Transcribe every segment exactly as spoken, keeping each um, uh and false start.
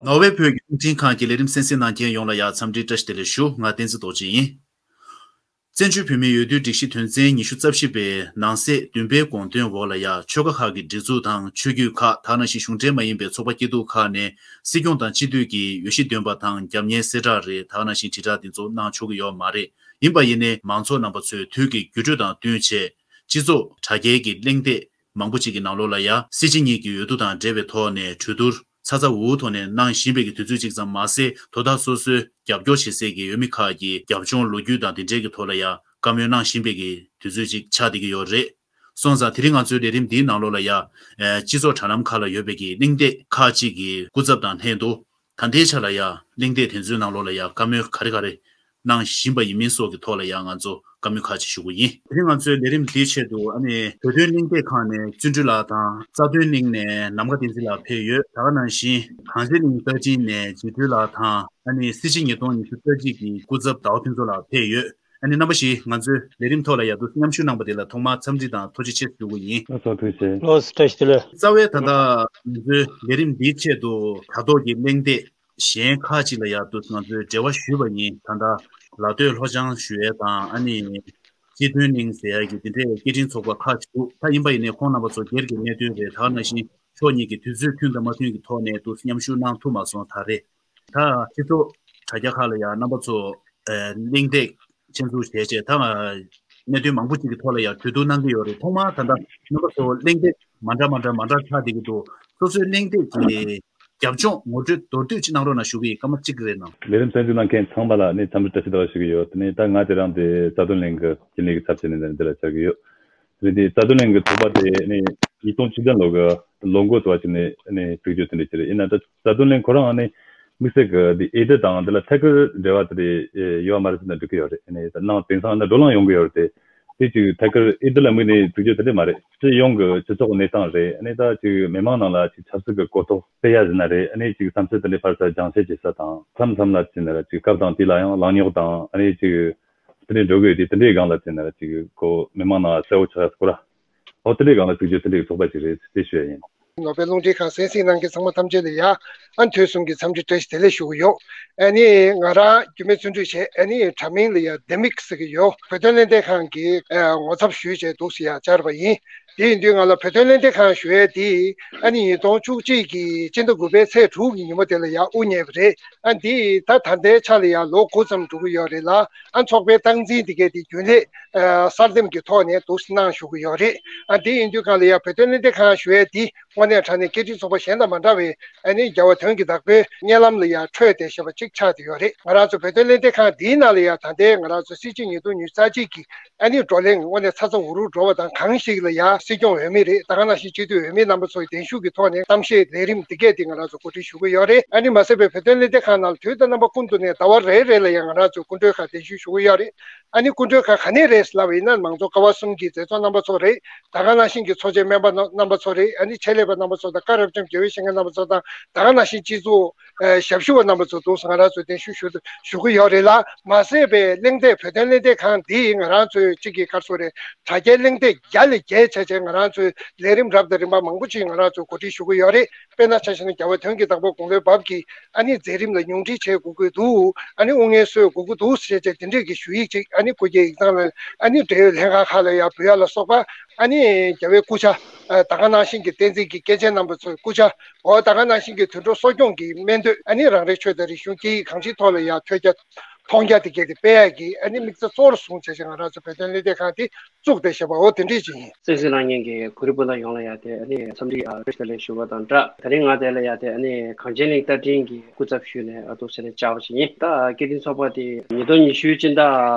ནོར་ཝེ་བོད་ཀྱི་རླུང་འཕྲིན་ཁང་གི་ལས་རིམ་གསན་གཟིགས་གནང་མཁན་ཡོངས་ལ་ཡང་འཚམས་འདྲི་བཀྲ་ཤིས་བདེ་ལེགས་ཞུ། ང་བསྟན་འཛིན་རྡོ་རྗེ་ཡིན། བཙན་བྱོལ་བོད་མིའི་འོས་བསྡུའི་སྒྲིག་གཞི་དོན་ཚན་ཉི་ཤུ་རྩ་བཞི་པའི་ནང་གསེས་བདུན་པའི་དགོངས་དོན་འོག་ལ་ཡང་ཆོལ་ཁ་ཁག་གི་སྒྲིག་འཛུགས་དང་ཆོས་བརྒྱུད་ཁག་དེ་ནང་བཞིན་གཞུང་འབྲེལ་མ་ཡིན་པའི་ཚོགས་པ་སྐྱིད་སྡུག་ཁག་ནས་སྲིད་སྐྱོང་དང་སྤྱི་འཐུས་ཀྱི་འོས་གཞི་འདོན་པ་དང་རྒྱབ་གཉེར་གསལ་བསྒྲགས་རེད་དེ་ནང་བཞིན་དྲིལ་བསྒྲགས་དེ་ཚོ་གནང་ཆོག་གི་ཡོད་མ་རེད། ཡིན་པ་ཡིན་ནའི་མང་ཚོགས་རྣམ་པ་ཚོས་དུས་ཀྱི་འགྱུར་འགྲོས་དང་བསྟུན་བྱས་སྤྱི་ཚོགས་དྲ་རྒྱའི་གི་གླེང་སྟེགས་མང་པོ་ཅིག་གི་ནང་ལོགས་ལ་ཡང་སྲིད་སྤྱི་གཉིས་ཀྱི་འོས་བསྡུ་དང་འབྲེལ་བའི་ཐོག་ནས་གྲོས་བསྡུར་ཚ་ཚ་འུར་འུར་ཐོག་ནས་གནང་བཞིན་པའི་གི་དུས་ཚོད་ཅིག་ཙམ་མ་ཟད། དོ་བདག་སོ་སོའི་རྒྱབ་སྐྱོར་བྱེད་སའི་གི་འོས་མི་ཁག་གི་རྒྱབ་ལྗོངས་ལོ་རྒྱུས་དང་དེ་འབྲེལ་གྱི་ཐོག་ལ་ཡང་བཀའ་མོལ་གནང་བཞིན་པའི་གི་དུས་ཚོད་ཅིག་ཆགས་བསྡད་ཀྱི་ཡོད་རེད། སོང་ཙང་དེ་རིང་ང་ཚོའི་ལས་རིམ་འདིའི་ནང་ལོགས་ལ་ཡང་ཨ་སྤྱི་ཚོགས་དྲ་ལམ་ཁག་ལ་ཡོད་པའི་གི་གླེང་སྟེགས་ཁག་ཅིག་གི་སྐུ་ཚབ་དང་ལྷན་དུ། ད་ལྟའི་ཆ་ལ་ཡང་གླེང་སྟེགས་དེ་ཚོའི་ནང་ལོགས་ལ་ཡང་བཀའ་མོལ་ག་རེ་ག་རེ་གནང་བཞིན་པ་ཡིན་མིན་སོགས་ཀྱི་ཐོག་ལ་ཡང་ང་ཚོ་བཀའ་མོལ་ཁག་ཅིག་ཞུ་གི་ཡིན། དེ་རིང་ང་ཚོའི་ལས་རིམ་འདིའི་ཆེད་དུ་ཨ་ནི་བོད་དོན་གླེང་སྟེགས་ཁང་ནས་བརྩོན་འགྲུས་ལགས་དང་རྩ་དོན་གླིང་ནས་ནམ་མཁའ་བསྟན་འཛིན་ལགས་ཕེབས་ཡོད། ད་ག་ནང་བཞིན་གངས་ཅན་གླིང་རྟ་མགྲིན་ནས་འཇིགས་སྒྲོལ་ལགས་དང་ཨ་ནི་སྲིད་སྤྱི་ཉིས་སྟོང་ཉི་ཤུ་རྩ་གཅིག་གི་སྐུ་ཚབ་ཟླ་བ་ཕུན་ཚོགས་ལགས་ཕེབས་ཡོད། ཨ་ནི་རྣམ་པ་བཞི་ང་ཚོའི་ལས་རིམ་ཐོག་ལ་ཡ་དུ་མཉམ་ཞུགས་གནང་པ་དེ་ལ་ཐོག་མར་འཚམས་འདྲི་དང་ཐུགས་རྗེ་ཆེ་ཞུ་གི་ཡིན། ལགས་སོ་ཐུགས་རྗེ་ཆེ། ལགས་སོ་བཀྲ་ཤིས་བདེ་ལེགས། རྩ་བའི་ད་ལྟ་ང་ཚོའི་ལས་རིམ་འདིའི་ཆེད་དུ་དྲ་ཐོག་གི་གླེང་སྟེགས་གཞན་ཁག་ཅིག་ལ་ཡ་དུ་ང་ཚོས་འབྲེལ་བ་ཞུས་པ་ཡིན། ད་ལྟ་ལ་སྟོད་ལྷོ་བྱང་ཞུ་ཡས་དང་ཨ་ནི་སྤྱི་མཐུན་གླིང་ཟེར་ཡ་གི་དེ་འདྲའི་སྐད་འཕྲིན་ཚོགས་པ་ཁག་ཅིག་འདུག་ད་ཡིན་པ་ཡིན་ནའི་ཁོང་རྣམ་པ་ཚོ་སྒེར་གྱི་གནད་དོན་རེད། ད་ག་ནང་བཞིན་ཕྱོགས་གཉིས་ཀྱི་དུས་ཚོད་མཐུན་དང་མ་མཐུན་གྱི་ཐོག་ནས་དུ་མཉམ་ཞུགས་གནང་ཐུབ་མ་སོང་། ད་རེས་ད་སྤྱི་ཚོགས་དྲ་རྒྱ་ཁག་ལ་ཡང་རྣམ་པ་ཚོ་ཨ་གླེང་སྟེགས་ཆེད་འཛུགས་བྱས་རྗེས་ད་ང་གནད་དོན་མང་པོ་ཅིག་གི་ཐོག་ལ་ཡང་གྲོས་བསྡུར་གནང་གི་ཡོད་རེད། ཐོག་མར་ད་ལྟ་རྣམ་པ་ཚོ་གླེང་སྟེགས་མ་འདྲ་མ་འདྲ་མ་འདྲ་ཆགས་བསྡད་ཀྱི་འདུག་སོ་སོའི་གླེང་སྟེགས་ཀྱི་རྒྱབ་ལྗོངས་ངོ་སྤྲོད་མདོར་བསྡུས་ཅིག་གནང་རོགས་གནང་ཞུ་གི་ཡིན། སྐར་མ་གཅིག་རེད་གནང་། ལས་རིམ་གསན་གཟིགས་གནང་མཁན་ཚང་མ་ལ་ནི་འཚམས་འདྲི་བཀྲ་ཤིས་བདེ་ལེགས་ཞུ་གི་ཡོད། དེ་ནས་ད་ང་དེ་རང་དེ་རྩ་དོན་གླིང་གི་རྒྱུན་ལས་ཀྱི་ཚབ་བྱས་ནས་འདི་ལ་བཅར་གི་ཡོད། དེ་ནས་དེ་རྩ་དོན་གླིང་གི་ཚོགས་པ་དེ་ནི་ཉིས་སྟོང་བཅུ་བདུན་ལོ་གི་ལོ་འགོ་ཚོ་བ་ཅིག་ནས་ནི་བཙུགས་རྒྱུ་དེ་འདྲ་ཞིག་རེད། ཡིན་ན་ད་རྩ་དོན་གླིང་ཁོ་རང་ནི་དམིགས་བསལ་གྱི་འདི་ཨེ་ཌི་དང་འདི་ལ་ཐད་ཀར་འབྲེལ་བ་དེ་རེད་ཡོད་མ་རེད་ཟེར་ན་འགྲིག་གི་ཡོད་རེད། ནི་ད་ནང་དེང་སང་ནི་བགྲོ་གླེང་ཡོང་གི་ཡོད་རེད་དེ། དེ་ཅིག་ཐད་ཀར་ཨེ་ཌི་ལ་དམིགས་ནས་བཙུགས་རྒྱུ་དེ་འདྲ་མ་རེད། སྤྱི་ཡོངས་ཀྱི་སྤྱི་ཚོགས་གནས་སྟངས་རེད། ཨ་ནི་ད་ཅིག་མི་མང་ནང་ལ་ཅིག་ཆབ་སྲིད་ཀྱི་གོ་རྟོགས་སྤེལ་ཡ་ཟེར་ན་རེད། ཨ་ནི་ཅིག་བསམ་ཚུལ་དེ་འདྲའི་ཕར་ཚུར་སྦྱང་བཤད་བྱེད་ས་དང་མཚམས་མཚམས་ལ་ཅིག་ན་ཅིག་སྐབས་དང་དུས་ལ་ཡང་ལངས་རྙོག་དང་ཨ་ནི་ཅིག་དེ་འདྲའི་འགྲོ་གི་ཡོད་དུས་དེ་འདྲའི་སྒང་ལ་ཅིག་ན་ཅིག་གོ་མི་མང་ནང་ལ་གསལ་བོ་ཆགས་ཡ་སྐོར་ཨོ་དེ་འདྲའི་སྒང་ལ་བཙུགས་རྒྱུ་དེ་འདྲའི་ཚོགས་པ་ཅིག་རེད་ཅེས་ཞུ་ཡ་ཡིན། ནོར་ཝེ་རླུང་འཕྲིན་ཁང་གསན་གཟིགས་གནང་མཁན་ཚང་མ་ཐམས་ཅད་ལ་ཡ་ཨ་མཐོ་གསུམ་གྱི་འཚམས་འདྲི་བཀྲ་ཤིས་བདེ་ལེགས་ཞུ་གི་ཡོད། ཨ་ནི་ང་རང་རྒྱུད་སྨད་བརྩོན་འགྲུས་བྱས། ཨ་ནི་དྲ་མིང་ལ་ཡ་ལྡེ་མིག་ཟེར་གི་ཡོད། བོད་དོན་ལྷན་སྡེ་ཁང་གི་ཨ་ངོ་ཚབ་ཞུས་བྱས་འདུག་སེ་ཡ་བཅར་བ་ཡིན། དེ་ཡིན་དུས་ང་ལ་བོད་དོན་ལྷན་སྡེ་ཁང་ཞུ་ཡས་དེ་ཨ་ནི་ཉིས་སྟོང་བཅུ་གཅིག་གི་སྤྱི་ཟླ་དགུ་པའི་ཚེས་དྲུག་གི་ཉིན་མོ་དེ་ལ་ཡ་དབུ་བརྙེས་པ་རེད། ཨ་འདི་ད་ད་ལྟའི་ཆ་ལ་ཡ་ལོ་དགུ་ཙམ་འགྲོ་གི་ཡོད་རེད་ལ། ཨ་ཚོགས་པའི་སྟངས་འཛིན་དེ་གས་དེ་རྒྱུན་ལས་ཨ་གསར་འདེམས་ཀྱི་ཐོག་ནས་འདུག་སེ་གནང་བཞུགས་ཀྱི་ཡོད་རེད། ཨ་འདི་ཡིན་དུས་གང་ལ་ཡ་བོད་དོན་ལྷན་སྡེ་ཁང་ཞུ་ཡས་འདི་དངོས་གནས་དྲང་གནས་སྐད་འཕྲིན་ཚོགས་པ་གཞན་དང་མ་འདྲ་བའི་ཨ་ནི་རྒྱལ་བ་དོན་གྱི་བདག་པོའི་བརྙན་ལམ་ལ་ཡ་འཕྲོད་བསྡད་བཞག་པ་གཅིག་ཆགས་བསྡད་ཡོད་རེད། ང་རང་ཚོ་བོད་དོན་ལྷན་སྡེ་ཁང་འདིའི་ནང་ལ་ཡ་ད་ལྟའི་ང་རང་ཚོ་སྲིད་སྤྱི་ཉིས་སྟོང་ཉི་ཤུ་རྩ་གཅིག་གི་ཨ་ནི་བགྲོ་གླེང་དངོས་གནས་ཚ་ཚ་འུར་འུར་འགྲོ་བ་དང་། གང་ཞིག་ལ་ཡ་སྲིད་སྐྱོང་འོས་མི་རེད། ད་ག་ནང་བཞིན་སྤྱི་འཐུས་འོས་མི་རྣམ་པ་ཚོའི་གདན་ཞུ་གི་ཐོག་ནས་གཏམ་བཤད་ལས་རིམ་འདི་གས་དེ་ང་རང་ཚོ་གོ་སྒྲིག་ཞུ་གི་ཡོད་རེད། ཨ་ནི་མ་ཟད་པའི་བོད་དོན་ལྷན་སྡེ་ཁང་ནང་ལ་དུས་དང་རྣམ་པ་ཀུན་ཏུ་ནས་ཟླ་བ་རེ་རེ་ལ་ཡ་ང་རང་ཚོས་སྐུ་མགྲོན་ཁག་གདན་ཞུ་ཞུ་གི་ཡོད་རེད། ཨ་ནི་སྐུ་མགྲོན་ཁག་ག་ནས་རེད་ལབ་པ་ཡིན་ན་མང་གཙོ་ཀ་བ་གསུམ་གྱི་མཛད་གཙོ་རྣམ་པ་ཚོ་རེད། ད་ག་ནང་བཞིན་གྱི་ཚོགས་ཆེན་སྨན་པ་རྣམ་རྣམ་པ་ཚོ་རེད། ཨ་ནི་ཆེད་ལས་པ་རྣམ་པ་ཚོ་དང་བཀའ་རབ་འབྱམས་དགེ་འོས་བཤེས་གཉེན་རྣམ་པ་ཚོ་དང་། ད་ག་ནང་བཞིན་སྤྱི་ཚོགས་ཨ་ཞབས་ཞུ་བ་རྣམ་པ་ཚོ་འདུག་སེ་ང་རང་ཚོས་གདན་ཞུ་ཞུ་ཞུ་གི་ཡོད་རེད་ལ། མ་ཟད་པའི་གླེང་སྟེགས་བོད་དོན་གླེང་སྟེགས་ཁང་འདིས་ང་རང་ཚོའི་གཅིག་གི་སྐར་སོ་རེ་དྲ་རྒྱའི་གླེང་སྟེགས་བརྒྱ་ལས་བརྒྱད་བྱས་བྱས་ང་རང་ཚོའི་ལས་རིམ་རབ་དང་རིམ་པ་མང་པོ་ཅིག་ང་རང་ཚོས་གོ་སྒྲིག་ཞུ་གི་ཡོད་རེད། དཔེར་ན་ཆ་བཞག་ན་རྒྱལ་བ་དོན་གྱི་བདག་པོ་དགུང་ལོའི་བབས་ཀྱི་ཨ་ནི་མཛད་རིམ་ལ་ཉུང་འཕྲི་བྱེད་དགོས་ཀྱི་འདུག་ཨ་ནི་དབུ་བརྙེས་སྲོལ་དགོས་ཀྱི་འདུག་ཟེར་བྱས་དེ་འདྲས་ཀྱི་ཞུ་ཡིག་ཅིག་ཨ་ནི་སྐུ་སྒེར་ཡིག་ཚང་ལ་ཨ་ནི་འབྲེལ་ཡོད་ལྷན་ཁང་ཁག་ལ་ཡང་འབུལ་ཡ་ལ་སོགས་པ། ཨ་ནི་རྒྱལ་བའི་སྐུ་ཕྱྭ་ཨ་ད་ག་ནང་བཞིན་གྱི་བསྟན་འཛིན་གྱི་སྐྱེས་ཆེན་རྣམ་པ་ཚོའི་སྐུ་ཕྱྭ། འོ་ད་ག་ནང་བཞིན་གྱི་དུད་འགྲོ་གསོ་སྐྱོང་གི་སྨན་བསྟོད། ཨ་ནི་རང་རེའི་ཆོས་དང་རིག་གཞུང་སྐད་ཡིག་གང་ཅིའི་ཐོག་ལ་ཡང་ཐོས་རྒྱ་མཐོང་རྒྱ་དེ་གས་དེ་སྤེལ་ཡག་གི་ཨ་ནི་དམིགས་རྩ་གཙོ་བོར་བཟུང་བྱས་བྱས་ང་རང་ཚོ་བོད་དོན་གླེང་སྟེགས་ཁང་དེ་བཙུགས་བསྡད་བཞག་པ་འོ་དེ་འདྲས་ཅིག་ཡིན། གསན་གཟིགས་གནང་མཁན་གྱི་གོ་རིམ་སྤུན་ཟླ་ཡོངས་ལ་ཡང་དེ་ཨ་ནི་འཚམས་འདྲི་ཨ་བཀྲ་ཤིས་བདེ་ལེགས་ཞུ་བ་དང་སྦྲགས། ད་རིང་ང་དེ་ལ་ཡང་དེ་ཨ་ནི་གངས་ཅན་གླིང་རྟ་མགྲིན་གྱི་སྐུ་ཚབ་ཞུས་ནས་ཨ་འདུག་ཟེར་ནས་བཅར་བ་ཞིག་ཡིན། ད་སྐད་འཕྲིན་ཚོགས་པ་དེ་ཉིས་སྟོང་ཉི་ཤུའི་སྤྱི་ཟླ་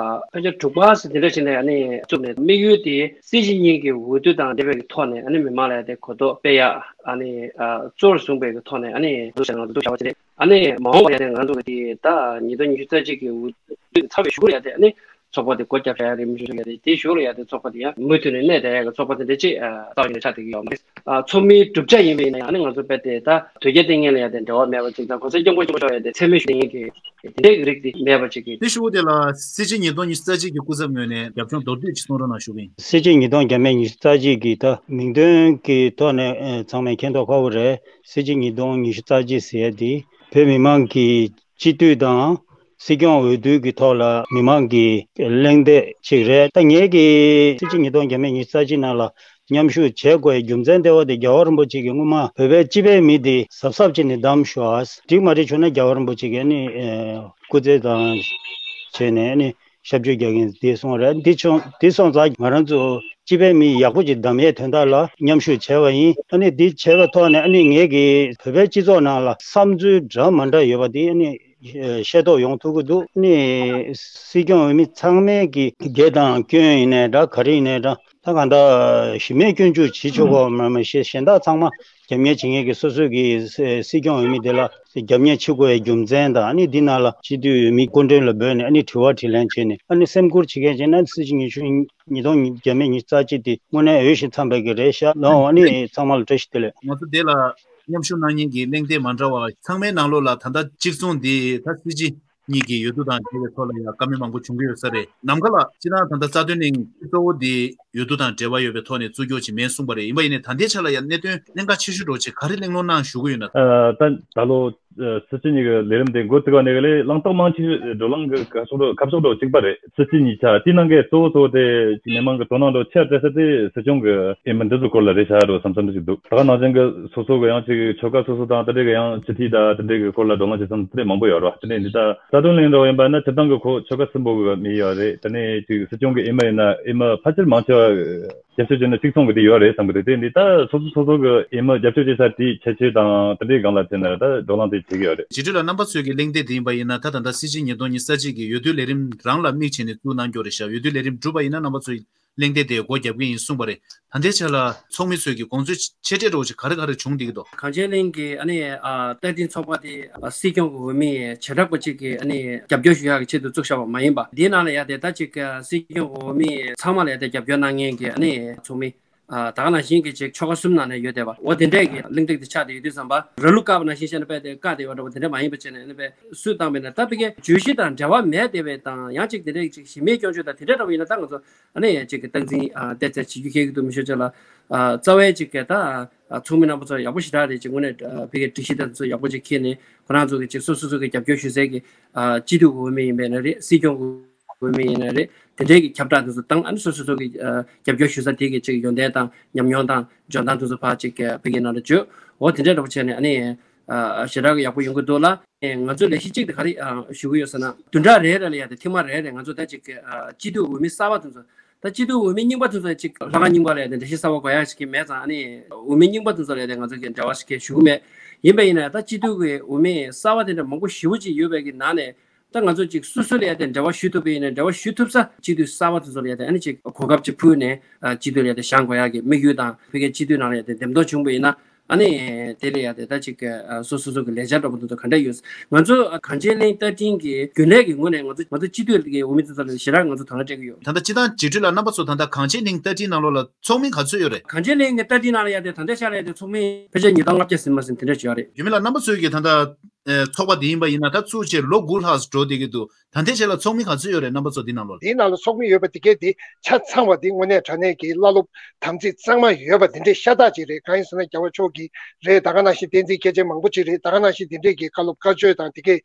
ཕལ་ཆེར་དྲུག་པ་ཟེར་དེ་འདྲ་ཞིག་ནས་ཨ་ནི་བཙུགས་ནས་དམིགས་ཡུལ་དེ་སྲིད་སྤྱི་གཉིས་ཀྱི་འོས་བསྡུ་དང་འབྲེལ་བའི་ཐོག་ནས་ཨ་ནི་མི་མང་ལ་ཡང་དེ་གོ་རྟོགས་སྤེལ་ཡག་ཨ་ནི་ཨ་གཙོ་བོར་བཟུང་བའི་ཐོག་ནས་ཨ་ནི་འདུག་ཟེར་ང་ཚོ་འདུག་བྱ་བ་ཅིག་རེད། ཨ་ནི་མ་འོངས་པར་ཡང་དེ་ང་ཚོ་གི་དེ་ད་ཉིས་སྟོང་ཉི་ཤུ་རྩ་གཅིག་གི་འོས་བསྡུ་ཚར་བའི་གཞུག་ལ་ཡང་དེ་ཨ་ནི་ཚོགས་པ་དེ་སྒོ་བརྒྱབ་བཞག་ཡ་རེད། མུ་མཐུད་ནས་ཡང་དེ་དེའི་གཞུག་ལ་ཡང་དེ་ཚོགས་པ་དེ་ཡང་མུ་མཐུད་ནས་གནས་བསྡད་ཡ་གི་ཚོགས་པ་དེ་འདྲ་ཅིག་ཨ་རྩ་བ་ཉིད་ནས་ཆགས་བསྡད་ཀྱི་ཡོད་མ་རེད། ཨ་ཚོགས་མིའི་གྲུབ་ཆ་ཡིན་པ་ཡིན་ན་ཡང་ཨ་ནི་ང་ཚོ་རྦད་དེ་ད་དོལ་རྒྱལ་བསྟེན་མཁན་ལ་ཡང་དེ་འབྲེལ་བ་མེད་པ་ཅིག་དང་གོང་ས་སྐྱབས་མགོན་ཆེན་པོ་མཆོག་ཡང་དེ་མཚན་སྨད་ཞུ་མཁན་གྱི་དེ་འདྲའི་རིགས་དེ་མེད་པ་ཅིག་གི། དེ་ཞུ་བ་དེ་ལ་སྲིད་སྤྱི་ཉིས་སྟོང་ཉི་ཤུ་རྩ་གཅིག་གི་སྐུ་ཚབ་ངོས་ནས་རྒྱབ་ལྗོངས་མདོར་བསྡུས་ཅིག་གསུང་རོགས་གནང་ཞུ་གི་ཡིན། སྲིད་སྤྱི་ཉིས་སྟོང་བརྒྱ་མེད་ཉི་ཤུ་རྩ་གཅིག་གི་ད་མིང་དོན་གྱི་ཐོག་ནས་ཨ་ཚང་མས་མཁྱེན་རྟོགས་ཁག་པོ་རེད། སྲིད་སྤྱི་ཉིས་སྟོང་ཉི་ཤུ་རྩ་གཅིག་ཟེར་ཡ་དེ་ བོད་མི་མང་གི་སྤྱི་འཐུས་དང་སྲིད་སྐྱོང་འོས་བསྡུ་གི་ཐོག་ལ་མི་མང་གི་གླེང་སྟེགས་ཅིག་རེད། ད་ངེད་ཀྱི་སྲིད་སྤྱི་ཉིས་སྟོང་བརྒྱ་མེད་ཉི་ཤུ་རྩ་གཅིག་ནང་ལ་མཉམ་ཞུགས་བྱེད་དགོས་རྒྱུ་མཚན་དེ་བ་དེ་རྒྱལ་བ་རིན་པོ་ཆེ་གིས་སྔོན་མ་བོད་པའི་སྤྱི་པའི་མི་དེ་གཟབ་གཟབ་བྱས་ནས་བདམས་ཤོག་ཨ། འགྲིག་མ་འགྲིག་བྱུང་ན་རྒྱལ་བ་རིན་པོ་ཆེ་གིས་ནི་སྐུ་རྩེད་དང་བྱས་ནས་ནི་ཞབས་ཕྱི་རྒྱག་གིན་དེ་སོང་རེད། འདི་བྱུང་འདི་སོང་ཙང་ང་རང་ཚོ་སྤྱི་པའི་མི་ཡག་པོ་ཅིག་བདམས་ཡས་དོན་དག་ལ་མཉམ་ཞུགས་བྱས་པ་ཡིན། ཨ་ནི་འདི་བྱས་པའི་ཐོག་ནས་ཨ་ནི་ངེད་ཀྱི་བོད་པའི་སྤྱི་ཚོགས་ནང་ལ་བསམ་ཚུལ་འདྲ་མ་འདྲ་ཡོད་པ་དེ་ཨ་ནི་ཤེས་རྟོགས་ཡོང་ཐུབ་ཀྱི་འདུག་ཨ་ནི་སྲིད་སྐྱོང་འོས་མི་ཚང་མས་ཀྱི་དགེ་དང་སྐྱོན་ཡིན་ནའི་འདྲ་ག་རེ་ཡིན་ནའི་འདྲ་ད་གང་ལྟར་གཞི་མེད་སྐྱོན་བརྗོད་བྱེད་ཆོག་གོ་མ་མ་ཤེས་གཞན་དག་ཚང་མ། རྒྱབ་གཉེར་བྱེད་མཁན་གྱི་སོ་སོ་གི་སྲིད་སྐྱོང་འོས་མི་དེ་ལ་རྒྱབ་གཉེར་བྱེད་དགོས་པའི་རྒྱུ་མཚན་དང་ཨ་ནི་འདི་ནང་ལ་སྤྱི་འཐུས་འོས་མི་སྐུ་མགྲོན་ལ་འབོད་ནས་ཨ་ནི་དྲི་བ་དྲིས་ལན་བྱས་ནས་ཨ་ནི་སེམས་ཁུར་བྱེད་མཁན་བྱས་ན་སྲིད་སྤྱི་ཉི་ཤུ་ཉིས་སྟོང་བརྒྱ་མེད་ཉི་ཤུ་རྩ་གཅིག་དེ་དངོས་གནས་འོས་ཤིང་འཚམས་པའི་གི་རེད་ཤག་ལོ། ཨ་ནི་ཚང་མ་ལ་བཀྲ་ཤིས་བདེ་ལེགས། ང་ཚོ་དེ་ལ་མཉམ་ཞུགས་གནང་མཁན་གྱི་གླེང་སྟེགས་མ་འདྲ་བ་ཚང་མའི་ནང་ལོགས་ལ་ད་ལྟ་གཅིག་མཚུངས་འདི་ད་སྲིད་སྤྱི་གཉིས་ཀྱི་འོས་བསྡུ་དང་འབྲེལ་བའི་ཐོག་ལ་ཡང་བཀའ་མོལ་མང་པོ་བྱུང་གི་ཡོད་ས་རེད། ནམ་མཁའ་ལགས་སྤྱིར་བཏང་ད་ལྟ་རྩ་དོན་གླེང་གཙོ་བོ་འདི་འོས་བསྡུ་དང་འབྲེལ་བ་ཡོད་པའི་ཐོག་ནས་བཙུགས་རྒྱུ་ཅིག་མེད་གསུངས་པ་རེད། ཡིན་པ་ཡིན་ནའི་ད་ལྟའི་ཆ་ལ་ཡང་གནད་དོན་གནད་འགག་ཆེ་ཤོས་འདྲ་བོ་ཅིག་ག་རེ་གླེང་སློང་གནང་ཞུ་གི་ཡོད་ན། ཨ། ད་ད་ལོ་ཨ་སྲིད་སྤྱི་གཉིས་ཀྱི་ལས་རིམ་དེ་འགོ་བཙུགས་པ་ནས་ལས་གླེང་སྟེགས་མང་ཆེ་ཤོས་བགྲོ་གླེང་གི་སྐབས་སུ་སྐབས་སུ་འགྲོ་གཅིག་པ་རེད། སྲིད་སྤྱི་གཉིས་ཆ་དེའི་ནང་གི་གཙོ་བོ་གཙོ་བོ་དེ་ཅིག་མི་མང་གི་དོ་སྣང་འདྲ་བོ་ཆེ་བ་སྤྲད་ས་དེ་སྲིད་སྐྱོང་གི་འོས་མི་འདི་ཚོ་སྐོར་ལ་རེད་ཤག་འགྲོ་བསམ་བསམ་ཞིག་འདུག་ད་ག་ནང་བཞིན་གྱི་སོ་སོ་གི་ཡང་ཅིག་ཆོལ་ཁ་སོ་སོ་དང་དེ་འདྲའི་གི་ཡང་སྤྱི་འཐུས་དང་དེ་འདྲའི་གི་སྐོར་ལ་བགྲོ་གླེང་བྱེད་མཚམས་དེ་འདྲའི་མང་པོ་ཡོད་རེད་བ། དེ་ནས་འདི་ལྟ་རྩ་དོན་གླེང་འདྲ་བོ་ཡིན་པ་ན་སྤྱིར་བཏང་གི་ཁོ་ཆོལ་ཁ་གསུམ་པོ་གི་མི་ཡོད་རེད། དེ་ནས་ཅིག་སྲིད་སྐྱོང་གི་འོས་མི་ཡིན་ན་འོས་མི་ཕལ་ཆེར་མང་ཆེ་བ། རྒྱབ་སྐྱོར་བྱས་ན་གཅིག་མཚུངས་ཀྱི་དེ་ཡོད་རེད་བསམ་གི་འདུག་དེ་འདི་ལྟ་སོ་སོ་སོ་སོ་གི་འོས་མི་རྒྱབ་སྐྱོར་བྱེད་ས་དེའི་ཁྱད་ཆོས་དང་དེ་འདྲའི་སྒང་ལ་བལྟས་ན་ད་བགྲོ་གླེང་དེ་བྱེད་ཀྱི་ཡོད་རེད། རྗེས་གྲོས་ལ་རྣམ་པ་ཚོའི་གི་གླེང་སྟེགས་དེ་ཡིན་པ་ཡིན་ན་ད་ད་ལྟ་སྲིད་སྤྱི་ཉིས་སྟོང་ཉི་ཤུ་རྩ་གཅིག་གི་འོས་བསྡུ་ལས་རིམ་རང་ལ་དམིགས་བྱས་ནས་བཙུགས་གནང་རྒྱུ་རེད་ཤག་འོས་བསྡུ་ལས་རིམ་གྲུབ་པ་ཡིན་ན་རྣམ་པ་ཚོའི་གླེང་སྟེགས་དེ་སྒོ་རྒྱབ་ཀྱི་ཡིན་གསུངས་པ་རེད། ད་ལྟའི་ཆ་ལ་ཚོགས་མི་ཚོས་ཀྱི་དགོངས་ཚུལ་ཆེ་གྲས་འདྲ་བོ་ཅིག་ག་རེ་ག་རེ་བྱུང་བསྡད་ཀྱི་འདུག་གངས་ཅན་གླིང་གི་ཨ་ནི་ཨ་ལྟ་འཛིན་ཚོགས་པ་དེ་ཨ་སྲིད་སྐྱོང་གི་འོས་མི་བྱེ་བྲག་པ་ཅིག་གིས་ཨ་ནི་རྒྱབ་སྐྱོར་ཞུ་ཡག་གི་ཆེད་དུ་བཙུགས་བཞག་པ་མ་ཡིན་པ། འདིའི་ནང་ལ་ཡ་དེ་ད་ཅིག་ཨ་སྲིད་སྐྱོང་གི་འོས་མི་ཚང་མ་ལ་ཡ་དེ་རྒྱབ་སྐྱོར་གནང་མཁན་གྱི་ཨ་ནི་ཚོགས་མི་ཨ་ད་ག་ནང་བཞིན་གྱི་ཅིག་ཆོལ་ཁ་གསུམ་ནང་ནས་ཡོད་བསྡད་པ་འོ་དེ་འདྲས་ཀྱི་གླེང་སྟེགས་དེ་ཆགས་བསྡད་ཡོད་དུས་ཙམ་པ་ར་ལུག་བཀག་པ་ནང་བཞིན་བཤད་ན་དཔེ་དེ་བཀག་བསྡད་ཡོད་འདྲ་པོ་དེ་འདྲས་མ་ཡིན་པ་བྱས་ནས་ཨ་ནི་དཔེ་སུས་བཏང་བས་ན་ད་ཕ་གི་བརྗོད་གཞི་དང་འབྲེལ་བ་མེད་བསྡད་པའི་དང་ཡང་ཅིག་དེ་འདྲས་ཅིག་གཞི་མེད་སྐྱོན་བརྗོད་དང་དེ་འདྲས་འདྲ་པོ་ཡིན་ན་ད་ང་ཚོ། ཨ་ནི་ཅིག་གི་སྟངས་འཛིན་ཨ་བལྟས་ཚད་བྱེད་རྒྱུ་ཁེལ་གི་འདུག་མི་ཤོད་ཅིག་ལ་ཨ་རྩ་བའི་ཅིག་གི་ད་ཨ་ཚོགས་མི་རྣམ་པ་ཚོ་ཡག་པོ་ཞེ་དྲག་རེད། ཅིག་དངོས་གནས་ཨ་ཕ་གིའི་སྒྲིག་གཞི་དེ་ཚོ་ཡག་པོ་ཅིག་འཁྱེར་ནས་ཁོ་རང་ཚོ་གི་ཅིག་སོ་སོ་སོ་གི་རྒྱབ་སྐྱོར་ཞུ་སའི་གི་ཨ་སྤྱི་འཐུས་ཀྱི་འོས་མི་ཡིན་པས་ན་རེད། སྲིད་སྐྱོང་གི་འོས་མི་ཡིན་ན་རེད། དེ་འདྲའི་གི་ཁྱབ་བསྒྲགས་དེ་ཚོ་བཏང་ཨ་ནི་སོ་སོ་སོ་གི་ཨ་རྒྱབ་སྐྱོར་ཞུ་ས་དེ་གི་ཅིག་ཡོན་ཏན་དང་ཉམས་མྱོང་དང་འཇོན་ཐང་དེ་ཚོ་ཕར་ཅིག་གི་ཕ་གིའི་ནང་ལ་བརྗོད། འོ་དེ་འདྲའི་འདྲ་པོ་བྱས་ནས་ཨ་ནི། ཨ་ཞེ་དྲག་གི་ཡག་པོ་ཡོང་གི་འདུག་ལ། ཨེ་ང་ཚོས་ལས་གཞི་གཅིག་དེ་ག་རེ་ཨ་ཞུ་གི་ཡོད་ཟེར་ན། བདུན་ཕྲག་རེ་རེ་ལ་ཡ་དེ་ཐེངས་མ་རེ་རེ་ང་ཚོ་ད་ཅིག་གི་ཨ་སྤྱི་འཐུས་འོས་མི་གསར་པ་དེ་ཚོ། ད་སྤྱི་འཐུས་འོས་མི་རྙིང་པ་དེ་ཚོ་ཅིག་ལྷ་ཁང་རྙིང་པ་ལ་ཡ་དེ་འགྲེལ་བཤད་གསར་པ་དགོས་ཡ་ཞིག་གི་མེད་ཙང་ཨ་ནི་འོས་མི་རྙིང་པ་དེ་ཚོ་ལ་ཡ་དེ་ང་ཚོ་གི་འབྲེལ་བ་ཞིག་གི་ཞུ་གི་མེད། ཡིན་པ་ཡིན་ན་ད་སྤྱི་འཐུས་ཀྱི་འོས་མི་གསར་པ་དེ་འདྲ་མང་པོ་ཞེ་པོ་ཅིག་ཡོད་པའི་གི་ནང་ནས། ད་ང་ཚོ་ཅིག་སོ་སོ་ལ་ཡ་དེ་འབྲེལ་བ་ཞུ་ཐུབ་པ་ཡིན་ན་འབྲེལ་བ་ཞུ་ཐུབ་ས་སྤྱི་འཐུས་གསར་པ་དེ་ཚོ་ལ་ཡ་དེ་ཨ་ནི་ཅིག་གོ་སྐབས་ཅིག་ཕུལ་ནས་ཨ་སྤྱི་འཐུས་ལ་ཡ་དེ་བཞེངས་དགོས་ཡ་གི་དམིགས་ཡུལ་དང་ཕ་གིའི་སྤྱི་འཐུས་ནང་ལ་ཡ་དེ་འདེམས་ཐོན་བྱུང་པ་ཡིན་ན་ཨ་ནི་དེ་ལ་ཡ་དེ་ད་ཅིག་ཨ་སོ་སོ་སོ་གི་ལས་འཆར་འདྲ་པོ་དེ་ཚོ་ག་འདྲ་ཡོད། ང་ཚོ་གངས་ཅན་གླིང་རྟ་མགྲིན་གྱི་རྒྱུན་ལས་ཀྱི་ངོས་ནས་ང་ཚོ་ང་ཚོ་སྤྱི་འཐུས་ཀྱི་འོས་མི་དེ་ཚོ་ལ་ཞེ་དྲག་ང་ཚོ་དོ་སྣང་སྤྲད་ཀྱི་ཡོད། ད་ལྟ་སྤྱི་བཏང་རྗེས་གྲོས་ལ་རྣམ་པ་ཚོ་ད་ལྟ་གངས་ཅན་གླིང་རྟ་མགྲིན་ནང་ལོགས་ལ་ཚོགས་མི་ག་ཚོད་ཡོད་རེད། གངས་ཅན་གླིང་གི་རྟ་མགྲིན་ནང་ལ་ཡ་དེ་ད་ལྟའི་ཆ་ལ་ཡ་དེ་ཚོགས་མི་ཕལ་ཆེར་ཉིས་སྟོང་ལྔ་བརྒྱ་ཟིན་མ་ཟིན་དེ་འདྲ་ཅིག་ཡོད་རེད། རྒྱུད་མི་ལགས་རྣམ་པ་ཚོས་ཀྱི་ད་ལྟ་ཚོགས་པ་འདི་ཡིན་པ་ཡིན་ན་ད་ཚུགས་ཆེ་ལོ་དགུ་ལྷག་འགྲོ་བསྡད་ཀྱི་འདུག་ད་ལྟའི་ཆ་ལ་ཚོགས་མི་ག་ཚོད་ཡོད་རེད་རྣམ་པ་ཚོ་འདི་ནང་ལོགས་ལ། འདི་ནང་ལ་ཚོགས་མི་ཡོད་པ་འདི་གས་འདི་ཆ་ཚང་བ་འདི་དངོས་གནས་དྲང་གནས་ཀྱི་བླ་སློབ་དམ་ཚིག་གཙང་མ་ཡོད་པ་འདི་འདྲས་ཤ་སྟག་ཅིག་རེད། གང་ཡིན་ཟེར་ན་རྒྱལ་བ་མཆོག་གིས་རེད། ད་ག་ནང་བཞིན་བསྟན་འཛིན་སྐྱེས་ཆེན་མང་པོ་ཅིག་རེད། ད་ག་ནང་བཞིན་འདི་འདྲས་ཀྱི་བཀའ་སློབ་བཀའ་ཆོས་དང་འདི་གས་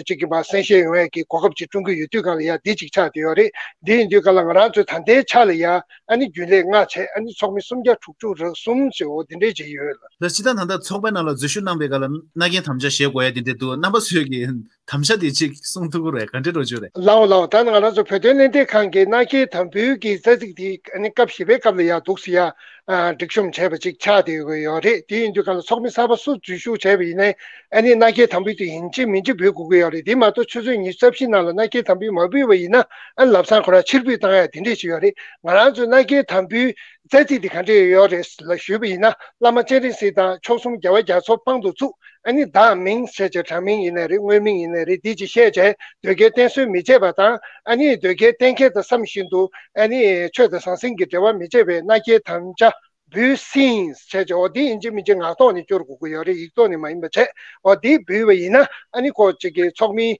ཅིག་གི་མ་གསན་བཞེས་ཡོང་ཡས་ཀྱི་གོ་སྐབས་ཅིག་བསྐྲུན་གྱི་ཡོད་དུས་གང་ལ་ཡ་འདི་ཅིག་ཆགས་བསྡད་ཡོད་རེད། འདི་ཡིན་དུས་གང་ལ་ང་རང་ཚོའི་ད་ལྟའི་ཆ་ལ་ཡ་ཨ་ནི་རྒྱུན་ལས་ལྔ་བྱས་ཨ་ནི་ཚོགས་མི་སུམ་བརྒྱ་དྲུག་ཅུ་རེ་གསུམ་ཅིག་འོ་འདི་འདྲས་ཅིག་ཡོད་ལ། ལགས་སྤྱི་བཏང་ད་ལྟ་ཚོགས་པའི་ནང་ལ་འཛུལ་ཞུགས་གནང་པའི་སྐབས་ལ་མནའ་གན་དམ་བཅའ་བཞེས་དགོས་ཡ་དེ་འདྲ་འདུག་རྣམ་པ་ཚོས་ཀྱི་དམ་བཅའ་དེ་ཅིག་གསུང་ཐུབ་ཀྱི་རེད་ག་འདྲ་འགྲོ་རྒྱུ་རེད། ལའོ་ལའོ། ད་ང་རང་ཚོ་བོད་དོན་གླེང་སྟེགས་ཁང་གི་མནའ་གན་དམ་འབུལ་གྱི་རྩ་ཚིག་དེ་ཨ་ནི་སྐབས་བཞི་པའི་སྐབས་ལ་ཡ་འདུག་སེ་ཡ་ཨ་སྒྲིག་གཤོམ་བྱས་པ་ཅིག་ཆགས་བསྡད་ཡོད་རེད། དེ་ཡིན་དུས་གང་ལ་ཚོགས་མི་གསར་པ་སུ་འཛུལ་ཞུགས་བྱས་པ་ཡིན་ནའི་ཨ་ནི་མནའ་གན་དམ་འབུལ་དེ་ཡིན་གཅིག་མིན་གཅིག་འབུལ་དགོས་ཀྱི་ཡོད་རེད། དེ་མ་གཏོགས་ཆུ་ཚོད་ཉི་ཤུ་རྩ་བཞི་ནང་ལ་མནའ་གན་དམ་འབུལ་མ་འབུལ་བ་ཡིན་ན་ཨ་ནི་ལམ་སང་ཁོ་རང་ཕྱིར་འབུད་བཏང་ཡ་དེ་འདྲས་ཞིག་ཡོད་རེད། ང་རང་ཚོའི་མནའ་གན་དམ་འབུལ་རྩ་ཚིག་འདི་ག་འདྲས་ཡོད་རེད་ལ་ཞུས་པ་ཡིན་ན། བླ་མ་སྤྱན་རས་གཟིགས་དང་མཆོག་གསུམ་རྒྱལ་བ་རྒྱ་མཚོ་དཔང་དུ་བཙུགས། ཨ་ནི་བདག་མིང་ཟེར་བྱས་དྲང་མིང་ཡིན་ནའི་རེད། དངོས་མིང་ཡིན་ནའི་རེད། འདི་ཅིག་བཤད་བྱས་དོལ་རྒྱལ་བསྟེན་གསོལ་མི་བྱེད་པ་དང་། ཨ་ནི་དོལ་རྒྱལ་བསྟེན་མཁན་དང་བསམ་བཞིན་དུ་ཨ་ནི་ཆོས་དང་ཟང་ཟིང་གི་འབྲེལ་བ་མི་བྱེད་པའི་མནའ་སྐྱེལ་དམ་བཅའ་འབུལ་སྲིད་ཟེར་བྱས། འོ་འདི་ཡིན་གཅིག་མིན་གཅིག་ངག་ཐོག་ནས་སྐྱོར་དགོས་ཀྱི་ཡོད་རེད། ཡིག་ཐོག་ནས་མ་ཡིན་པ་བྱས། འོ་འདི་འབུལ་བ་ཡིན་ན་ཨ་ནི་ཁོ་ཅིག་གི་ཚོགས་མིའི་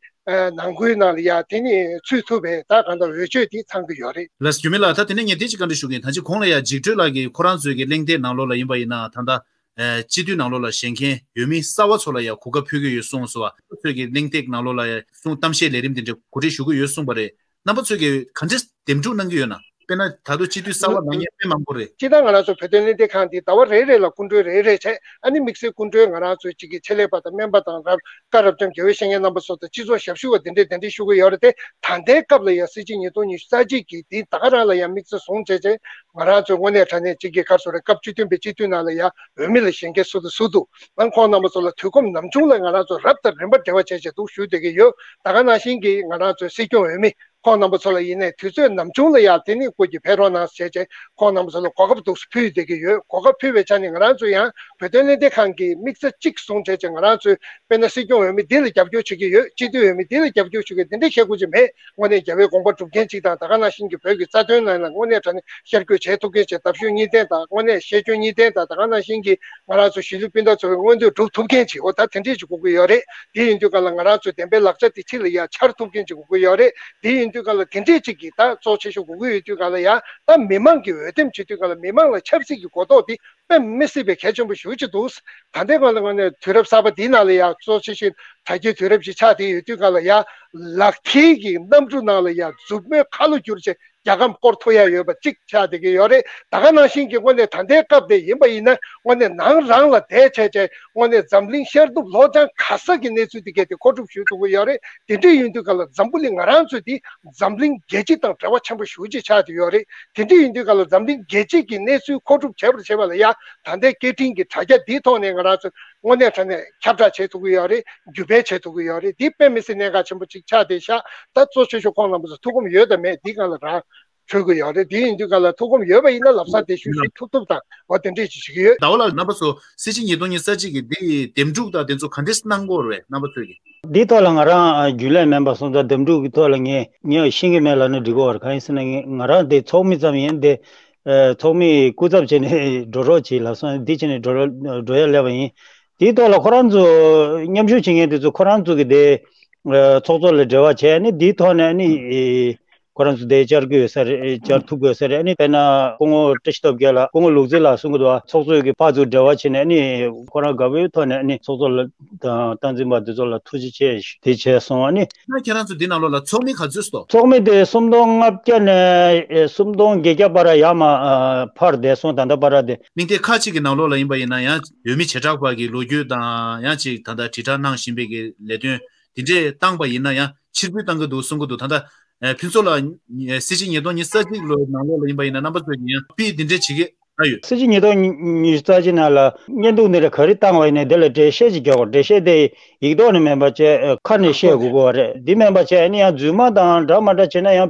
ནང་ཁུལ་ནང་ལ་ཡ་དེ་ནི་ཚུད་ཐུབ་པའི་ད་གང་ལྟར་འོས་ཆོས་འདི་ཚང་གི་ཡོད་རེད། ལགས་སོ། རྒྱུད་མི་ལགས། ད་དེ་ནས་ངས་དེ་ཅིག་བཀའ་འདྲི་ཞུ་གི་ཡིན། ད་ཅི་གོང་ལ་ཡ་འཇིགས་སྤྲོས་ལགས་ཀྱིས་ཁོ་རང་ཚོའི་གི་གླེང་སྟེགས་ནང་ལོགས་ལ་ཡིན་པ་ཡིན་ན་ད་ལྟ་ ཨ་སྤྱི་འཐུས་ནང་ལོགས་ལ་བཞེངས་མཁན་འོས་མི་གསར་བ་ཚོ་ལ་ཡང་གོ་སྐབས་ཕུལ་གྱི་ཡོད་གསུངས་སོང་བ། ཚོས་ཀྱི་གླེང་སྟེགས་ནང་ལོགས་ལ་ཡང་གསུང་གཏམ་བཤད་ལས་རིམ་དེ་འདྲ་གོ་སྒྲིག་ཞུ་གི་ཡོད་གསུངས་པ་རེད། རྣམ་པ་ཚོས་ཀྱི་ག་འདྲས་འདེམས་སྒྲུག་གནང་གི་ཡོད་ན། དཔེར་ན་ད་དུང་སྤྱི་འཐུས་གསར་བ་ལངས་མཁན་དཔེ་མང་པོ་རེད། སྤྱིར་བཏང་ང་རང་ཚོ་བོད་དོན་གླེང་སྟེགས་ཁང་འདི་ཟླ་བ་རེ་རེ་ལ་སྐུ་མགྲོན་རེ་རེ་བྱས། ཨ་ནི་དམིགས་བསལ་སྐུ་མགྲོན་ང་རང་ཚོའི་གཅིག་གི་ཆེད་ལས་པ་དང་སྨན་པ་དང་རབ་བཀའ་རབ་འབྱམས་དགེ་འོས་བཤེས་གཉེན་རྣམ་པ་སོགས་དང་སྤྱི་ཚོགས་ཞབས་ཞུ་བ་དེ་འདྲས་དེ་འདྲས་ཞུ་གི་ཡོད་རེད་དེ། ད་ལྟའི་སྐབས་ལ་ཡང་སྲིད་སྤྱི་ཉིས་སྟོང་ཉི་ཤུ་རྩ་གཅིག་གི་འདི་ད་ག་རང་ལ་ཡང་དམིགས་བསལ་བཟུང་བྱས་བྱས། ང་རང་ཚོའི་དངོས་གནས་དྲང་གནས་གཅིག་གི་ག་རེ་ཟེར་རེད། སྐབས་བཅུ་བདུན་པའི་སྤྱི་འཐུས་ནང་ལ་ཡང་འོས་མི་ལ་བཞེངས་མཁན་སུ་དང་སུ་འདུག་ཨང་། ཁོང་རྣམ་པ་ཚོ་ལ་དུས་ཁོམ་ནམ་བྱུང་ལ་ང་རང་ཚོ་རབ་དང་རིམ་པ་འབྲེལ་བ་བྱས་བྱས་འདུག་ཞུ་བསྡད་ཀྱི་ཡོད། ད་ག་ནང་བཞིན་གྱི་ང་རང་ཚོའི་སྲིད་སྐྱོང་འོས་མི་ཁོང་རྣམ་པ་ཚོ་ལ་ཡིན་ནའི་དུས་ཚོད་ནམ་བྱུང་ལ་ཡང་དེ་ནི་སྐུ་མཁྱེན་ཕེབས་རོགས་གནང་ཟེར་བྱས་ཁོང་རྣམ་པ་ཚོ་ལ་གོ་སྐབས་འདུག་སེ་ཕུལ་བསྡད་ཀྱི་ཡོད། གོ་སྐབས་ཕུལ་བའི་ཆ་ནས་ང་རང་ཚོ་ཡང་བོད་དོན་གླེང་སྟེགས་ཁང་གི་དམིགས་བསལ་གཅིག་བཟུང་བྱས་བྱས་ང་རང་ཚོས་དཔེར་ན་སྲིད་སྐྱོང་འོས་མི་འདི་ལ་རྒྱབ་སྐྱོར་བྱེད་ཀྱི་ཡོད། སྤྱི་འཐུས་འོས་མི་འདི་ལ་རྒྱབ་སྐྱོར་བྱེད་ཀྱི་ཡོད། འདི་འདྲ་བཤད་དགོས་ཀྱི་མེད། དངོས་གནས་རྒྱལ་བའི་དགོངས་པ་སྒྲུབ་མཁན་གཅིག་དང་། ད་ག་ནང་བཞིན་གྱི་བོད་ཀྱི་རྩ་དོན་ནང་ལ་དངོས་གནས་དྲང་གནས་ཤར་བསྐྱོད་བྱེད་ཐུབ་མཁན་བྱས། ལྟ་ཞོལ་གཉིས་ལྡན་དང་དངོས་གནས་བཤད་སྤྱོད་གཉིས་ལྡན་དང་། ད་ག་ནང་བཞིན་གྱི་ང་རང་ཚོ་གཞིས་ལུས་སྤུན་ཟླ་ཚོའི་མངོན་འདོད་སྒྲུབ་ཐུབ་མཁན་ཅིག་འོ་ད་དེ་འདྲས་ཅིག་དགོས་ཀྱི་ཡོད་རེད། དེ་ཡིན་དུས་ག་ལ་ང་རང་ཚོའི་བདེན་པའི་ལག་ཆ་དེ་ཕྱི་ལ་ཡར་འཕྱར་ཐུབ་མཁན་ཅིག་དགོས་ཀྱི་ཡོད་རེད། དེ་ཡིན་དུས་ག་ལ་དེ་འདྲས་ཅིག་གི་ད་གཙོ་ཆེ་ཤོས་དགོས་ཀྱི་ཡོད་དུས་ག་ལ་ཡ། ད་མི་མང་གི་འོས་འདེམས་བྱེད་དུས་ག་ལ་མི་མང་ལ་ཆབ་སྲིད་ཀྱི་གོ་རྟོགས་དེ་དཔེ་མི་སྲིད་པའི་གལ་ཆེན་པོ་ཞེ་པོ་ཅིག་འདུག་ད་ལྟའི་སྒང་ལ་དངོས་གནས་དུས་རབས་གསར་པ་འདིའི་ནང་ལ་ཡང་གཙོ་ཆེ་ཤོས་དྲ་རྒྱའི་དུས་རབས་ཤིག་ཆགས་བསྡད་ཡོད་དུས་ག་ལ་ཡང་ལག་མཐིལ་གྱི་གནམ་གྲུ་ནང་ལ་ཡང་མཛུབ་མོའི་ཁ་ལོ་བསྒྱུར་བྱས་རྒྱལ་ཁམས་བསྐོར་ཐུབ་ཡ་ཡོད་པ་གཅིག་ཆགས་བསྡད་ཀྱི་ཡོད་རེད། ད་ག་ནང་བཞིན་གྱི་དངོས་གནས་ད་ལྟའི་སྐབས་དེ་ཡིན་པ་ཡིན་ན་དངོས་གནས་ནང་རང་ལ་བསྡད་བྱས་བྱས་དངོས་གནས་འཛམ་གླིང་ཤར་ནུབ་ལྷོ་བྱང་ག་ས་གི་གནས་ཚུལ་དེ་གས་དེ་མཁོ་སྒྲུབ་ཞུ་ཐུབ་ཀྱི་ཡོད་རེད། དེ་འདྲ་ཡིན་དུས་ག་ལ་འཛམ་བུ་གླིང་ང་རང་ཚོ་དེ་འཛམ་གླིང་རྒྱལ་སྤྱི་དང་འབྲེལ་བ་ཆེན་པོ་ཞེ་པོ་ཅིག་ཆགས་བསྡད་ཡོད་རེད། དེ་འདྲ་ཡིན་དུས་ག་ལ་འཛམ་གླིང་རྒྱལ་སྤྱིའི་གི་གནས་ཚུལ་མཁོ་སྒྲུབ་བྱེད་པར་བྱེད་པ་ལ་ཡ་ད་ལྟའི་སྐད་འཕྲིན་གྱི་དྲ་རྒྱ་འདིའི་ཐོག་ནས་ང་རང་ཚོ་དངོས་གནས་དྲང་གནས་ཁྱབ་བསྒྲགས་བྱེད་ཐུབ་ཀྱི་ཡོད་རེད། བརྒྱུད་སྤེལ་བྱེད་ཐུབ་ཀྱི་ཡོད་རེད། འདི་དཔེ་མི་སྲིད་གནད་འགག་ཆེན་པོ་ཅིག་ཆགས་བསྡད་ཤག་ད་གཙོ་ཆེ་ཤོས་ཁོང་རྣམ་པ་ཚོ་ཐུགས་ཁོམ་ཡོད་དམ་མེད་འདི་སྒང་ལ་རག་འཕྲོད་ཀྱི་ཡོད་རེད། དེ་ཡིན་དུས་ག་ལ་ཐུགས་ཁོམ་ཡོད་པ་ཡིན་ན་ལམ་སང་དེ་ཞུ་ཞུ་ཐུབ་ཐུབ་དང་འོ་དེ་འདྲས་ཅིག་བྱེད་ཀྱི་ཡོད། ཟླ་བ་ལགས། རྣམ་པ་ཚོ་སྲིད་སྤྱི་ཉིས་སྟོང་ཉི་ཤུ་རྩ་གཅིག་གི་འདི་འདེམས་སྒྲུག་དང་དེ་ཚོ་ག་འདྲས་གནང་གི་ཡོད་རེད། རྣམ་པ་ཚོས་ཀྱི། འདི་ཐོག་ལ་ང་རང་རྒྱུས་ལོན་མེད་པ་སོང་ཙང་འདེམས་སྒྲུག་གི་ཐོག་ལ་ངས་ངས་ཤེས་ཀྱི་མེད་ལབ་ན་འགྲིག་གི་ཡོད་རེད། གང་ཡིན་ཟེར་ན་ངས་ང་རང་དེ་ཚོགས་མི་ཙམ་ཡིན། དེ་ཚོགས་མི་སྐུ་ཚབ་བྱས་ནས་འགྲོ་རོགས་བྱེད་ལབ་སོང་། འདི་བྱས་ནས་འགྲོ་རོགས་འགྲོ་ཡ་སླེབས་པ་ཡིན། དེའི་ཐོག་ལ་ཁོ་རང་ཚོ་མཉམ་ཞུགས་བྱེད་མཁན་དེ་ཚོ་ཁོ་རང་ཚོ་གི་དེ་ཚོགས་གཙོ་ལ་འབྲེལ་བ་བྱས་ནས་འདིའི་ཐོག་ནས་ནི། ཁོ་རང་ཚོ་དེ་བཅར་དགོས་ཡོད་ས་རེད། བཅར་ཐུབ་དགོས་ས་རེད། ཨ་ནི་དཔེར་ན་སྐུ་ངོ་བཀྲ་ཤིས་སྟོབས་རྒྱལ་ལགས། སྐུ་ངོ་ལུག་རྫི་ལགས་གསུང་གི་འདུག་ཚོགས་གཙོས་ཀྱི་ཕར་ཚུར་འབྲེལ་བ་བྱས་ནས། ཨ་ནི་ཁོ་རང་དགའ་པོའི་ཐོག་ནས་ཨ་ནི་ཚོགས་གཙོ་ལ་དང་སྟངས་འཛིན་པ་འདི་ཚོ་ལ་ཐུགས་རྗེ་ཆེ་ཞུ་དེ་བྱས་སོང་། ཨ་ནི། ད་ཁྱེད་རང་ཚོ་འདི་ནང་ལོགས་ལ་ཚོགས་མི་ག་ཚོད་སོང་། ཚོགས་མི་དེ་སུམ་སྟོང་ལྔ་བརྒྱ་ནས་སུམ་སྟོང་བརྒྱད་བརྒྱ་བར་ཡར་མར་འཕར་བསྡད་སོང་། ད་ལྟ་བར་དེ། གླེང་སྟེགས་ཁག་ཅིག་གི་ནང་ལོགས་ལ་ཡིན་པ་ཡིན་ན་ཡང་འོས་མི་བྱེ་བྲག་པ་གི་ལོ་རྒྱུས་དང་ཡང་ཅིག་ད་ལྟ་དྲིལ་བསྒྲགས་གནང་བཞིན་པའི་གི་ལས་དོན་དེ་འདྲས་བཏང་པ་ཡིན་ན་ཡང་ཕྱིར་འབུད་བཏང་གི་འདུག་གསུང་གི་འདུག་ད་ལྟ། ཨ། ཕུན་ཚོགས་ལགས། སྲིད་སྤྱི་ཉིས་སྟོང་ཉི་ཤུ་རྩ་གཅིག་ལོའི་ནང་ལོགས་ལ་ཡིན་པ་ཡིན་ན་རྣམ་པ་ཚོས་ཀྱིས་ཡང་དཔེ་འདི་འདྲས་བྱེད་ཀྱི་ཨ་ཡོད། སྲིད་སྤྱི་ཉིས་སྟོང་ཉི་ཤུ་རྩ་གཅིག་ནང་ལ་བརྙན་ཐུང་འདི་འདྲ་ག་རེ་བཏང་བ་ཡིན་ནའི་དེ་ལ་འགྲེལ་བཤད་ཅིག་རྒྱག་དགོས། འགྲེལ་བཤད་དེ་ཡིག་ཐོག་ནས་མིན་པ་བྱས་ཁ་ནས་བཤད་དགོས་ཀྱི་རེད། འདི་མིན་པ་བྱས་ཨ་ནི་ཡང་རྫུན་མ་དང་འདྲ་མ་འདྲ་བྱས་ན་ཡང་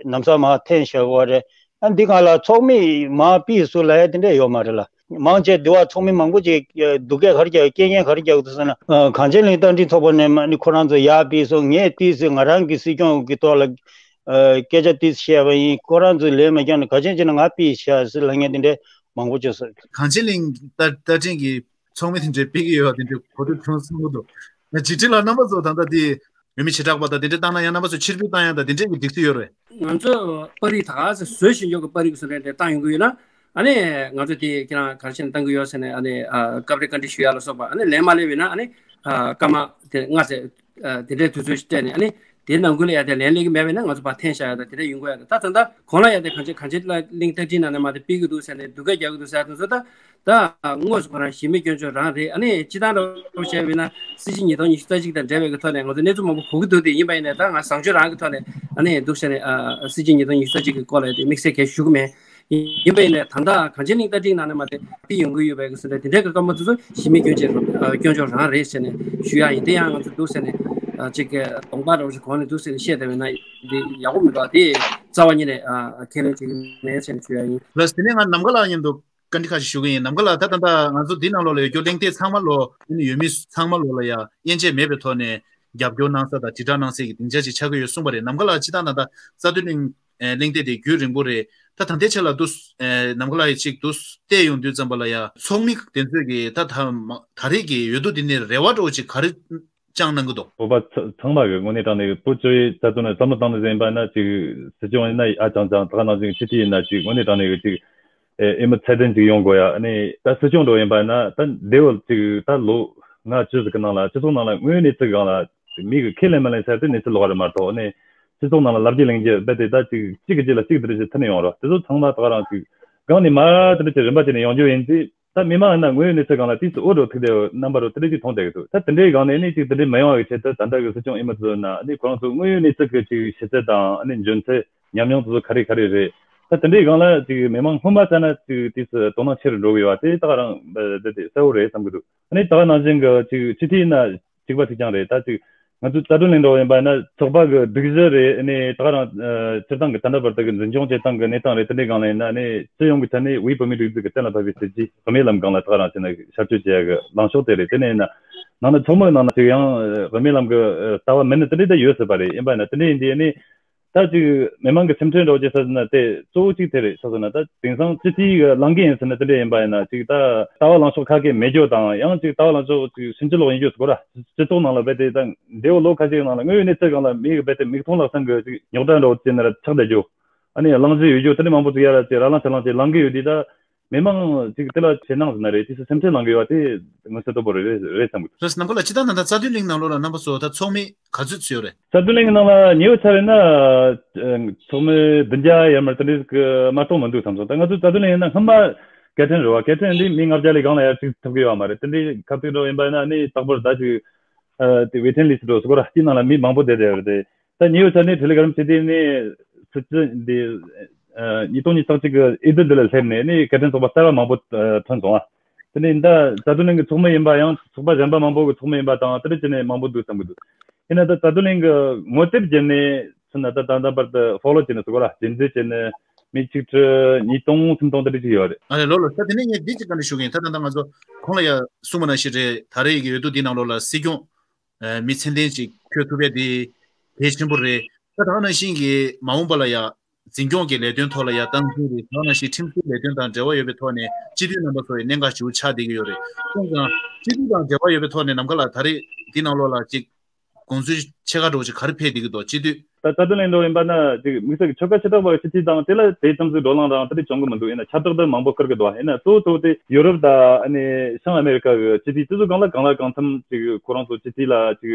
ལམ་སང་མར་འཐེན་བཞག་དགོས་རེད། ཨ། འདི་སྒང་ལ་ཚོགས་མི་མར་ཕུད་སུ་ལབ་ཡ་དེ་འདྲས་ཡོད་མ་རེད་ལ། མང་ཆེ་འདི་བ་ཚོགས་མི་མང་པོ་ཅིག་སྡུག་སྐད་ག་རེ་རྒྱག་སྐད་ངན་ག་རེ་རྒྱག་འདུག་ཟེར་ན། གངས་ཅན་གླིང་རྟ་མགྲིན་ཚོགས་པ་ནས་མ་ནི་ཁོ་རང་ཚོ་ཡར་ཕུད་སོང་། ངས་ཏོག་ཙམ་ང་རང་གི་སྲིད་སྐྱོང་གི་ཐོག་ལ་སྐད་ཆ་ཏོག་ཙམ་བཤད་པ་ཡིན། ཁོ་རང་ཚོས་ལན་མ་རྒྱག་ན་ག་ཅན་བྱས་ན་ང་ཕུད་བཞག་ཟེར་ལབ་མཁན་དེ་འདྲས་མང་པོ་བྱུང་སོང་། གངས་ཅན་གླིང་རྟ་རྟ་མགྲིན་གྱི་ཚོགས་མི་དེ་འདྲས་ཕུད་ཀྱི་ཡོད་པ་དེ་འདྲས་གོ་ཐོས་བྱུང་སོང་གི་འདུག་འཇིགས་བྲལ་ལགས། རྣམ་པ་ཚོ་ད་ལྟ་དེ། འོས་མི་བྱེ་བྲག་པ་དང་དེ་འདྲ་བཏང་ན་ཡང་རྣམ་པ་ཚོ་ཕྱིར་འབུད་བཏང་ཡ་དང་དེ་འདྲས་ཀྱི་སྒྲིག་སྲོལ་ཡོད་རེད། ང་ཚོ་པར་རིས་ད་ག་ཚོད་བཟོ་བཞིན་ཡོད་ཀྱི་པར་རིས་ཀྱི་བཟོ་འདྲ་དེ་བཏང་ཡོང་གི་ཡོད་ན། ཨ་ནི་ང་ཚོ་དེ་ཁྱེད་རང་ག་རེ་བྱས་ནས་བཏང་གི་ཡོད་ཟེར་ནས་ཨ་ནི་ཨ་སྐབས་རེ་བཀའ་འདྲི་ཞུ་ཡ་ལ་སོགས་པ། ཨ་ནི་ལན་མ་སླེབས་ཡོད་ན་ཨ་ནི་ཨ་སྐར་མ་དེ་ལྔ་ཙམ་ཨ་དེ་འདྲའི་དུས་ཚོད་ཞིག་སྤྲད་ནས། ཨ་ནི་དེའི་ནང་ཁུལ་ལ་ཡ་དེ་ལན་སླེབས་ཀྱི་མེད་པ་ཡིན་ན་ང་ཚོ་ཕར་འཐེན་བཞག་ཡ་དང་དེ་འདྲ་ཡོང་གི་ཡོད་རེད། ད་ད་ལྟ་གོང་ལ་ཡ་དེ་གངས་ཅན་གངས་ཅན་གླིང་རྟ་མགྲིན་ནང་ནས་མར་དེ་ཕུད་ཀྱི་འདུག་ཟེར་ནས་སྡུག་སྐད་རྒྱག་གི་འདུག་ཟེར་དེ་ཚོ་ད། ད་དངོས་སུ་ཁོ་རང་གཞི་མེད་སྐྱོན་བརྗོད་རང་རེད། ཨ་ནི་སྤྱིར་བཏང་འདྲ་པོ་བྱས་པ་ཡིན་ན་སྲིད་སྤྱི་ཉིས་སྟོང་ཉི་ཤུ་རྩ་གཅིག་དང་འབྲེལ་བའི་གི་ཐོག་ནས་ང་ཚོ་གནས་ཚུལ་མང་པོ་གོ་གི་འདུག་དེ་ཡིན་པ་ཡིན་ནའི་ད་ང་བཟང་སྤྱོད་རང་གི་ཐོག་ནས་ཨ་ནི་འདུག་ཟེར་ནས་ཨ་སྲིད་སྤྱི་ཉིས་སྟོང་ཉི་ཤུ་རྩ་གཅིག་གི་སྐོར་ལ་དེ་དམིགས་བསལ་གས་ཞུ་གི་མེད། ཡིན་པ་ཡིན་ནའི་ད་ལྟ་གངས་ཅན་གླིང་རྟ་མགྲིན་ནང་ནས་མར་དེ་ཕུད་ཡོང་གི་ཡོད་པའི་གི་སྲིད་འདྲ་དེ་འདྲའི་གི་སྐར་མ་དེ་ཚོ་གཞི་མེད་སྐྱོན་བརྗོད་རང་སྐྱོན་བརྗོད་རང་རེད་ཟེར་ནས་ཞུ་ཡ་ཡིན། དེ་ཡང་ང་ཚོ་འདུག་ཟེར་ནས་ཨ་གཅིག་གི་གདོང་པ་འདྲ་པོ་ཞིག་གོང་ནས་འདུག་ཟེར་ནས་བཤད་བསྡད་པ་ཡིན་ན་དེ་ཡག་པོ་མི་འདུག་དེ་རྩ་བ་ཉིད་ནས་ཨ་ཁས་ལེན་བྱེད་ཀྱི་མེད་ཟེར་ནས་ཞུ་ཡ་ཡིན། ལགས་སོ། དེ་ནས་ང་ནམ་མཁའ་ལགས་མཉམ་དུ། བཀའ་འདྲི་ཁ་ཅིག་ཞུ་གི་ཡིན། ནམ་མཁའ་ལགས། ད་ད་ལྟ་ང་ཚོ་འདི་ནང་ལོགས་ལ་ཡོད་རྒྱུ་གླེང་སྟེགས་ཚང་མ་ལོ་ཡོད་མི་ཚང་མ་ལོ་ལ་ཡ་དབྱེ་འབྱེད་མེད་པའི་ཐོག་ནས་རྒྱབ་སྐྱོར་གནང་ས་དང་དྲིལ་བསྒྲགས་གནང་སའི་གི་སྡིངས་ཆ་ཅིག་ཆགས་ཀྱི་ཡོད་གསུངས་པ་རེད། ནམ་མཁའ་ལགས་སྤྱིར་བཏང་ད་ལྟ་རྩ་དོན་གླེང་གླེང་སྟེགས་དེ་རྒྱུན་རིང་པོ་རེད། ད་ད་ལྟའི་ཆ་ལ་འདུག་ནམ་མཁའ་ལགས་ཡི་ཅིག་འདུག་བལྟས་ཡོང་དུས་ཙམ་པ་ལ་ཡ་ཚོགས་མི་དེ་ཚོས་གི་ད་ད་ད་རེས་ཀྱི་འོས་བསྡུ་འདི་ནས་རེ་བ་འདྲ་པོ་ཅིག་ག་རེ་བཅངས་གནང་གི་འདུག་བོད་པ་ཚ་ཚང་མ་གི་དངོས་གནས་དྲང་གནས་གི་བོད་ཆོལ་ཁའི་རྩ་དོན་ལ་བསམ་བློ་བཏང་ནས་ཟིན་པ་ཡིན་ན་ཅིག་སྲིད་སྐྱོང་ཡིན་ན་ཨ་ཅང་ཅང་། ད་ག་ནང་བཞིན་སྤྱི་འཐུས་ཡིན་ན་ཅིག་དངོས་གནས་དྲང་གནས་གི་ཅིག་ཨེ་ཨེ་མི་ཚད་ལྡན་ཅིག་ཡོང་དགོས་ཡ། ཨ་ནི་ད་སྲིད་སྐྱོང་འགྲོ་ཡིན་པ་ཡིན་ན་ད་འདས་པོ་ཅིག་ད་ལོ་ལྔ་བཅུ་ཟིག་གི་ནང་ལ་སྤྱི་ཚོགས་ནང་ལ་དངོས་ཡོད་གནས་ཚུལ་སྒང་ལ་མི་གི་ཁས་ལེན་མ་ལེན་ཟེར་དེ་གནས་ཚུལ་ལོགས་རེད་མ་གཏོགས། ཨ་ནི་སྤྱི་ཚོགས་ནང་ལ་ལབ་རྒྱུ་གླེང་རྒྱུ་རྦད་དེ་ད་ཅིག་གཅིག་གི་རྗེས་ལ་གཅིག་དེ་འདྲ་ཞིག་ཐོན་ཡོང་རོགས། དེ་ཚོ་ཚང་མ་ད་ག་རང་ཅིག་སྒང་ནས་མར་དེ་འདྲ་ཅིག་རིམ་པ་བྱས་ནས་ཡོང་རྒྱུ་ཡིན་དུས། ད་མི་མང་ཡིན་ན་དངོས་ཡོད་གནས་ཚུལ་སྒང་ལ་དུས་སུ་འོ་འགྲོ་ཐུག་བསྡད་ཡོད། རྣམ་པ་རོ་དེ་འདྲ་ཅིག་མཐོང་བསྡད་ཀྱི་འདུག་ད་དེ་འདྲའི་སྒང་ནས་ནི་ཅིག་དེ་འདྲའི་མི་ཡོང་བ་གི་ཆེད་དུ་ད་ལྟ་གི་སྲིད་སྐྱོང་ཨེ་མི་ཚོ་ན་ནི་ཁོ་རང་ཚོ་དངོས་ཡོད་གནས་ཚུལ་གི་ཅིག་ཤེས་ཚད་དང་ནི་འཇོན་ཚད་ཉམས་མྱོང་དེ་ཚོ་ག་རེ་ག་རེ་རེད། ད་དེ་འདྲའི་སྒང་ལ་ཅིག་མི་མང་སྔོན་མ་ཚ་ན་ཅིག་དུས་སུ་དོ་སྣང་ཆེ་རུ་འགྲོ་གི་ཡོད་པ་དེ་ད་ག་རང་དེ་དེ་གསལ་བོ་རེད་བསམ་གི་འདུག་ཨ་ནི་ད་ག་ནང་བཞིན་གི་ཅིག་སྤྱི་འཐུས་ན་གཅིག་པ་གཅིག་རྐྱང་རེད། ད་ཅིག་ང་ཚོ་རྩ་དོན་གླེང་འགྲོ་ཡིན་པ་ན་ཚོགས་པ་གི་སྒྲིག་གཞི་རེད། ཨ་ནི་ད་ག་རང་ཨ་སྤྱིར་བཏང་གི་ད་ལྟ་བར་དུ་གི་འཛིན་སྐྱོང་བྱེད་སྟངས་གི་གནས་སྟངས་རེད། དེ་འདྲའི་སྒང་ལ་ཡིན་ན་ཨ་ནི་སྤྱི་ཡོངས་ཀྱི་ཆ་ནས་དབུས་བོད་མིའི་སྒྲིག་འཛུགས་ཀྱི་གཏན་ལ་ཕབ་པའི་སྲིད་ཇུས་དབུ་མའི་ལམ་སྒང་ལ་ད་ག་རང་བྱས་ན་ཤར་བསྐྱོད་བྱེད་ཡ་གི་ལངས་ཕྱོགས་དེ་རེད། དེ་ནས་ཡིན་ན་ནང་ན་ཚོགས་མི་ནང་ན་ཅིག་ཡང་ཨ་དབུ་མའི་ལམ་གི་ཨ་ལྟ་བ་མི་ནི་དེ་འདྲའི་ད་ཡོད་སྲིད་པ་རེད། ཡིན་པ་ཡིན་ན་དེ་འདྲའི་ཡིན་དུས་ཨ་ནི་ད་ཅིག་མི་མང་གི་སེམས་ཁྲལ་འདྲ་བོ་ཅིག་ཟེར་ན་དེ་གཙོ་བོ་གཅིག་དེ་རེད། ཆགས་སོང་ན་ད་དེང་སང་སྤྱི་འཐུས་ཀྱི་ལངས་ཀྱི་ཡིན་ཟེར་ན་དེ་འདྲ་ཡིན་པ་ཡིན་ན་ཅིག་ད་ལྟ་བ་ལངས་ཕྱོགས་ཁ་སྐད་མེད་རྒྱུ་དང་ཡང་ཅིག་ལྟ་བ་ལངས་ཕྱོགས་ཅིག་ཕྱིན་ཅི་ལོག་ཡིན་རྒྱུ་སྐོར་ལ་སྤྱི་ཚོགས་ནང་ལ་རྦད་དེ་ད་འདས་པོ་ལོ་ཁ་ཤས་ནང་ལ་དངོས་ཡོད་གནས་ཚུལ་སྒང་ལ་མི་གི་རྦད་དེ་མིག་མཐོང་ལག་ཟིན་གི་ཅིག་རྙོག་དྲ་འདྲ་བོ་ཅིག་ནི་ར་ཆགས་བསྡད་རྒྱུ། ཨ་ནི་གླེང་གཞི་ཡོད་རྒྱུ་དེ་འདྲ་མང་པོ་ཅིག་ཡ་ར་ཅིག་ར་ལངས་ཆ་ལངས་ཅིག་ལངས་གི་ཡོད་དུས་ད། མི་མང་ཅིག་དེ་ལ་ཞེད་སྣང་ཟེར་ན་རེད། དེ་སེམས་ཁྲལ་ལངས་གི་ཡོད་པ་དེ་མངོན་གསལ་དོད་པོ་རེད་རེད་བསམ་གི། རེད། རྣམ་པ་ལགས་སྤྱིར་བཏང་ད་ལྟ་རྩ་དོན་གླིང་ནང་ལོགས་ལ་རྣམ་པ་ཚོ་ད་ཚོགས་མི་ག་ཚོད་ཚོད་ཡོད་རེད། རྩ་དོན་གླིང་གི་ནང་ལ་ཉེ་བའི་ཆར་ཡིན་ན་ཚོགས་མི་བདུན་བརྒྱ་ཡར་མར་དེ་འདྲའི་གི་མ་གཏོགས་མི་འདུག་བསམ་སོང་། ད་ང་ཚོ་རྩ་དོན་གླིང་ཡིན་ན་སྔོན་མ་སྐད་འཕྲིན་རེད་བ། སྐད་འཕྲིན་འདི་མི་ལྔ་བརྒྱ་ལས་གང་ལ་ཡར་ཅིག་ཐུབ་གི་ཡོད་མ་རེད། དེ་འདྲའི་ཁ་ཐུག་འགྲོ་ཡིན་པ་ཡིན་ན་ནི་རྟག་པར་ད་ཅིག་དེ་ཝེ་ཊིང་ལིསཊ་འགྲོ་སྐོར་ལ་དེའི་ནང་ལ་མི་མང་པོ་བསྡད་བསྡད་ཡོད་རེད། ད་ཉེ་བའི་ཆར་ནས་ཊེ་ལེ་གྷ་རམ་བྱས་དུས་ནས་སྲིད་སྤྱི་འདི་ཨ་ཉིས་སྟོང་ཉི་ཤུ་རྩ་གཅིག་གི་ཨེ་ཙི་འདི་ལ་སླེབས་ནས་ནི་སྐད་འཕྲིན་ཚོགས་པ་གསར་པ་མང་པོ་ཨ་ཐོན་སོང་ཨ། དེ་ནས་ད་རྩ་དོན་གླིང་གི་ཚོགས་མི་ཡིན་པ་ཡང་ཚོགས་པ་གཞན་པ་མང་པོ་གི་ཚོགས་མི་ཡིན་པ་དང་དེ་འདྲ་བྱས་ནས་མང་པོ་འདུག་བསམ་གི་འདུག་ཡིན་ན་ད་རྩ་དོན་གླིང་གི་ངོ་དེབ་བརྒྱུད་ནས་ཚུད་ན་ད་ད་ལྟ་བར་དུ་ཕོ་ལོ་བྱས་ནས་ཟེར་དགོས་ར། རྒྱུན་འཛིན་བྱས་ནས་མི་ཆིག་ཁྲི་ཉིས་སྟོང་སུམ་སྟོང་དེ་འདྲ་ཅིག་ཡོད་རེད། ཨ་ལས་ལོ་ལ་ད་དེ་ནས་ངས་འདི་ཅིག་བཀའ་འདྲི་ཞུ་གི་ཡིན། ད་ད་ལྟ་ང་ཚོ་གོང་ལ་ཡ་གསུངས་པ་ནང་བཞིན་རེད། ད་རེས་ཀྱི་འོས་བསྡུ་འདི་ནང་ལོགས་ལ་སྲིད་སྐྱོང་ཨ་མི་ཚད་ལྡན་ཅིག་འཁོད་ཐུབ་པ་དེ་གལ་ཆེན་པོ་རེད། ད་ད་ག་ནང་བཞིན་གྱི་མ་འོངས་པ་ལ་ཡ་འཛིན་སྐྱོང་གི་ལས་དོན་ཐོག་ལ་ཡ་སྟངས་འཛིན་རེད། ད་ག་ནང་བཞིན་ཁྲིམས་སྲོལ་ལས་དོན་དང་འབྲེལ་བ་ཡོད་པའི་ཐོག་ནས་སྤྱི་འཐུས་རྣམ་པ་ཚོ་ཡི་གནད་འགག་ཞེ་པོ་ཆགས་བསྡད་ཀྱི་ཡོད་རེད། སོང་ཙང་སྤྱི་འཐུས་དང་འབྲེལ་བ་ཡོད་པའི་ཐོག་ནས་ནམ་མཁའ་ལ་ད་རེས་འདི་ནང་ལོགས་ལ་ཅིག་དགོངས་ཚུལ་ཕྱེད་ཀ་འདྲ་བོ་ཅིག་ག་རེ་འཕེལ་བསྡད་ཀྱི་འདུག་སྤྱི་འཐུས། ད་རྩ་དོན་གླེང་འགྲོ་ཡིན་པ་ན་ཅིག་དམིགས་བསལ་གྱི་ཆོལ་ཁ་ཆེ་དྲགས་པ་སྤྱི་འཐུས་དང་དེ་ལ་དེ་ཙམ་ཟིག་བགྲོ་གླེང་རང་དེ་འདྲ་བྱུང་གི་མི་འདུག་ཡིན་ན་ཁྱབ་བསྒྲགས་དེ་མང་པོ་བསྐུར་གི་འདུག་ཡིན་ན་གཙོ་བོ་གཙོ་བོ་དེ་ཡུ་རོབ་དང་ཨ་ནི་བྱང་ཨ་མེ་རི་ཀ་གི་སྤྱི་འཐུས་དེ་ཚོ་གང་ལ་གང་ལ་གང་འཚམ་ཅིག་ཁོ་རང་ཚོ་སྤྱི་འཐུས་ལ་ཅིག་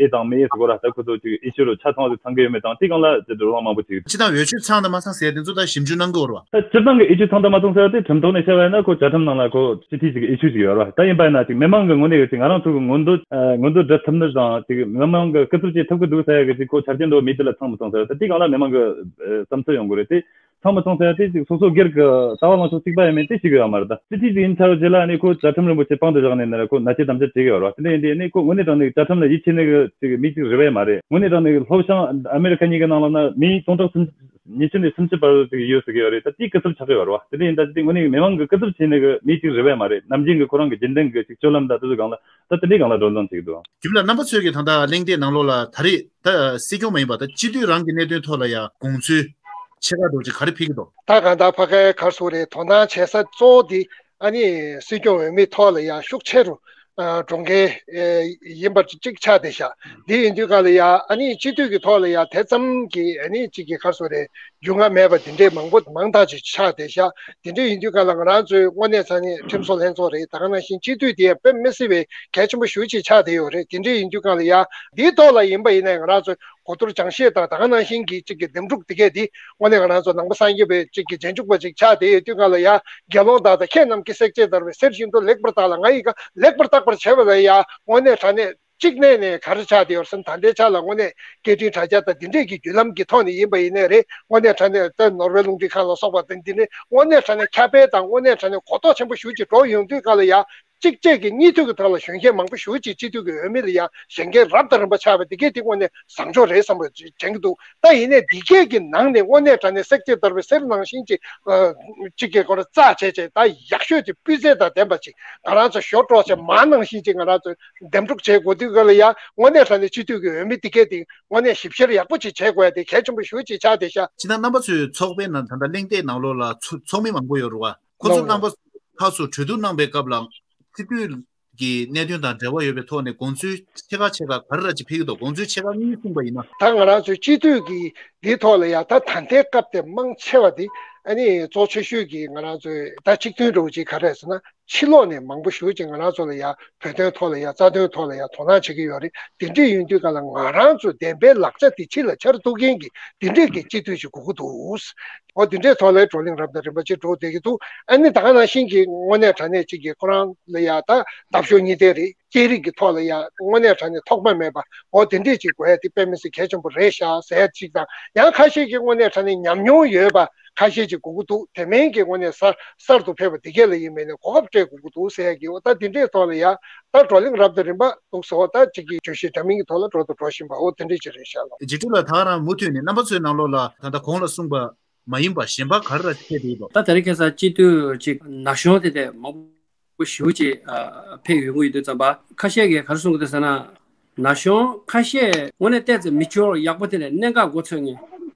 ཨེ་དང་མི་ཨེ་ཟེར་དགོས་ར། ད་ཁོ་ཚོ་ཅིག་ཨེ་ཤུ་རུ་ཆ་ཚང་བ་ཟིག་ཚང་གི་ཡོད་མེད་དང་དེ་གང་ལ་དེ་བགྲོ་གླེང་མང་པོ་ཅིག་སྤྱི་བཏང་འོས་ཆོས་ཚང་དང་མ་ཚང་ཟེར་དེ་ཚོ་ད་ཞིབ་འཇུག་གནང་གི་ཡོད་རེད་བ། ད་སྤྱིར་བཏང་གི་ཨེ་ཤུ་ཚང་དང་མ་ཚང་ཟེར་བ་དེ་ཁྲིམས་ཐོག་ནས་བཤད་པ་ཡིན་ན་ཁོ་བཅའ་ཁྲིམས་ནང་ལ་ཁོ་སྤྱི་འཐུས་ཅིག་གི་ཨེ་ཤུ་ཅིག་ཡོད་རེད་བ། ད་ཡིན་པ་ཡིན་ན་ཅིག་མི་མང་གི་ངོས་ནས་ཅིག་ང་རང་ཚོ་གི་མངོན་འདོད་ཨ་མངོན་འདོད་སྒྲུབ་ཐུབ་ནི་དང་ཅིག་མི་མང་གི་སྐུ་ཚབ་བྱེད་ཐུབ་ཀྱི་འདུག་ཟེར་ཡ་གི་ཅིག་ཁོ་ཆ་རྐྱེན་འདྲ་བོ་མེད་དེ་ལ་ཚང་མི་ཚང་ཟེར་བ་ད་དེ་གང་ལ་མི་མང་གི་ཨ་བསམ་ཚུལ་ཡོང་གི་རེད། དེ་ཚང་མི་ཚང་ཟེར་ཡ་དེ་ཅིག་སོ་སོ་སྒེར་གི་ལྟ་བ་ལངས་ཕྱོགས་གཅིག་པ་ཡིན་མིན་དེ་ཤེས་གི་ཡོད་མ་རེད། ད་སྤྱི་འཐུས་ཅིག་ཡིན་ཚར་རྗེས་ལ་ནི་ཁོ་བཅའ་ཁྲིམས་རིན་པོ་ཆེ་པང་དུ་བཞག་ནས་ནི་ཁོ་མནའ་སྐྱེལ་དམ་བཅའ་བྱེད་གི་ཡོད་རེད་བ། དེ་འདྲ་ཡིན་དུས་ནི་ཁོ་དངོས་གནས་དྲང་གནས་བཅའ་ཁྲིམས་ལ་ཡིད་ཆེས་ནི་གི་ཅིག་མི་ཅིག་རེད་པས་མ་རེད། དངོས་གནས་དྲང་གནས་ལྷོ་བྱང་ཨ་མེ་རི་ཁ་གཉིས་ཀྱི་ནང་ལ་ན་མི་སྟོང་ཕྲག་སུམ་ཉི་ཤུ་ནས་སུམ་ཅུ་བར་དུ་ཡོད་ཟེར་གྱི་ཡོད་རེད། ད་དེའི་སྐུ་ཚབ་ཆགས་ཀྱི་ཡོད་རེད་བ། དེ་འདྲ་ཡིན་ད་དེ་དངོས་གནས་མི་མང་གི་སྐུ་ཚབ་བྱས་ནས་གི་མི་གཅིག་རེད་པས་མ་རེད། ནམ་རྒྱུན་གྱི་ཁོ་རང་གི་རྒྱུན་ལྡན་གྱི་ཅིག་སྤྱོད་ལམ་དང་དེ་ཚོ་སྒང་ལ་ད་དེ་འདྲའི་སྒང་ལ་བགྲོ་གླེང་བྱེད་ཀྱི་འདུག་རྒྱུན་ལ་རྣམ་པ་ཚོས་ཀྱི་ད་ལྟ་གླེང་སྟེགས་ནང་ལོགས་ལ་ད་རེས་ད་སྲིད་སྐྱོང་མ་ཡིན་པ་ད་སྤྱི་འཐུས་རང་གི་གནད་དོན་ཐོག་ལ་ཡ་དགོངས་ཚུལ་ཕྱེད་ཀ་འདྲ་ཅིག་ག་རེ་ཕེབས་ཀྱི་འདུག་ད་གང་ལྟར་ཕ་གའི་གར་སོ་རེད། དོ་སྣང་བྱེད་ས་གཙོ་བོ་དེ་ཨ་ནི་སྲིད་སྐྱོང་འོས་མིའི་ཐོག་ལ་ཡ་ཤུགས་ཆེ་རུ་ཨ་འགྲོ་མཁན་ཨེ་ཡིན་པ་གཅིག་ཆགས་བསྡད་ཤག་འདི་ཡིན་དུས་ག་ལ་ཡ་ཨ་ནི་སྤྱི་འཐུས་ཀྱི་ཐོག་ལ་ཡ་དེ་ཙམ་གྱི་ཨ་ནི་གཅིག་གི་ག་རེ་ཟེར་རེད། རྒྱུས་མངའ་མེད་པ་འདི་འདྲས་མང་པོ་མང་དག་ཅིག་ཆགས་བསྡད་ཤག་འདི་འདྲས་ཡིན་དུས་ག་ལ་ང་རང་ཚོའི་དངོས་གནས་ས་ནས་ཁྲིམས་བཟོ་ལྷན་ཚོགས་རེད། ད་ག་ནང་བཞིན་སྤྱི་འཐུས་དེ་ཡང་དཔེ་མི་སྲིད་པའི་གལ་ཆེན་པོ་ཞེ་པོ་ཅིག་ཆགས་བསྡད་ཡོད་རེད། འདི་འདྲས་ཡིན་དུས་ག་ལ་ཡ་འདིའི་ཐོག་ལ་ཡིན་པ་ཡིན་ནའི་ང་རང་ཚོ་གོ་བསྡུར་སྦྱང་བཤད་དང་ད་ག་ནང་བཞིན་གྱི་གཅིག་གི་འདེམས་སྒྲུག་དེ་གས་དེ་དངོས་གནས་ང་རང་ཚོ་ནང་པ་སངས་རྒྱས་པའི་གཅིག་གི་རྗེས་འཇུག་པ་ཅིག་ཆགས་བསྡད་ཡོད་དུས་ག་ལ་ཡ་དགེ་སློང་དག་དང་ཁྱེད་རྣམས་ཀྱི་བསྲེག་བཅད་བརྡར་བའི་གསེར་བཞིན་དུ་ལེགས་པར་བརྟག་ལ་ང་ཡི་ག་ལེགས་པར་བརྟག་པར་བྱེད་པ་ལ་ཡ་དངོས་གནས་དྲང་གནས་གཅིག་གནས་ནས་ག་རེ་ཆགས་བསྡད་ཡོད་སེམས་ད་ལྟའི་ཆ་ལ་དངོས་གནས་སྐད་འཕྲིན་དྲ་རྒྱ་དང་འདི་འདྲས་ཀྱི་བརྒྱུད་ལམ་གྱི་ཐོག་ནས་ཡིན་པ་ཡིན་ནའི་རེད། དངོས་གནས་དྲང་གནས་ད་ནོར་ཝེ་རླུང་འཕྲིན་ཁང་ལ་སོགས་པ་དང་འདི་ནས་དངོས་གནས་དྲང་གནས་ཁྱབ་སྤེལ་དང་དངོས་གནས་དྲང་གནས་གོ་རྟོགས་ཆེན་པོ་ཞེ་པོ་ཅིག་འགྲོ་ཡོང་དུས་ག་ལ་ཡ་གཅིག་བཅས་ཀྱི་གཉིས་མཐུད་ཀྱི་ཐོག་ལ་གཞོན་སྐྱེས་མང་པོ་ཞེ་པོ་ཅིག་སྤྱི་འཐུས་ཀྱི་འོས་མི་ལ་ཡ་གཞོན་སྐྱེས་རབ་དང་རིམ་པ་ཆགས་པ་འདི་གས་དེ་དངོས་གནས་བཟང་ཕྱོགས་རེད་བསམ་པ་དྲན་གྱི་འདུག་ད་ཡིན་ནའི་འདི་གས་ཀྱི་ནང་ནས་དངོས་གནས་དྲང་གནས་བསྲེག་བཅད་བརྡར་བའི་གསེར་ནང་བཞིན་ཅིག་གཅིག་གི་སྐོར་རྩ་བྱས་བྱས་ད་ཡག་ཤོས་ཀྱི་སྤུས་ཚད་དང་ལྡན་པ་ཅིག་ང་རང་ཚོ་ཞོར་འགྲོ་བྱས་མ་ནང་བཞིན་ཅིག་ང་རང་ཚོ་འདེམས་སྒྲུག་བྱེད་དགོས་དུས་ག་ལ་ཡ་དངོས་གནས་དྲང་གནས་སྤྱི་འཐུས་ཀྱི་འོས་མི་འདི་གས་དེ་དངོས་གནས་ཞིབ་བཤེར་ཡག་པོ་ཅིག་བྱེད་དགོས་ཡ་དེ་གལ་ཆེན་པོ་ཞེ་པོ་ཅིག་ཆགས་བསྡད་ཤག་ཕྱི་ནང་རྣམ་པ་ཚོའི་ཚོགས་པའི་ནང་ད་ལྟ་གླེང་སྟེགས་ནང་ལོགས་ལ་ཚོ་ཚོགས་མི་མང་པོ་ཡོད་རེད་བ། ཁོ་ཚོ་རྣམ་པ་ཁག་སུ་གྲོས་བསྡུར་གནང་པའི་སྐབས་ལ་སྤྱི་འཐུས་ཀྱི་གནད་དོན་དང་འབྲེལ་བ་ཡོད་པའི་ཐོག་ནས་དགོངས་ཚུལ་ཕྱེད་ཀ་ཕྱེད་ཀ་ག་རེ་ར་ཅིག་ཕེབས་ཀྱི་འདུག་དགོངས་ཚུལ་ཕྱེད་ཀ་གཉིས་གསུངས་པ་ཡིན་ན། ད་ང་རང་ཚོའི་སྤྱི་འཐུས་ཀྱི་འདིའི་ཐོག་ལ་ཡ་ད་ད་ལྟའི་སྐབས་དེ་མང་ཆེ་བ་དེ་ ཨ་ནི་གཙོ་ཆེ་ཤོས་ཀྱི་ང་རང་ཚོའི་ད་གཅིག་མཐུན་འདྲ་བོ་ཅིག་ག་རེ་རེད་ཟེར་ན། ཕྱི་ལོགས་ནས་མང་པོ་ཞེ་པོ་ཅིག་ང་རང་ཚོ་ལ་ཡ་བོད་དོན་ཐོག་ལ་ཡ་རྩ་དོན་ཐོག་ལ་ཡ་དོ་སྣང་བྱེད་ཀྱི་ཡོད་རེད། དེ་འདྲ་ཡིན་དུས་ག་ལ་ང་རང་ཚོ་བདེན་པའི་ལག་ཆ་དེ་ཕྱི་ལ་འཕྱར་ཐུབ་མཁན་གྱི་དེ་འདྲས་ཀྱི་སྤྱི་འཐུས་ཤིག་དགོས་ཀྱི་འདུག་འོ་དེ་འདྲས་ཐོག་ལ་བགྲོ་གླེང་རབ་དང་རིམ་པ་ཅིག་འགྲོ་བསྡད་ཀྱི་འདུག་ཨ་ནི་ད་ག་ནང་བཞིན་གྱི་དངོས་གནས་དྲང་གནས་ཅིག་གི་ཁོ་རང་ལ་ཡ་ད་འདབ་གཤོག་གཉིས་ལྡན་རེད། སྐད་རིགས་ཀྱི་ཐོག་ལ་ཡང་དངོས་གནས་དྲང་གནས་ཐོགས་པ་མེད་པ་འོ་དེ་འདྲས་ཅིག་དགོས་ཡ་དེ་དཔེ་མི་སྲིད་གལ་ཆེན་པོ་རེད་ཤག་ཟེར་ཡ་ཅིག་དང་། ཡང་ཁ་ཤས་ཀྱིས་དངོས་གནས་དྲང་གནས་ཉམས་མྱོང་ཡོད་པ་ཁ་ཤས་ཅིག་དགོས་ཀྱི་འདུག་དེ་མིན་གྱི་དངོས་གནས་གསར་གསར་དུ་ཕེབས་པ་དེ་གས་ལ་ཡིན་མིན་ནས་གོ་སྐབས་སྤྲད་དགོས་ཀྱི་འདུག་ཟེར་ཡ་གི་འོ་ད་དེ་འདྲས་ཐོག་ལ་ཡ་ད་བགྲོ་གླེང་རབ་དང་རིམ་པ་འདུག་ཟེར་བ། ད་ཅིག་གི་བརྗོད་གཞི་འདྲ་མིན་གྱི་ཐོག་ལ་འགྲོ་དང་འགྲོ་བཞིན་པ་འོ་དེ་འདྲས་ཅིག་རེད་ཤག་ལགས། འཇིགས་སྒྲོལ་ལགས། ད་ག་རང་མུ་མཐུད་ནས་རྣམ་པ་ཚོའི་ནང་ལོགས་ལ་ད་ལྟ་གོང་ལ་གསུངས་པ་མ་ཡིན་པ་གཞན་པ་ག་རེ་ར་ཅིག་ཕེབས་བསྡད་ཡོད་པ། ད་དེ་རིང་ཁ་སང་སྤྱི་འཐུས་ཅིག་ན་གཞོན་དེ་འདྲས་མང་པོ་ཞེ་པོ་ཅིག་ཨ་ཕེབས་ཡོང་གི་ཡོད་དུས་ཙམ་པ། ཁ་ཤས་ཀྱིས་ག་རེ་གསུང་གི་འདུག་ཟེར་ན། ན་གཞོན་ཁ་ཤས་དངོས་གནས་བལྟས་ཚེ་མེ་ཅོར་ཡག་པོ་དེ་འདྲས་གནད་འགག་མགོ་ཚོས་མཁན།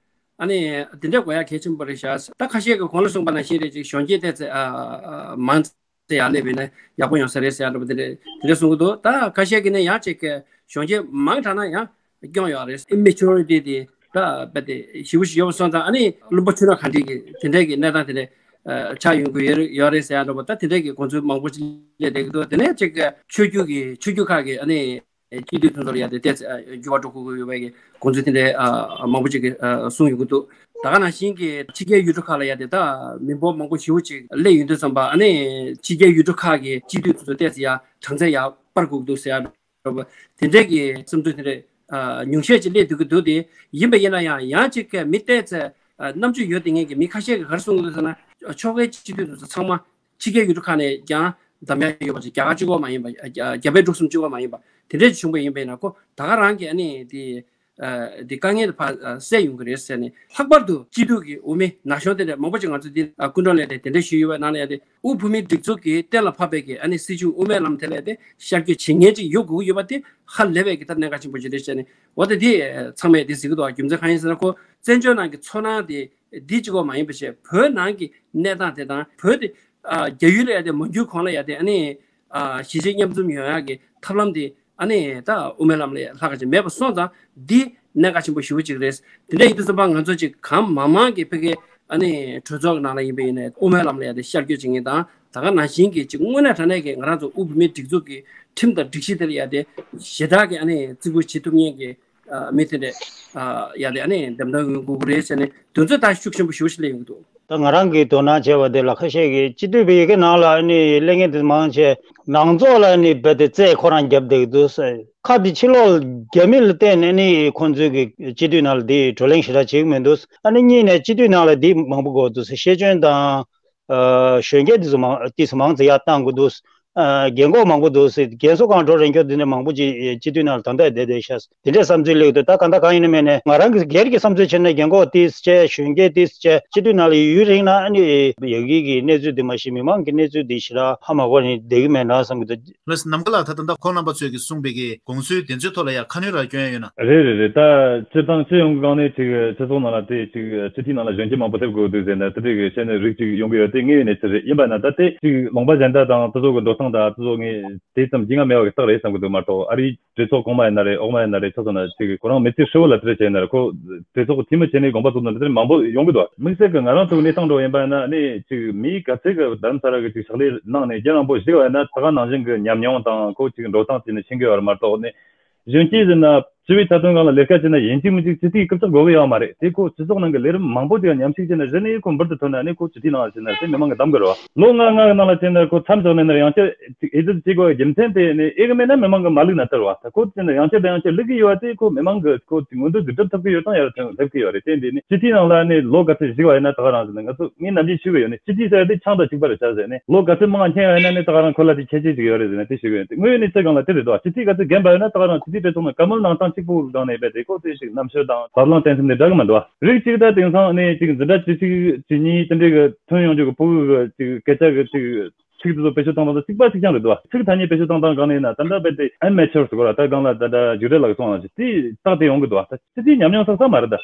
ཨ་ནི་དེ་འདྲས་དགོས་ཡ་གལ་ཆེན་པོ་རེད་ཤག་ད་ཁ་ཤས་ཀྱིས་གོང་ལ་གསུངས་པ་ནང་བཞིན་རེད། ཅིག་གཞོན་སྐྱེས་བལྟས་ཚེ་ཨ་ཨ་མང་ཙམ་ཡར་སླེབས་པ་ཡིན་ན་ཡག་པོ་ཡོང་ས་རེད་ཟེར་ཡ་འདྲ་པོ་དེ་འདྲས་དེ་འདྲས་གསུང་གི་འདུག་ད་ཁ་ཤས་ཀྱིས་ནི་ཡང་ཅིག་གི་གཞོན་སྐྱེས་མང་དྲགས་ན་ཡང་སྐྱོན་ཡོད་རེད། ཨི་མེ་ཅོ་རི་ཊི་དེ་ད་རྦད་དེ་ཞེ་པོ་ཞིག་ཡོད་པ་སོང་ཙང་། ཨ་ནི་བླུན་པོ་ཆུ་ནག་ག་འདྲས་ཀྱི་དེ་འདྲས་ཀྱི་གནས་སྟངས་དེ་འདྲས་ཨ་ཆགས་ཡོང་གི་ཡོད་རེད་ཟེར་ཡ་འདྲ་པོ། ད་དེ་འདྲས་ཀྱི་དགོངས་ཚུལ་མང་པོ་ཅིག་སླེབས་བསྡད་ཀྱི་འདུག་དེ་ནས་ཅིག་གི་ཆོས་བརྒྱུད་ཀྱི་ཆོས་བརྒྱུད་ཁག་གི་ཨ་ནི་སྤྱི་འཐུས་ཚོ་ལ་ཡ་དེ་ཏོག་ཙམ་འགྱུར་བ་འགྲོ་དགོས་ཀྱི་ཡོད་པའི་གི་དགོངས་ཚུལ་དེ་འདྲའི་ཨ་མང་པོ་ཅིག་གིས་ཨ་གསུངས་ཡོང་གི་འདུག་ད་ག་ནང་བཞིན་གྱི་ཕྱི་རྒྱལ་ཡུལ་གྲུ་ཁག་ལ་ཡ་དེ་ད་མི་འབོར་མང་པོ་ཞེ་པོ་ཅིག་སླེབས་ཡོང་དུས་ཙམ་པ། ཨ་ནི་ཕྱི་རྒྱལ་ཡུལ་གྲུ་ཁག་གི་སྤྱི་འཐུས་ཚོ་ཏོག་ཙམ་ཡ་གྲངས་ཚད་ཡར་སྤར་དགོས་ཀྱི་འདུག་ཟེར་ཡ་འདྲ་པོ་དེ་འདྲའི་གི་བསམ་ཚུལ་དེ་འདྲའི་ཨ་ཉུང་ཤས་ཅིག་སླེབས་སྡོད་ཀྱི་འདུག་དེ་ཡིན་པ་ཡིན་ན་ཡང་། ཡང་ཅིག་གི་མི་ཏོག་ཙམ་ཨ་རྣམ་དཔྱོད་ཡོད་བསྡད་མཁན་གྱི་མི་ཁ་ཤས་ཀྱིས་ག་རེ་གསུངས་ཀྱི་འདུག་ཟེར་ན། ཕྱོགས་འགལ་སྤྱི་འཐུས་ཚོ་ཚང་མ་ཕྱི་རྒྱལ་ཡུལ་གྲུ་ཁག་ནས་ཀྱང་འདེམས་ཡ་ཡོད་པ་ཅིག་རྒྱ་གར་གཅིག་པོ་མ་ཡིན་པ། རྒྱ་རྒྱ་བལ་འབྲུག་གསུམ་གཅིག་པོ་མ་ཡིན་པ་དེ་འདྲས་ཅིག་བྱུང་པ་ཡིན་པ་ཡིན་ན། ཁོ་ད་ག་རང་གི་ཨ་ནི་དེ་ཨ་དེ་དཀའ་ངལ་དེ་ཕར་ཨ་སེལ་ཡོང་གི་རེད་ཟེར་ནས། ལྷག་པར་དུ་སྤྱི་འཐུས་ཀྱི་འོས་མི་ན་གཞོན་དེ་འདྲས་མང་པོ་ཅིག་ང་ཚོ་འདི་ཨ་སྐུ་མགྲོན་ལ་དེ་དེ་འདྲས་ཞུས་ཡོད་པ་ནང་ལ་ཡ་དེ། དབུས་བོད་མིའི་སྒྲིག་འཛུགས་ཀྱིས་གཏན་ལ་ཕབ་པའི་གི་ཨ་ནི་སྲིད་བྱུས་དབུ་མའི་ལམ་དེ་ལ་དེ་ཤར་བསྐྱོད་བྱེད་མཁན་ཅིག་ཡོད་དགོས་ཀྱི་ཡོད་པ་དེ་ཧ་ལས་པའི་གི་ད་གནད་འགག་ཆེན་པོ་ཅིག་རེད་ཟེར་ནས། འོ་ད་དེ་ཚང་མས་དེ་གཟིགས་ཀྱི་འདུག་རྒྱུ་མཚན་གང་ཡིན་ཟེར་ན། ཁོ་བཙན་བྱོལ་ནང་གི་ཚོར་སྣང་དེ་འདི་གཅིག་པོ་མ་ཡིན་པ་བྱས། བོད་ནང་གི་གནས་སྟངས་དེ་དང་། བོད་དེ་ཨ་རྒྱ་ཡུལ་ལ་ཡ་དེ་མ་འགྱུར་གོང་ལ་ཡ་དེ་ཨ་ནི་ཨ་གཞིས་བྱེས་མཉམ་འཛོམས་ཡོང་ཡ་གི་ཐབས་ལམ་དེ་ཨ་ནི་ད་དབུ་མའི་ལམ་ལ་ཡ་ལྷག་ག་ཅིག་མེད་པ་སོང་ཙང་། འདི་གནད་འགག་ཆེན་པོ་ཞེ་པོ་ཅིག་རེད། དེ་འདྲ་ཡིན་དུས་ཙམ་པ་ང་ཚོ་ཅིག་གང་མང་མང་གི་ཕ་གི་ཨ་ནི་གྲོས་ཚོགས་ཀྱི་ནང་ལ་ཡིན་པ་ཡིན་ནའི་དབུ་མའི་ལམ་ལ་ཡ་དེ་ཤར་བསྐྱོད་བྱེད་མཁན་དང་། ད་ག་ནང་བཞིན་གྱི་ཅིག་དངོས་གནས་དྲང་གནས་ཀྱི་ང་རང་ཚོ་དབུས་བོད་མིའི་སྒྲིག་འཛུགས་ཀྱི་ཁྲིམས་དང་སྒྲིག་གཞི་དེ་ལ་ཡ་དེ་ཞེ་དྲག་གི་ཨ་ནི་བརྩི་བཀུར་བྱེད་ཐུབ་མཁན་གྱི་ཨ་མི་དེ་འདྲས་ཨ་ཡ་དེ་ཨ་ནི་འདེམས་ཐོན་ཡོང་དགོས་ཀྱི་རེད་ཟེར་ནས་དོན་ཚན་ད་ཤུགས་ཆེན་པོ་ཞེ་པོ་ཞིག་སླེབས་ཡོང་གི་འདུག་ད་ང་རང་གིས་དོ་སྣང་བྱས་པ་དེ་ལ་ཁ་ཤས་ཀྱིས་སྤྱི་འཐུས་པའི་ཡི་གེ་ནང་ལ་ཨ་ནི་སླེབས་མཁན་དེ་མང་ཆེ། ནང་ཚོགས་ལ་ཨ་ནི་རྦད་དེ་རྩོད་ཁོ་རང་བརྒྱབ་བསྡད་ཀྱི་འདུག་ཟེར། ཁ་དེ་ཕྱི་ལོགས་རྒྱ་མི་ལ་བརྟེན་ནས་ཨ་ནི་ཁོང་ཚོས་ཀྱི་སྤྱི་འཐུས་ནང་ལ་དེ་བགྲོ་གླེང་ཞེ་དྲག་བྱེད་ཀྱི་མི་འདུག་ཨ་ནི་གཉིས་ནས་སྤྱི་འཐུས་ནང་ལ་དེ་མང་པོ་དགོས་འདུག་ཟེར། ཤེས་འཇོན་དང་ཨ་གཞོན་སྐྱེས་དེ་ཚོ་མང་དེ་ཚོ་མང་ཙམ་ཡར་བཏང་དགོས་འདུག་ཨ་རྒན་གོག་མང་པོ་འདུག་ཟེར། རྒན་གསོ་ཁང་འགྲོ་རན་ཁྱོ་དེ་འདྲ་མང་པོ་ཅིག་སྤྱི་འཐུས་ནང་ལ་ད་ལྟ་བསྡད་བསྡད་ཤག་དེ་འདྲའི་བསམ་ཚུལ་སླེབས་འདུག་ད་གང་ལྟར་གང་ཡིན་ན་མིན་ནས་ང་རང་གི་སྒེར་གྱི་བསམ་ཚུལ་བྱས་ན། རྒན་གོག་ཏིས་བྱས། གཞོན་སྐྱེས་ཏིས་བྱས། སྤྱི་འཐུས་ནང་ལ་ཡུན་རིང་ན་ཨ་ནི་ཡ་གི་གི་གནས་ཚུལ་འདི་མ་གཞི་མི་མང་གི་གནས་ཚུལ་འདི་ཞེ་དྲག་ཧ་མ་གོ་ནས་བསྡད་ཀྱི་མེད་ན་བསམ་གྱི་འདུག་ལགས་སོ། ནམ་མཁའ་ལགས། ད་ད་ལྟ་ཁོང་རྣམ་པ་ཚོས་ཀྱི་གསུངས་པའི་གི་དགོངས་ཚུལ་དེ་ཚོའི་ཐོག་ལ་ཡང་ཁ་སྣོན་ར་སྐྱོན་ཡ་ཡོད་ན། རེད་རེད་རེད། ད་སྤྱིར་བཏང་སྤྱི་ཡོངས་ཀྱི་སྒང་ནས་ཅིག་སྤྱི་ཚོགས་ནང་ལ་དེ་ཅིག་སྤྱི་འཐུས་ནང་ལ་གཞོན་སྐྱེས་མང་པོ་སླེབས་དགོས་འདུག་ཟེར་ན། དེ་འདྲའི་གི་བཤད་ནས་རིགས་ཅིག་ཡོང་གི་ཡོད། དེ་དངོས་ཡོད་གནས་ཚུལ་རེད། ཡིན་པ་ན་ད་དེ་ཅིག་ལུང་པ་གཞན་དག་དང་སྤྱི་ཚོགས་ཀྱི་འགྲོ་སྟངས་དང་སྤྱི་ཚོགས་ངས་དེ་ཙམ་རྒྱུས་མངའ་མེད་པ་གི་རྟགས་རེད་བསམ་གྱི་འདུག་མ་གཏོགས། ཨ་རིའི་གྲོས་ཚོགས་གོང་མ་ཡིན་ན་རེད། འོག་མ་ཡིན་ན་རེད། ཆ་མཚོན་ན་ཅིག་ཁོ་རང་མི་ཚེ་ཧྲིལ་བོ་ལ་དེ་འདྲ་བྱས་ན་རེད། ཁོ་གྲོས་ཚོགས་ཀྱི་འཐུས་མི་བྱས་ནས་དགོངས་པ་རྫོགས་ན་དེ་འདྲ་མང་པོ་ཡོང་གི་འདུག་དམིགས་བསལ་གྱི་ང་རང་ཚོ་གི་གནས་སྟངས་འདྲ་བོ་ཡིན་པ་ཡིན་ན། ཨ་ནི་ཅིག་མི་ག་ཚད་ཀྱི་རྡ་རམ་ས་ལ་གི་ཅིག་ཕྱག་ལས་གནང་ནས་རྒྱུན་རིང་པོ་བཞུགས་པ་ཡིན་ན། ད་ག་ནང་བཞིན་གྱི་ཉམས་མྱོང་དང་ཁོ་ཅིག་འགྲོ་སྟངས་བྱས་ནས་ཕྱིན་གྱི་ཡོད་རེད་མ་གཏོགས་ནས། གཞོན་སྐྱེས་ཟེར་ན་སྤྱི་པའི་ཆ་དོན་སྒང་ལ་ལས་ཀ་བྱས་ན་ཡིན་གཅིག་མིན་གཅིག་སྤྱི་འཐུས་སྐུ་ཕྱག་དགོས་ཀྱི་ཡོད་མ་རེད། དེ་ཁོ་སྤྱི་ཚོགས་ནང་གི་ལས་རིམ་མང་པོ་ཅིག་མཉམ་ཞུགས་བྱས་ན་གཞི་ནས་ཁོ་འབུར་དུ་ཐོན་ན། ཨ་ནི་ཁོ་སྤྱི་འཐུས་ནང་ལ་བྱས་ན་དེ་མི་མང་གིས་གདམ་གི་རེད་བ། ལོ་ལྔ་ལྔ་གི་ནང་ལ་བྱས་ན་ཁོ་མཚམས་བཞག་ནས་ནར་ཡང་བསྐྱར་ཅིག་ཨེ་ཙི་ཅིག་བྱེད་དགོས་རྒྱུ་མཚན་དེ་ནི་ཨེ་གི་མེད་ན་མི་མང་གིས་མ་བླུག་ན་ལྟར་བ། ད་ཁོ་བྱས་ན་ཡང་བསྐྱར་དང་ཡང་བསྐྱར་བླུག་གི་ཡོད་པ་དེ་ཁོ་མི་མང་གིས་ཁོ་ཅིག་མངོན་འདོད་ཅིག་སྒྲུབ་ཐུབ་ཀྱི་ཡོད་ཙང་ཡར་ཐོན་སླེབས་ཀྱི་ཡོད་རེད། དེ་འདི་ནི་སྤྱི་འཐུས་ནང་ལ་ནི་ལོ་ག་ཚོད་བཞུགས་པ་ཡིན་ན། ད་ག་རང་ཟེར་ན་ང་ཚོ་ངས་ནམ་རྒྱུན་ཞུ་གི་ཡོད་ནི། སྤྱི་འཐུས་ཟེར་ཡ་དེ་ཆང་དང་གཅིག་པ་རེད་ཤག་ཟེར་ནས། ལོ་ག་ཚོད་མང་ང་འཁྱེར་བ་ཡིན་ན་ནི་ད་ག་རང་ཁོ་ལ་དེ་ཁྱད་ཆོས་ཅིག་ཡོད་རེད་ཟེར་ནས་དེ་ཞུ་གི་ཡོད། དངོས་ཡོད་གནས་ཚུལ་སྒང་ལ་དེ་རེད་དོ། སྤྱི་འཐུས་ག་ཚོད་རྒན་པ་ཡོད་ན་ད་ག་རང་སྤྱི་འཐུས་གྲོས་ཚོགས་ནང་བཀའ་མོལ་གནང་སྟངས་གཅིག་པོ་སྒང་ནས་རྦད་དེ་ཁོ་ཚོས་ཅིག་རྣམ་དཔྱོད་དང་བབ་བརླིང་བསྟན་སེམས་དེ་འདྲ་གི་མི་འདུག་བ། རིགས་གཅིག་ད་དེང་སང་ནི་ཅིག་འཛིན་གྲྭ་བཅུ་གཅིག་བཅུ་གཉིས་དེ་འདྲའི་གི་ཐོན་ཡོང་རྒྱུ་གི་ཕྲུ་གུ་གི་ཅིག་སྐད་ཆ་གི་ཅིག་ཚིག་དེ་ཚོ་བེད་སྤྱོད་གཏོང་སྟངས་དང་གཅིག་པ་གཅིག་རྐྱང་རེད་འདུག་བ། ཚིག་ཐ་སྙད་བེད་སྤྱོད་གཏོང་སྟངས་སྒང་ནས་ཡིན་ན་ད་ལྟ་རྦད་དེ་ཨེམ་མེ་ཅར་ཟེར་དགོས་ར། ད་སྒང་ལ་ད་ལྟ་རྒྱུགས་སྤྲོད་ལགས་སོང་ལ་ཅིག་དེ་རྟགས་དེ་ཡོང་གི་འདུག་བ། ད་སྤྱི་འཐུས་ཉམས་མྱོང་བསགས་ས་མ་རེད་ད།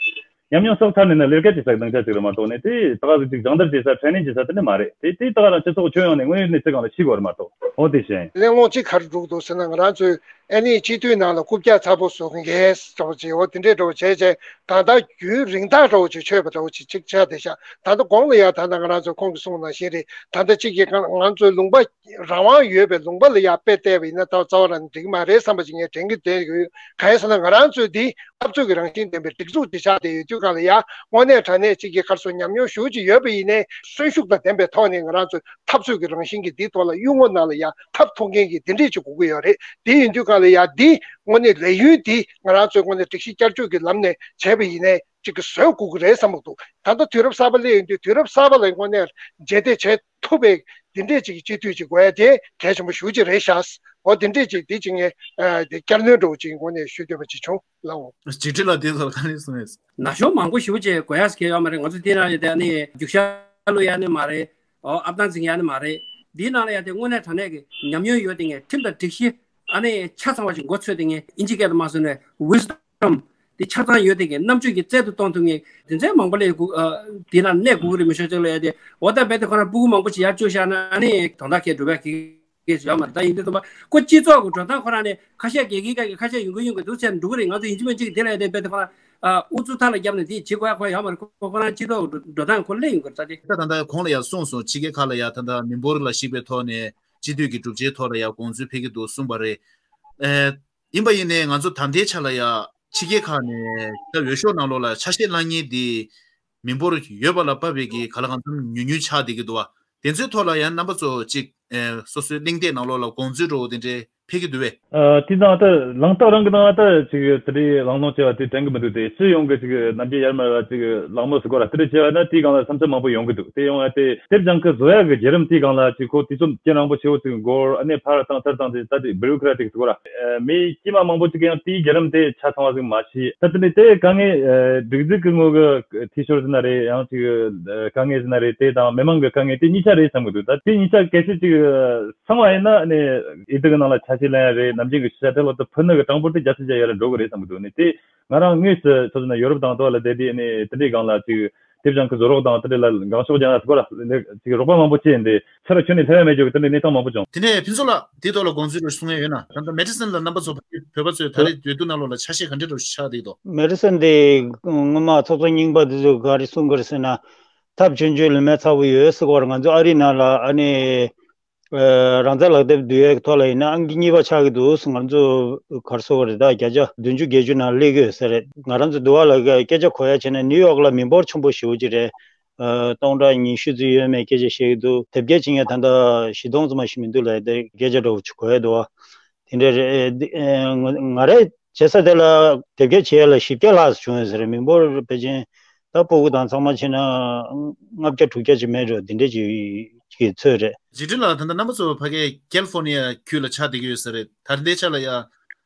ཉམས་མྱོང་བསགས་ཚར་ནས་ན་ལས་ཀ་བྱེད་ས་གི་སྣང་ཆ་ཅིག་རེད་མ་གཏོགས་ནས་དེ་ད་ག་ཟིག་ཅིག་སྦྱང་བརྡར་བྱེད་ས་ཊེ་རེ་ནིང་བྱེད་ས་དེ་འདྲ་མ་རེད། དེ་དེ་ད་ག་རང་སྤྱི་ཚོགས་ཁྱོན་ཡོངས་ནས་དངོས་ཡོད་གནས་ཚུལ་སྒང་ལ་ཤེས་དགོས་རེད་མ་གཏོགས། འོ་དེ་བཞིན། གླེང་སློང་གཅིག་ག་རེ་འགྲོ་གི་འདུག་ཟེར་ན། ང་རང་ཚོའི་ཨ་ནི་སྤྱི་འཐུས་ནང་ལ་རྐུབ་བཀྱག་ཚ་པོ་བཟོ་མཁན་འདྲ་བོ་ཅིག་འོ་དེ་འདྲས་འདྲ་བོ་བྱས་བྱས་ད་ལྟ་རྒྱུན་རིང་ཐག་འདྲ་བོ་ཅིག་ཆོད་པ་འདྲ་བོ་ཅིག་ཅིག་ཆགས་བསྡད་ཤག་ད་ལྟ་གོང་ལ་ཡ་ད་ལྟ་ང་རང་ཚོ་ཁོང་གིས་གསུངས་པ་ནང་བཞིན་རེད། ད་ལྟ་གཅིག་གིས་ང་ང་ཚོའི་ལུང་པ་རང་དབང་ཡོད་པའི་ལུང་པ་ལ་ཡ་དཔེ་བལྟས་པ་ཡིན་ན་ད་རྩ་བ་རང་འགྲིག་གི་མ་རེད་བསམ་པ་ཅིག་ངས་དྲན་གྱི་བསྡད་ཡོད། གང་ཡིན་ཟེར་ན་ང་རང་ཚོའི་འདི་འཐབ་རྩོད་ཀྱི་རང་བཞིན་ལྡན་པའི་སྒྲིག་འཛུགས་ཅིག་ཆགས་བསྡད་ཡོད་དུས་སྒང་ལ་ཡ་དངོས་གནས་དྲང་གནས་གཅིག་གིས་ག་རེ་ཟེར་ཉམས་མྱོང་ཞེ་པོ་ཅིག་ཡོད་པ་ཡིན་ནའི་གསོན་ཤུགས་དང་ལྡན་པའི་ཐོག་ནས་ང་རང་ཚོའི་འཐབ་རྩོད་ཀྱི་རང་བཞིན་གྱི་འདིའི་ཐོག་ལ་གཡུལ་ངོ་ནང་ལ་ཡ་འཐབ་ཐུབ་མཁན་གྱི་འདི་འདྲས་ཅིག་དགོས་ཀྱི་ཡོད་རེད། དེ་ཡིན་དུས་སྒང་ལ་ཡ་འདི་དངོས་གནས་ལས་ཡུན་འདི་ང་རང་ཚོས་དངོས་གནས་སྒྲིག་གཞི་བསྐྱར་བཅོས་ཀྱི་ལམ་ནས་བྱས་པ་ཡིན་ནའི་ཅིག་གི་བཟོ་དགོས་ཀྱི་རེད་བསམ་གྱི་འདུག་ད་ལྟ་དུས་རབས་གསར་པ་སླེབས་ཡོང་དུས་དུས་རབས་གསར་པ་ལ་དངོས་གནས་རྗེས་འདེད་བྱེད་ཐུབ་པའི་འདི་འདྲས་ཅིག་གི་སྤྱི་འཐུས་ཅིག་དགོས་ཡ་དེ་གལ་ཆེན་པོ་ཞེ་པོ་ཅིག་རེད་ཤག་འོ་འདི་འདྲས་ཅིག་འདི་ཅིག་ངས་ཨ་དེ་བསྐྱར་སྣོན་འདྲ་བོ་ཅིག་དངོས་གནས་ཞུ་འདོད་པ་ཅིག་བྱུང་ལགས། འོ། འཇིགས་བྲལ་ལགས་དེ་ཚོ་ལ་ག་རེ་གསུང་ཡོད། ན་གཞོན་མང་པོ་ཞེ་པོ་ཅིག་དགོས་ཡ་ཟེར་མཁན་ཡོད་མ་རེད། ང་ཚོ་འདི་ནང་ཡོད་དེ་ཨ་ནི་རྒྱུག་ཤར་ལོ་ཡ་ནི་མ་རེད། ཨོ་ཨབ་ཐང་འཛིན་ཡ་ནི་མ་རེད། འདིའི་ནང་ལ་ཡ་དེ་དངོས་གནས་དྲང་གནས་ཀྱི་ཉམས་མྱོང་ཡོད་དེ་ངས་ཁྲིམས་དང་སྒྲིག་གཞི་ཨ་ནི་ཆ་ཚང་བ་ཞིག་མགོ་ཚོས་དེ་ངས་ཨིན་ཇི་སྐད་དུ་མ་སོང་ནས་wisdom དེ་ཆ་ཚང་ཡོད་དེ་ངས་རྣམ་དཔྱོད་ཀྱི་རྩལ་དུ་གཏོང་ཐུབ་ངས་དེ་ཚོའི་མང་པོ་ལས་དགུ་ཨ་དེ་ན་གནས་དགུ་རེ་མི་ཤོར་ཅིག་ལ་ཡ་དེ་འོ་ད་རྦད་དེ་ཁོ་རང་སྤུ་གུ་མང་པོ་ཞིག་ཡར་བཅུག་བཞག་ན་ཨ་ནི་དོན་དག་གས་འགྲུབ་ཡ་གི་གས་ཡོད་མ་རེད། ད་ཡིན་དུས་ཙམ་པ་ཁོ་སྤྱི་ཚོགས་ཀྱི་འགྲོ་སྟངས་ཁོ་རང་ནས་ཁ་ཤས་དགེ་རྒན་ག་གི་ཁ་ཤས་ཡོང་གི་ཡོང་གི་འདུག་ཚེ་འགྲོ་གི་རེད། ང་ཚོ་ཡིན་གཅིག་མིན་གཅིག་དེ་ལ་ཡ་དེ་རྦད་དེ་ཁོ་རང་ཨ་ཨུ་ཚུགས་ཐག་ལ་བརྒྱབ་ནས་དེ་བྱེད་དགོས་ཡ་ཁོ་ཡོད་མ་རེད། ཁོ་ཁོ་རང་སྤྱི་ཚོགས་ཀྱི་འགྲོ་འགྲོ་སྟངས་ཁོ་སླེབས་ཡོང་གི་རེད། ད་དེ། ད་ད་ལྟ་གོང་ལ་ཡ་གསུངས་སོང་། ཕྱི་རྒྱལ་ཁག་ལ་ཡ་ད་ལྟ་མི་འབོར་ལ་གཞིགས་པའི་ཐོག་ནས་སྤྱི་འཐུས་ཀྱི་གྲུབ་ཆའི་ཐོག་ལ་ཡ་དགོངས་ཚུལ་འཕེལ་གྱི་འདུག་གསུངས་པ་རེད། ཨེ། ཡིན་པ་ཡིན་ནའི་ང་ཚོ་ད་ལྟའི་ཆ་ལ་ཡ་ཕྱི་རྒྱལ་ཁག་ནས་ད་འོས་ཤོག་ནང་ལོགས་ལ་ཆ་ཤས་བླངས་མཁན་འདི་མི་འབོར་ཡོད་པ་ལ་དཔག་པའི་གི་ག་ལ་གང་འཚམ་ཉུང་ཉུང་ཆགས་བསྡད་ཀྱི་འདུག་བ། དེ་ཚོའི་ཐོག་ལ་ཡང་རྣམ་པ་ཚོ་གཅིག་ཨེ་སོ་སོའི་གླེང་སྟེགས་ནང་ལོགས་ལ་དགོངས་ཚུལ་འདྲ་བོ་དེ་འདྲའི་འཕེལ་གྱི་འདུག་བས། ཨ་དེ་དང་ད་ལངས་སྟེགས་རང་གི་ནང་ལ་ད་ཅིག་དེ་འདྲའི་གླེང་སློང་བྱས་པ་དེ་དྲན་གྱི་མི་འདུག་སྟེ། སྤྱི་ཡོངས་ཀྱི་ཅིག་ནམ་རྒྱུན་ཡར་མར་ལ་ཅིག་གླེང་མོལ་ཟེར་དགོས་ར་དེ་འདྲ་བྱས་པ་ན་དེའི་སྒང་ལ་བསམ་ཚུལ་མང་པོ་ཡོང་གི་འདུག་དེ་ཡོང་ཡ་དེ་དེབ་སྦྱང་གི་བཟོ་ཡ་གི་བརྒྱུད་རིམ་དེའི་སྒང་ལ་ཅིག་ཁོ་དུས་ཚོད་རྒྱུན་རིང་པོ་ཞེ་པོ་ཅིག་འགོར། ཨ་ནི་ཕར་བཏང་ཚུར་བཏང་དེ་ད་དེ་བིའུ་རོ་ཀ་ར་ཊིག་ཟེར་དགོས་ར། མི་དཀྱུས་མ་མང་པོ་ཅིག་གིས་ཡང་དེའི་བརྒྱུད་རིམ་དེ་ཆ་ཚང་བ་ཟིག་མ་ཤེས། ད་དེ་ནས་དེ་དཀའ་ངལ་ཨ་སྒྲིག་འཛུགས་ཀྱི་ངོས་ཀྱི་འཐུས་ཤོར་ཟེར་ན་རེད། ཡང་ཅིག་ཨ་དཀའ་ངལ་ཟེར་ན་རེད། དེ་དང་མི་མང་གི་དཀའ་ངལ་དེ་གཉིས་ཆ་རེད་བསམ་གྱི་འདུག་ད་དེ་གཉིས་ཆ་གལ་སྲིད་ཅིག་ཚང་བ་ཡིན་ན་ནི་འོས་བསྡུ་གི་ནང་ལ་ཆ་ཤས་ལེན་ཡ་རེད། ནམ་རྒྱུན་གྱི་ཤ་ཁྲག་ལོ་ཏོག་ཕུ་ནུ་གི་གྲངས་འབོར་དེ་བརྒྱ་ཆ་བརྒྱ་ཡར་འགྲོ་གི་རེད་བསམ་གྱི་འདུག་ནི་དེ་ང་རང་དངོས་སུ་ཆ་བཞག་ན་ཡོ་རོབ་དང་དུ་བ་ལ་བསྡད་དེ་ནི་དེ་འདྲའི་སྒང་ལ་ཅིག་དེབ་སྦྱང་གི་བཟོ་རོགས་དང་དེ་འདྲ་ལ་འགངས་ཤོག་སྦྱང་ཡ་སྐོར་ལ་ཅིག་རོགས་པ་མང་པོ་བྱས་ཡིན་ཏེ་ཕྱིར་ཁྱོན་ནས་སླེབས་ཡ་མེད་རྒྱུ་གི་དེ་འདྲའི་གནས་སྟངས་མང་པོ་བྱུང་། དེ་ནས་ཕུན་ཚོགས་ལགས་དེའི་ཐོག་ལ་དགོངས་ཚུལ་རེ་གསུང་ཡ་ཡོད་ན། ད་ལྟ་མེ་ཌི་སན་ལ་རྣམ་པ་ཚོ་བོད་པ་ཚོས་ད་རེས་འོས་བསྡུ་ནང་ལོགས་ལ་ཆ་ཤས་ག་འདྲ་རུ་ཆགས་བསྡད་འདུག་མེ་ཌི་སན་དེ་སྔོན་མ་ཚོགས་གཙོ་རྙིང་པ་དེ་ཚོས་ག་རེ་གསུང་གི་རེད་ཟེར་ན། ཐབས་ཆུང་ཆུང་ལས་མེད་ཚ་པོ་ཡོད་ཟེར་གི་རེད། ང་ཚོ་ཨ་རི་ནང་ལ་ཨ་ནི་ཨ་རང་བཙན་ལག་དེབ་བསྡུ་ཡའི་ཐོག་ལ་ཡིན་ན་ཨང་ཀི་གཉིས་པ་ཆགས་ཀྱི་འདུག་ང་ཚོ་ག་རེ་ཟེར་དགོས་རེད། ད་བརྒྱ་ཆ་བདུན་ཅུ་བརྒྱད་ཅུ་ནང་སླེབས་ཀྱི་ཡོད་ས་རེད། ང་རང་ཚོ་འདི་བ་ལ་སྐད་ཆ་གོ་ཡ་བྱས་ན་ནིའུ་ཡོག་ལ་མི་འབོར་ཆེན་པོ་ཞེ་པོ་ཅིག་རེད། ཨ་སྟོང་ཕྲག་ཉི་ཤུ་ཙམ་ཡོད་མེད་སྐད་ཆ་བཤད་ཀྱི་འདུག་དེབ་སྐྱེལ་བྱེད་མཁན་ད་ལྟ་བཞི་སྟོང་ཙམ་མ་ཞིག་མི་འདུག་ལབ་ཡ་དེ་སྐད་ཆ་འདྲ་བོ་ཅིག་གོ་ཡ་འདུག་བ། དེ་འདྲ་རེད། ཨ་ང་རེ་བྱེད་ས་དེ་ལ་དེབ་སྐྱེལ་བྱེད་ཡ་ལ་བཞི་བརྒྱ་ལྷག་ཙམ་བྱུང་ཡོད་ས་རེད། མི་འབོར་ཕལ་ཆེར་ད་སྤུ་གུ་དང་ཚང་མ་ཕྱེ་ན་ལྔ་བརྒྱ་དྲུག་བརྒྱ་ཅིག་མེད་འགྲོ་འདི་འདྲ་ཅིག་གི་ཚོད་རེད། འཇིགས་བྲལ་ལགས་ད་ལྟ་རྣམ་པ་ཚོ་ཕ་གའི་ཀལ་ལི་ཧྥོར་ནི་ཡ་ཁུལ་ལ་ཆགས་བསྡད་ཀྱི་ཡོད་ས་རེད། ད་ལྟའི་ཆ་ལ་ཡ་ཨ་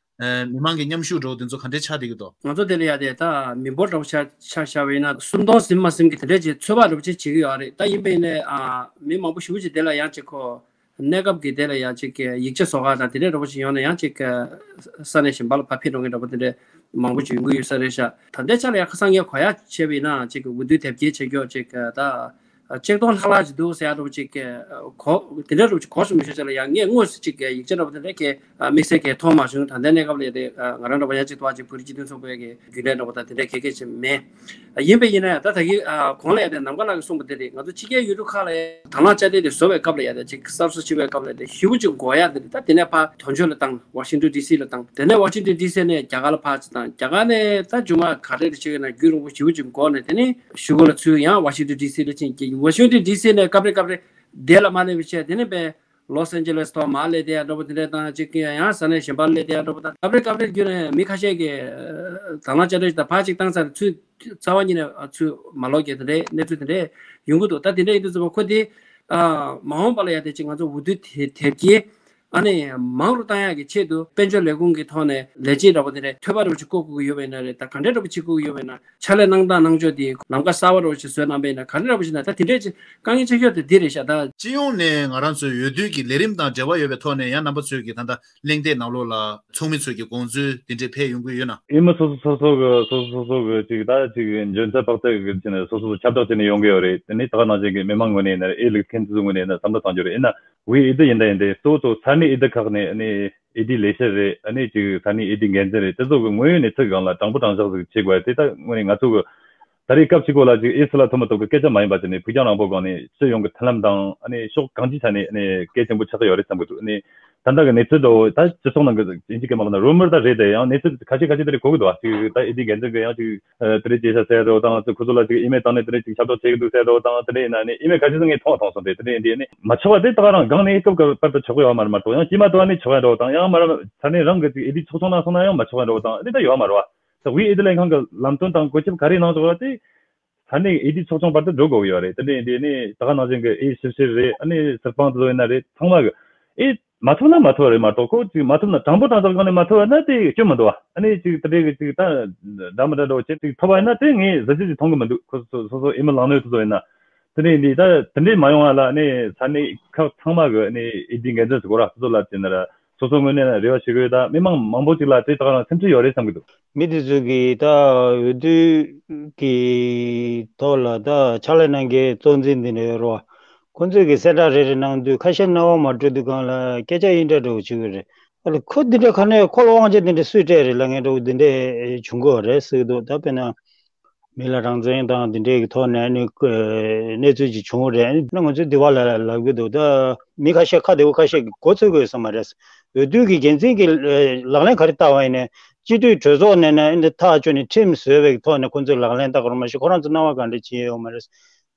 མི་མང་གི་མཉམ་ཞུགས་འདྲ་བོ་དེ་ཚོ་ག་འདྲས་ཆགས་བསྡད་ཀྱི་འདུག་ང་ཚོ་དེ་ལ་ཡ་དེ་ད་མི་འབོར་འདྲ་བོ་ཆ་ཆ་བཞག་པ་ཡིན་ན་སུམ་སྟོང་ཟིན་མ་ཟིན་གྱི་དེ་འདྲས་ཅིག་ཚོད་དཔག་འདྲ་བོ་ཅིག་བྱེད་ཀྱི་ཡོད་རེད། ད་ཡིན་པ་ཡིན་ནའི་ཨ་མི་མང་པོ་ཞེ་པོ་ཅིག་དེ་ལ་ཡང་ཅིག་ཁོ་གནས་སྐབས་ཀྱི་དེ་ལ་ཡང་ཅིག་ཡིག་ཆ་བཟོ་ག་དང་དེ་འདྲས་འདྲ་བོ་ཅིག་ཡོང་ན་ཡང་ཅིག་ས་གནས་གཞན་པ་ལ་ཕར་ཕེབས་འགྲོ་མཁན་འདྲ་བོ་དེ་འདྲས་མང་པོ་ཅིག་ཡོང་གི་ཡོད་ས་རེད་ཤག་ད་ལྟའི་ཆ་ལ་ཡང་ཁ་སང་ངས་གོ་ཡ་བྱས་པ་ཡིན་ན་ཅིག་འོས་བསྡུ་དེབ་སྐྱེལ་བྱེད་མཁན་ཅིག་ད་ཆིག་སྟོང་ལྷག་ལྷག་ཅིག་འདུག་ཟེར་ཡ་འདྲ་བོ་ཅིག་གོ་དེ་འདྲ་འདྲ་བོ་ཅིག་གོ་སོང་མི་ཤེས་ཆ་ལ་ཡང་ངས་དངོས་སུ་ཅིག་ཡིག་ཆ་འདྲ་བོ་དེ་འདྲས་ཁྱེད་དམིགས་བསལ་གྱི་མཐོང་མ་བྱུང་། ད་ལྟའི་གནས་སྐབས་ལ་ཡ་དེ་ང་རང་འདྲ་བོ་ཡང་ཅིག་ཏུ་བ་ཅིག་བོད་རིགས་སྤྱི་མཐུན་ཚོགས་པའི་གི་རྒྱུན་ལས་འདྲ་བོ་དང་དེ་འདྲས་ག་གེ་ཅིག་མེད། ཡིན་པས་ཡིན་ན་ཡང་ད་ད་གི་གོང་ལ་ཡ་དེ་ནམ་མཁའ་ལགས་ཀྱིས་གསུངས་པ་དེ་རེད། ང་ཚོ་ཕྱི་རྒྱལ་ཡུལ་གྲུ་ཁག་ལ་ཡ་དང་བླངས་དཔྱ་དེབ་དེ་བཟོ་བའི་སྐབས་ལ་ཡ་དེ་ཅིག་གསར་བཟོ་བྱེད་པའི་སྐབས་ལ་དེ་ཞེ་པོ་ཅིག་འགོར་ཡ་དེ་རེད། ད་དེ་ནས་ཕར་དོན་གཅོད་ལ་བཏང་། ཝ་ཤིང་ཏོན་ཌི་སི་ལ་བཏང་། དེ་ནས་ཝ་ཤིང་ཏོན་ཌི་སི་ནས་རྒྱ་གར་ལ་ཕར་ཅིག་བཏང་། རྒྱ་གར་ནས་ད་མཇུག་མ་ག་རེ་རེ་བྱེད་ཀྱི་ན་རྒྱུན་རིང་པོ་ཞེ་པོ་ཅིག་འགོར་ནས་དེ་ནས་གཞུག་གུ་ལ་ཚུར་ཡང་ཝ་ཤིང་ཏོན་ཌི་སི་ལ་ཕྱིན། ཝ་ཤིང་ཏོན་ཌི་སི་ནས་སྐབས་རེ་སྐབས་རེ་འདི་ལ་མར་སླེབས་པའི་ཆེད་དེ་ནས་པའི་ལོས་ཨན་ཇེ་ལེས་ཐོག་མར་སླེབས་དེ་ཡ་འདྲ་པོ་དེ་འདྲས་དང་ཅིག་ཡང་ས་གནས་གཞན་པར་སླེབས་དེ་ཡ་འདྲ་པོ་དང་སྐབས་རེ་སྐབས་རེ་བརྒྱུད་ནས་མི་ཁ་ཤས་ཀྱིས་དང་བླངས་དཔྱ་དེབ་དང་ཕར་ཅིག་བཏང་ཚར་ཚུར་རྩ་བ་ཉིད་ནས་ཚུར་མ་ལོག་གི་དེ་འདྲས་གནས་ཚུལ་དེ་འདྲས་ཡོང་གི་འདུག་ད་དེ་འདྲས་ཡིན་དུས་ཙམ་པ་ཁོ་དེ་མ་འོངས་པ་ལ་ཡ་དེ་ཅིག་ང་ཚོ་འོས་བསྡུ་དེ་དེབ་སྐྱེལ་ ཨ་ནི་མང་རུ་བཏང་ཡག་གི་ཆེད་དུ་དཔལ་འབྱོར་ལས་ཁུངས་ཀྱི་ཐོག་ནས་ལས་བྱེད་འདྲ་པོ་དེ་འདྲས་ཐོལ་པ་འདྲ་པོ་ཅིག་བསྐོ་དགོས་ཀྱི་ཡོད་པ་ཡིན་ན་རེད། ད་ག་འདྲས་འདྲ་པོ་བྱེད་དགོས་ཀྱི་ཡོད་པ་ཡིན་ན། ཕྱག་ལས་གནང་སྟངས་གནང་ཕྱོགས་དེ་ལམ་ཁ་གསར་པ་འདྲ་པོ་ཅིག་བཟོས་གནང་པ་ཡིན་ན་ག་འདྲས་འདྲ་པོ་ཞིག་ན། ད་དེ་འདྲས་ཅིག་དཀའ་ངལ་ཆེ་ཤོས་དེ་འདི་རེད་ཤག་ད། སྤྱི་ཡོངས་ནས་ང་རང་ཚོའི་འོས་བསྡུ་གི་ལས་རིམ་དང་འབྲེལ་བ་ཡོད་པའི་ཐོག་ནས་ཡང་རྣམ་པ་ཚོས་ཀྱི་ད་ལྟ་གླེང་སྟེགས་ནང་ལོགས་ལ་ཚོགས་མི་ཚོས་ཀྱི་དགོངས་ཚུལ་དེ་འདྲས་ཕེབས་ཡོང་གི་ཡོད་ན། ཨེ་མ་སོ་སོ་སོ་སོ་གི་སོ་སོ་སོ་སོ་གི་ཅིག་ད་ཅིག་འཇོན་ཚད་དཔག་ཚད་གི་ཅིག་ནས་སོ་སོ་སོ་ཁྱབ་བསྒྲགས་བྱས་ནས་ཡོང་གི་ཡོད་རེད། དེ་ནས་ད་ག་ནང་བཞིན་གི་མི་མང་ངོས་ནས་ཡིན་ན་རེད། ཨེ་ལུགས་མཁན་ཚོའི་ངོས་ནས་ཡིན་ན་བསམ་བློ་གཏོང་རྒྱུ་རེད། ཡིན་ན་ཝེ་ཨེ་འདི་ཡིན་ད་ཡིན་ཏེ་གཙོ་བོ་གཙོ་ས་གནས་ཨེ་འདི་ཁག་ནས་ཨ་ནི་ཨེ་ཌི་ལས་བྱེད་རེད། ཨ་ནི་ཅིག་ས་གནས་ཨེ་ཌི་འགན་འཛིན་རེད། དེ་ཚོ་གི་དངོས་ཡོད་གནས་ཚུལ་སྒང་ལ་དྲང་པོ་དྲང་བཞག་ཟིག་བྱེད་དགོས་དེ་ད་དངོས་གནས་ང་ཚོ་གི་ད་རེས་སྐབས་གཅིག་པོ་ལ་ཅིག་ཨེ་སུ་ལ་ཐུབ་མ་ཐུབ་ཀྱི་སྐད་ཆ་མ་ཡིན་པ་ཅིག་ནས་ཕུགས་རྒྱང་རིང་པོ་སྒང་ནས་སྤྱི་ཡོངས་ཀྱི་མཐུན་ལམ་དང་ཨ་ནི་ཕྱོགས་གང་ཅིའི་ཆ་ནས་ཨ་ནི་གལ་ཆེན་པོ་ཆགས་ཀྱི་ཡོད་རེད་བསམ་གྱི་འདུག་ཨ་ནི་ད་ལྟ་གི་གནས་ཚུལ་འདྲ་བོ་ད་སྤྱི་ཚོགས་ནང་གི་ཡིན་གཅིག་གི་མ་ལབ་ན་རུ་མར་ད་རེད་དེ། ཡང་གནས་ཚུལ་ཁ་ཤས་ཁ་ཤས་དེ་རེད་གོ་གི་འདུག་ཨ། ཅིག་ད་ཨེ་ཌི་འགན་འཛིན་གྱི་ཡང་ཅིག་དེ་རེད་བྱས་ཤག་ཟེར་འདྲ་བོ་དང་། ཁོ་ཚོ་ལ་ཅིག་ཨི་མེལ་བཏང་ནས་དེ་རེད་ཅིག་ཁྱབ་བསྒྲགས་བྱེད་ཀྱི་འདུག་ཟེར་འདྲ་བོ་དང་། དེ་འདྲ་ཡིན་ན་ནི་ཨི་མེལ་ཁ་ཤས་ཚོ་ངས་མཐོང་བ་མཐོང་སོང་སྟེ། དེ་འདྲ་ཡིན་དེ་ནི་མ་ཆོག་པ་དེ་ད་ག་རང་སྒང་ནས་སྐབས་སྐབས་བར་དུ་ཆོག་གི་ཡོད་མ་རེད་མ་གཏོགས། ཡང་དཀྱིལ་མ་དུ་བ་ནས་ཆོག་ཡ་འདྲ་བོ་དང་། ཡང་མ་ར་ས་གནས་རང་གི་ཅིག་ཨེ་ཌི་ཚོགས་ཆུང་ནང་སོང་ན་ཡང་མ་ཆོག་ཡ་འདྲ་བོ་དང་། དེ་ད་ཡོད་མ་རེད་བ། ད་ཝེ་ཨེ་ཌི་ལས་ཁང་གི་ལམ་སྟོན་དང་བཀོད་ཁྱབ་ག་རེ་གནང་ཆོག་པ་དེ་ས་གནས་ཨེ་ཌི་ཚོགས་ཆུང་བར་དུ་འགྲོ་དགོས་ཀྱི་ཡོད་རེད། དེ་འདྲ་ཡིན་དེ་ནི་ད་ག་ནང་བཞིན་གྱི་ཨེ་ཤེར་ཤེར་རེད། ཨ་ནི་སིར་པང་དུ་བཟོ་ཡིན་ན་རེད། ཚང་མ་གི་ཨེ་མ་ཐུབ་ན་མ་ཐུབ་རེད་མ་གཏོགས། ཁོ་ཅིག་མ་ཐུབ་ན་དྲང་པོ་དྲང་བཞག་སྒང་ནས་མ་ཐུབ་ན་དེ་སྐྱོན་མི་འདུག་བ། ཨ་ནི་ཅིག་དེ་འདྲའི་གི་ཅིག་ད་འདྲ་མི་འདྲ་འདྲ་བོ་བྱེད་ཅིག་ཐུབ་པ་ཡིན་ན་དེ་ངས་གཟི་བརྗིད་ཅིག་མཐོང་གི་མི་འདུག་ཁོ་སོ་སོ་སོ་ཨེ་མི་ལང་ནོའི་སོ་སོ་ཡིན་ན། དེ་འདྲའི་འདི་ད་དེ་འདྲའི་མ་ཡོང་བ་ལ་ནི་ས་གནས་ཁག་ཚང་མ་གི་ནི་ཨེ་ཌི་འགན་འཛིན་ཟེར་གོ་ར་སོ་སོ་ལ་བྱས་ན་ར་སོ་སོ་ངོས་ནས་རེ་བ་ཞུ་གི་ཡོད། ད་མི་མང་མང་པོ་ཅིག་ལ་དེ་ད་ག་རང་སེམས་ཁྲལ་ཡོད་རེད་བསམ་གི་འདུག་མི་དེ་ཚོ་གི་ད་འོས་བསྡུ་གི་ཐོག་ལ་ད་ཕྱག་ལས་གནང་མཁན་གཙོ་འཛིན་འདི་འདྲ་ཡོད་རེད་བ། ཁོ་ཚོས་གི་གསལ་བསྒྲགས་རེ་རེ་གནང་དུས་ཁ་ཤས་རྣ་བ་མ་འགྲོ་དུས་སྒང་ལ་སྐད་ཆ་ཡིན་འདྲ་འདྲ་བོ་བྱེད་གི་རེད། ཨ་ལ་ཁོ་འདི་འདྲ་ཁ་ནས་ཁོ་ལ་དབང་ཆ་འདི་འདྲ་སུས་སྤྲད་རེད་ལབ་མཁན་འདྲ་བོ་འདི་འདྲ་བྱུང་གི་རེད་ཟེར་གི་འདུག་ད་དཔེར་ན། མི་ལ་རང་བཙན་དང་འདི་འདྲའི་གི་ཐོག་ནས་ནི་ཨ་གནས་ཚུལ་ཅིག་བྱུང་བ་རེད། ཨ་ནི་ང་ཚོའི་འདི་བ་ལ་ལབ་གི་འདུག་ད་མི་ཁ་ཤས་ཁ་བདེ་བོ་ཁ་ཤས་ཀྱིས་མགོ་ཚོས་དགོས་ས་མ་རེད། འོས་བསྡུ་གི་འགན་འཛིན་གྱི་ལག་ལེན་ག་རེ་བསྟར་བ་ཡིན་ནའི་སྤྱི་འཐུས་གྲོས་ཚོགས་ནས་ནི་འདི་ཐག་གཅོད་ནས་ཁྲིམས་བཟོས་པའི་ཐོག་ནས་ཁོ་ཚོས་ལག་ལེན་བསྟར་གི་རེད། མ་གཞི་ཁོ་རང་ཚོ་སྣང་བ་ག་འདྲ་བྱེད་ཡོད་མ་རེད།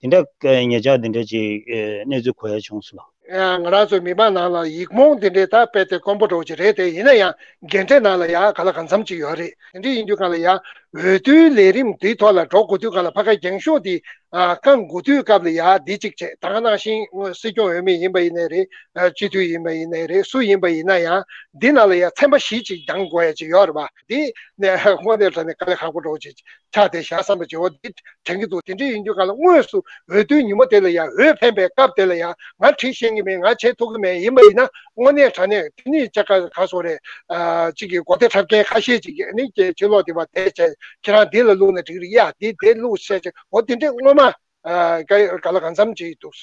དེ་འདྲ་ཉེ་ཆར་དེ་འདྲ་ཅིག་གནས་ཚུལ་གོ་ཡ་བྱུང་སོང་ལགས། ང་རང་ཚོ་མི་མང་ནང་ལ་ཡིག་རྨོངས་དེ་འདྲའི་ད་དཔེ་དེ་དཀོན་པོ་འདྲ་བོ་ཅིག་རེད་དེ། ཡིན་ན་ཡང་འགན་འཁྲི་ནང་ལ་ཡ་ག་ལ་གང་འཚམ་ཅིག་ཡོད་རེད། དེ་འདྲ་ཡིན་དུས་གང་ལ་ཡ་འོས་བསྡུའི་ལས་རིམ་འདིའི་ཐོག་ལ་འགྲོ་དགོས་དུས་གང་ལ་ཕ་ག་རྒྱང་ཤོག་འདི་བཀང་དགོས་དུས་སྐབས་ལ་ཡ་འདི་གཅིག་བྱས། ད་ག་ནང་བཞིན་སྲིད་སྐྱོང་འོས་མི་ཡིན་པ་ཡིན་ནའི་རེད། སྤྱི་འཐུས་ཡིན་པ་ཡིན་ནའི་རེད། སུ་ཡིན་པ་ཡིན་ན་ཡང་འདི་ནང་ལ་ཡ་ཚན་པ་བཞི་ཅིག་སྦྱང་དགོས་ཡ་ཅིག་ཡོད་རེད་པ། འདི་ནས་དངོས་གནས་དྲང་གནས་དཀའ་ལས་ཁག་པོ་འདྲ་བོ་ཅིག་ཆགས་བསྡད་ཤག་བསམ་པ་ཅིག་འོ་འདི་དྲན་གྱི་འདུག་དེ་འདྲ་ཡིན་དུས་གང་ལ་དངོས་སུ་འོས་བསྡུའི་ཉིན་མོ་དེ་ལ་ཡང་འོས་འཕེན་པའི་སྐབས་དེ་ལ་ཡང་ང་ཁྲིད་ཤེས་ཀྱི་མེད། ང་བྱེད་ཐུབ་ཀྱི་མེད། ཡིན་པ་ཡིན་ན་དངོས་གནས་དྲང་གནས་དེ་ནི་ཅག་ག་ག་སོ་རེད། ཨ་གཅིག་གི་མགོ་བདེ་འཁྲབ་མཁན་ཁ་ཤས་ཅིག་གིས་ནི་ཕྱི་ལོགས་དེ་བ་དེ་བྱས། ཁྱེད་རང་འདི་ལ་བླུགས་ན་འགྲིག་རེད་ཡ། འདི་དེ་བླུགས་བྱས་བྱས་འོ་དེ་འདྲས་སྔོན་མ་ཨ་ག་ག་ལ་གང་འཚམ་ཅིག་འདུག་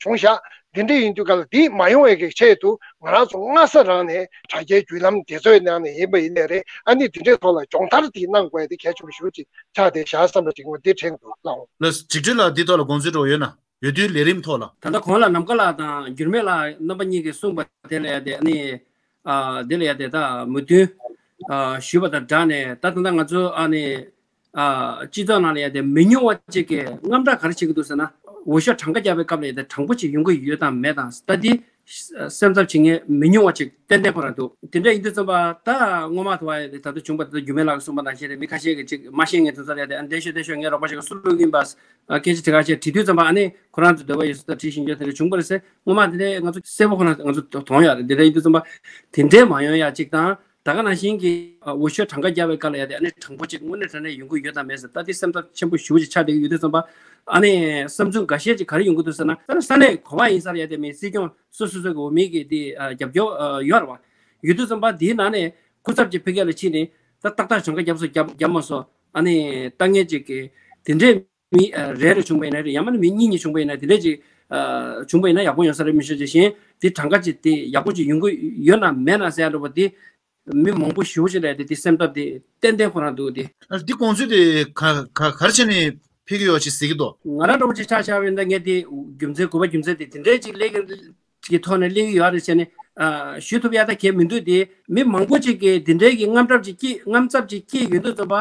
བྱུང་ཤག་དེ་འདྲས་ཡིན་དུས་ག་ལ་འདི་མ་ཡོང་བའི་གི་ཆེད་དུ་ང་རང་ཚོ་སྔ་ས་རང་ནས་དྲ་རྒྱའི་བརྒྱུད་ལམ་དེ་ཚོའི་ནང་ནས་ཡིན་པ་ཡིན་ནའི་རེད། ཨ་ནི་དེ་འདྲའི་ཐོག་ལ་སྦྱོང་བརྡར་དེ་གནང་དགོས་ཡ་དེ་གལ་ཆེན་པོ་ཞེ་པོ་ཅིག་ཆགས་བསྡད་ཤག་བསམ་པ་ཅིག་འོ་འདི་དྲན་འདུག་ལགས། ལགས་འཇིགས་བྲལ་ལགས་འདི་ཐོག་ལ་དགོངས་ཚུལ་འདྲ་བོ་ཡོད་ན། འོས་བསྡུའི་ལས་རིམ་ཐོག་ལ། ད་ལྟ་གོང་ལ་ནམ་མཁའ་ལགས་དང་འགྱུར་མེད་ལགས་རྣམ་པ་གཉིས་ཀྱིས་གསུངས་པ་དེ་ལ་ཡ་དེ་ཨ་ནི་ཨ་དེ་ལ་ཡ་དེ་ད་མོས་མཐུན་ཨ་ཞུས་པ་དང་སྦྲགས་ནས། ད་ད་ལྟ་ང་ཚོ་ཨ་ནི་ཨ་སྤྱི་ཚོགས་ནང་ལ་ཡ་དེ་མི་ཉུང་བ་ཅིག་གིས་དངངས་སྐྲག་ག་རེ་བྱེད་ཀྱི་འདུག་ཟེར་ན། འོས་ཤོག་གྲངས་ཀ་བརྒྱབ་པའི་སྐབས་ལ་ཡ་དེ་དྲང་པོ་ཅིག་ཡོང་གི་ཡོད་དམ་མེད་དང་། ད་དེ་སེམས་འཚབ་བྱེད་མཁན་མི་ཉུང་བ་ཅིག་ཏན་ཏན་ཁོ་རང་འདུག་དེ་འདྲ་ཡིན་དུས་ཙམ་པ་ད་སྔོན་མ་དུ་བ་ཡ་དེ་ད་ལྟ་བྱུང་པ་དེ་ད་འགྱུར་མེད་ལགས་ཀྱིས་གསུངས་པ་ནང་བཞིན་རེད། མི་ཁ་ཤས་ཀྱིས་ཅིག་མ་ཤེས་མཁན་དེ་ཚོ་ལ་ཡ་དེ་ཨ་ནི་བདེ་ཤོག་བདེ་ཤོག་ངའི་རོགས་པ་ཞིག་གིས་སུ་བླུགས་ཡིན་པ། ཨ་སྐད་ཆ་དེ་ག་ཅིག་དྲིས་དུས་ཙམ་པ་ཨ་ནི་ཁོ་རང་ཚོ་འདོད་པ་ཡོད་ས་ད་དྲིས་ཤིང་ཆ་དེ་འདྲ་བྱུང་པ་རེད་ཟེར། སྔོན་མ་དེ་འདྲའི་ང་ཚོ་གསལ་པོ་ཁོ་རང་ང་ཚོ་མཐོང་ཡོད་རེད། དེ་འདྲ་ཡིན་དུས་ཙམ་པ་དེ་འདྲའི་མ་ཡོང་ཡ་གཅིག་དང་། ད་ག་ནང་བཞིན་གྱི་ཨ་འོས་ཤོག་གྲངས་ཀ་བརྒྱབ་པའི་སྐབས་ལ་ཡ་དེ་ཨ་ནི་དྲང་པོ་གཅིག་དངོས་གནས་དྲང་གནས་ཡོང་གི་ཡོད་དམ་མེད་ཟེར། ད་དེ་སེམས་འཚབ་ཆེན་པོ་ཞེ་པོ་ཅིག་ཆགས་བསྡད་ཀྱི་ཡོད་དུས་ཙམ་པ་ཨ་ནི་བསམ་ཚུལ་འགའ་ཤས་ཅིག་ག་རེ་ཡོང་གི་འདུག་ཟེར་ན། ད་ནི་ས་གནས་ག་པར་ཡིན་ས་ལ་ཡ་དེ་མི་སྲིད་སྐྱོང་སོ་སོ་སོ་གི་འོས་མི་གི་དེ་ཨ་རྒྱབ་སྐྱོར་ཨ་ཡོད་རེད་བ། ཡོད་དུས་ཙམ་པ་དེའི་ནང་ནས་སྐུ་ཚབ་ཅིག་ཕ་གི་ལ་ཕྱིན་ནས་ད་ཏག་ཏག་གྲངས་ཀ་བརྒྱབ་སོང་བརྒྱབ་བརྒྱབ་མ་སོང་། ཨ་ནི་ལྟ་མཁན་ཅིག་གིས་དེ་འདྲའི་མི་ཨ་རེ་རེ་བྱུང་བ་ཡིན་ན་རེད། ཡང་མིན་ན་མི་གཉིས་གཉིས་བྱུང་བ་ཡིན་ན་དེ་འདྲས་ཅིག་ཨ་བྱུང་བ་ཡིན་ན་ཡག་པོ་ཡོང་ས་རེད། མི་ཤོད་ཅིག་གཞན་དེ་གྲངས་ཀ་ཅིག་དེ་ཡག་པོ་ཅིག་ཡོང་གི་ཡོད་ན་མེད་ན་ཟེར་ཡ་འདྲ་པོ་དེ་མི་མང་པོ་ཞེ་པོ་ཅིག་ལ་དེ་དེ་སེམས་འཚབ་དེ་ཏན་ཏན་ཁོ་རང་འདུག་དེ། ཨ་འདི་དགོངས་ཚུལ་དེ་ག་ག་ག་རེ་བྱས་ནས་ཕེབས་ཀྱི་ཡོད་ཅེས་ཟེར་གྱི་འདུག་ང་རང་འདྲ་པོ་ཅིག་ཆ་བཞག་པ་ཡིན་ན་ངས་དེ་རྒྱུ་མཚན་དགོས་པ་རྒྱུ་མཚན་དེ་དེ་འདྲས་ཅིག་སླེབས་ཀྱི་གི་ཐོག་ནས་སླེབས་ཀྱི་ཡོད་རེད་ཟེར་ནས་ཨ་ཞུ་ཐུབ་ཡ་ད་གལ་མི་འདུག་དེ་མི་མང་པོ་ཅིག་གིས་དེ་འདྲའི་གི་དངངས་འཚབ་ཅིག་སྐྱེས་དངངས་འཚབ་ཅིག་སྐྱེས་ཡོང་དུས་ཙམ་པ་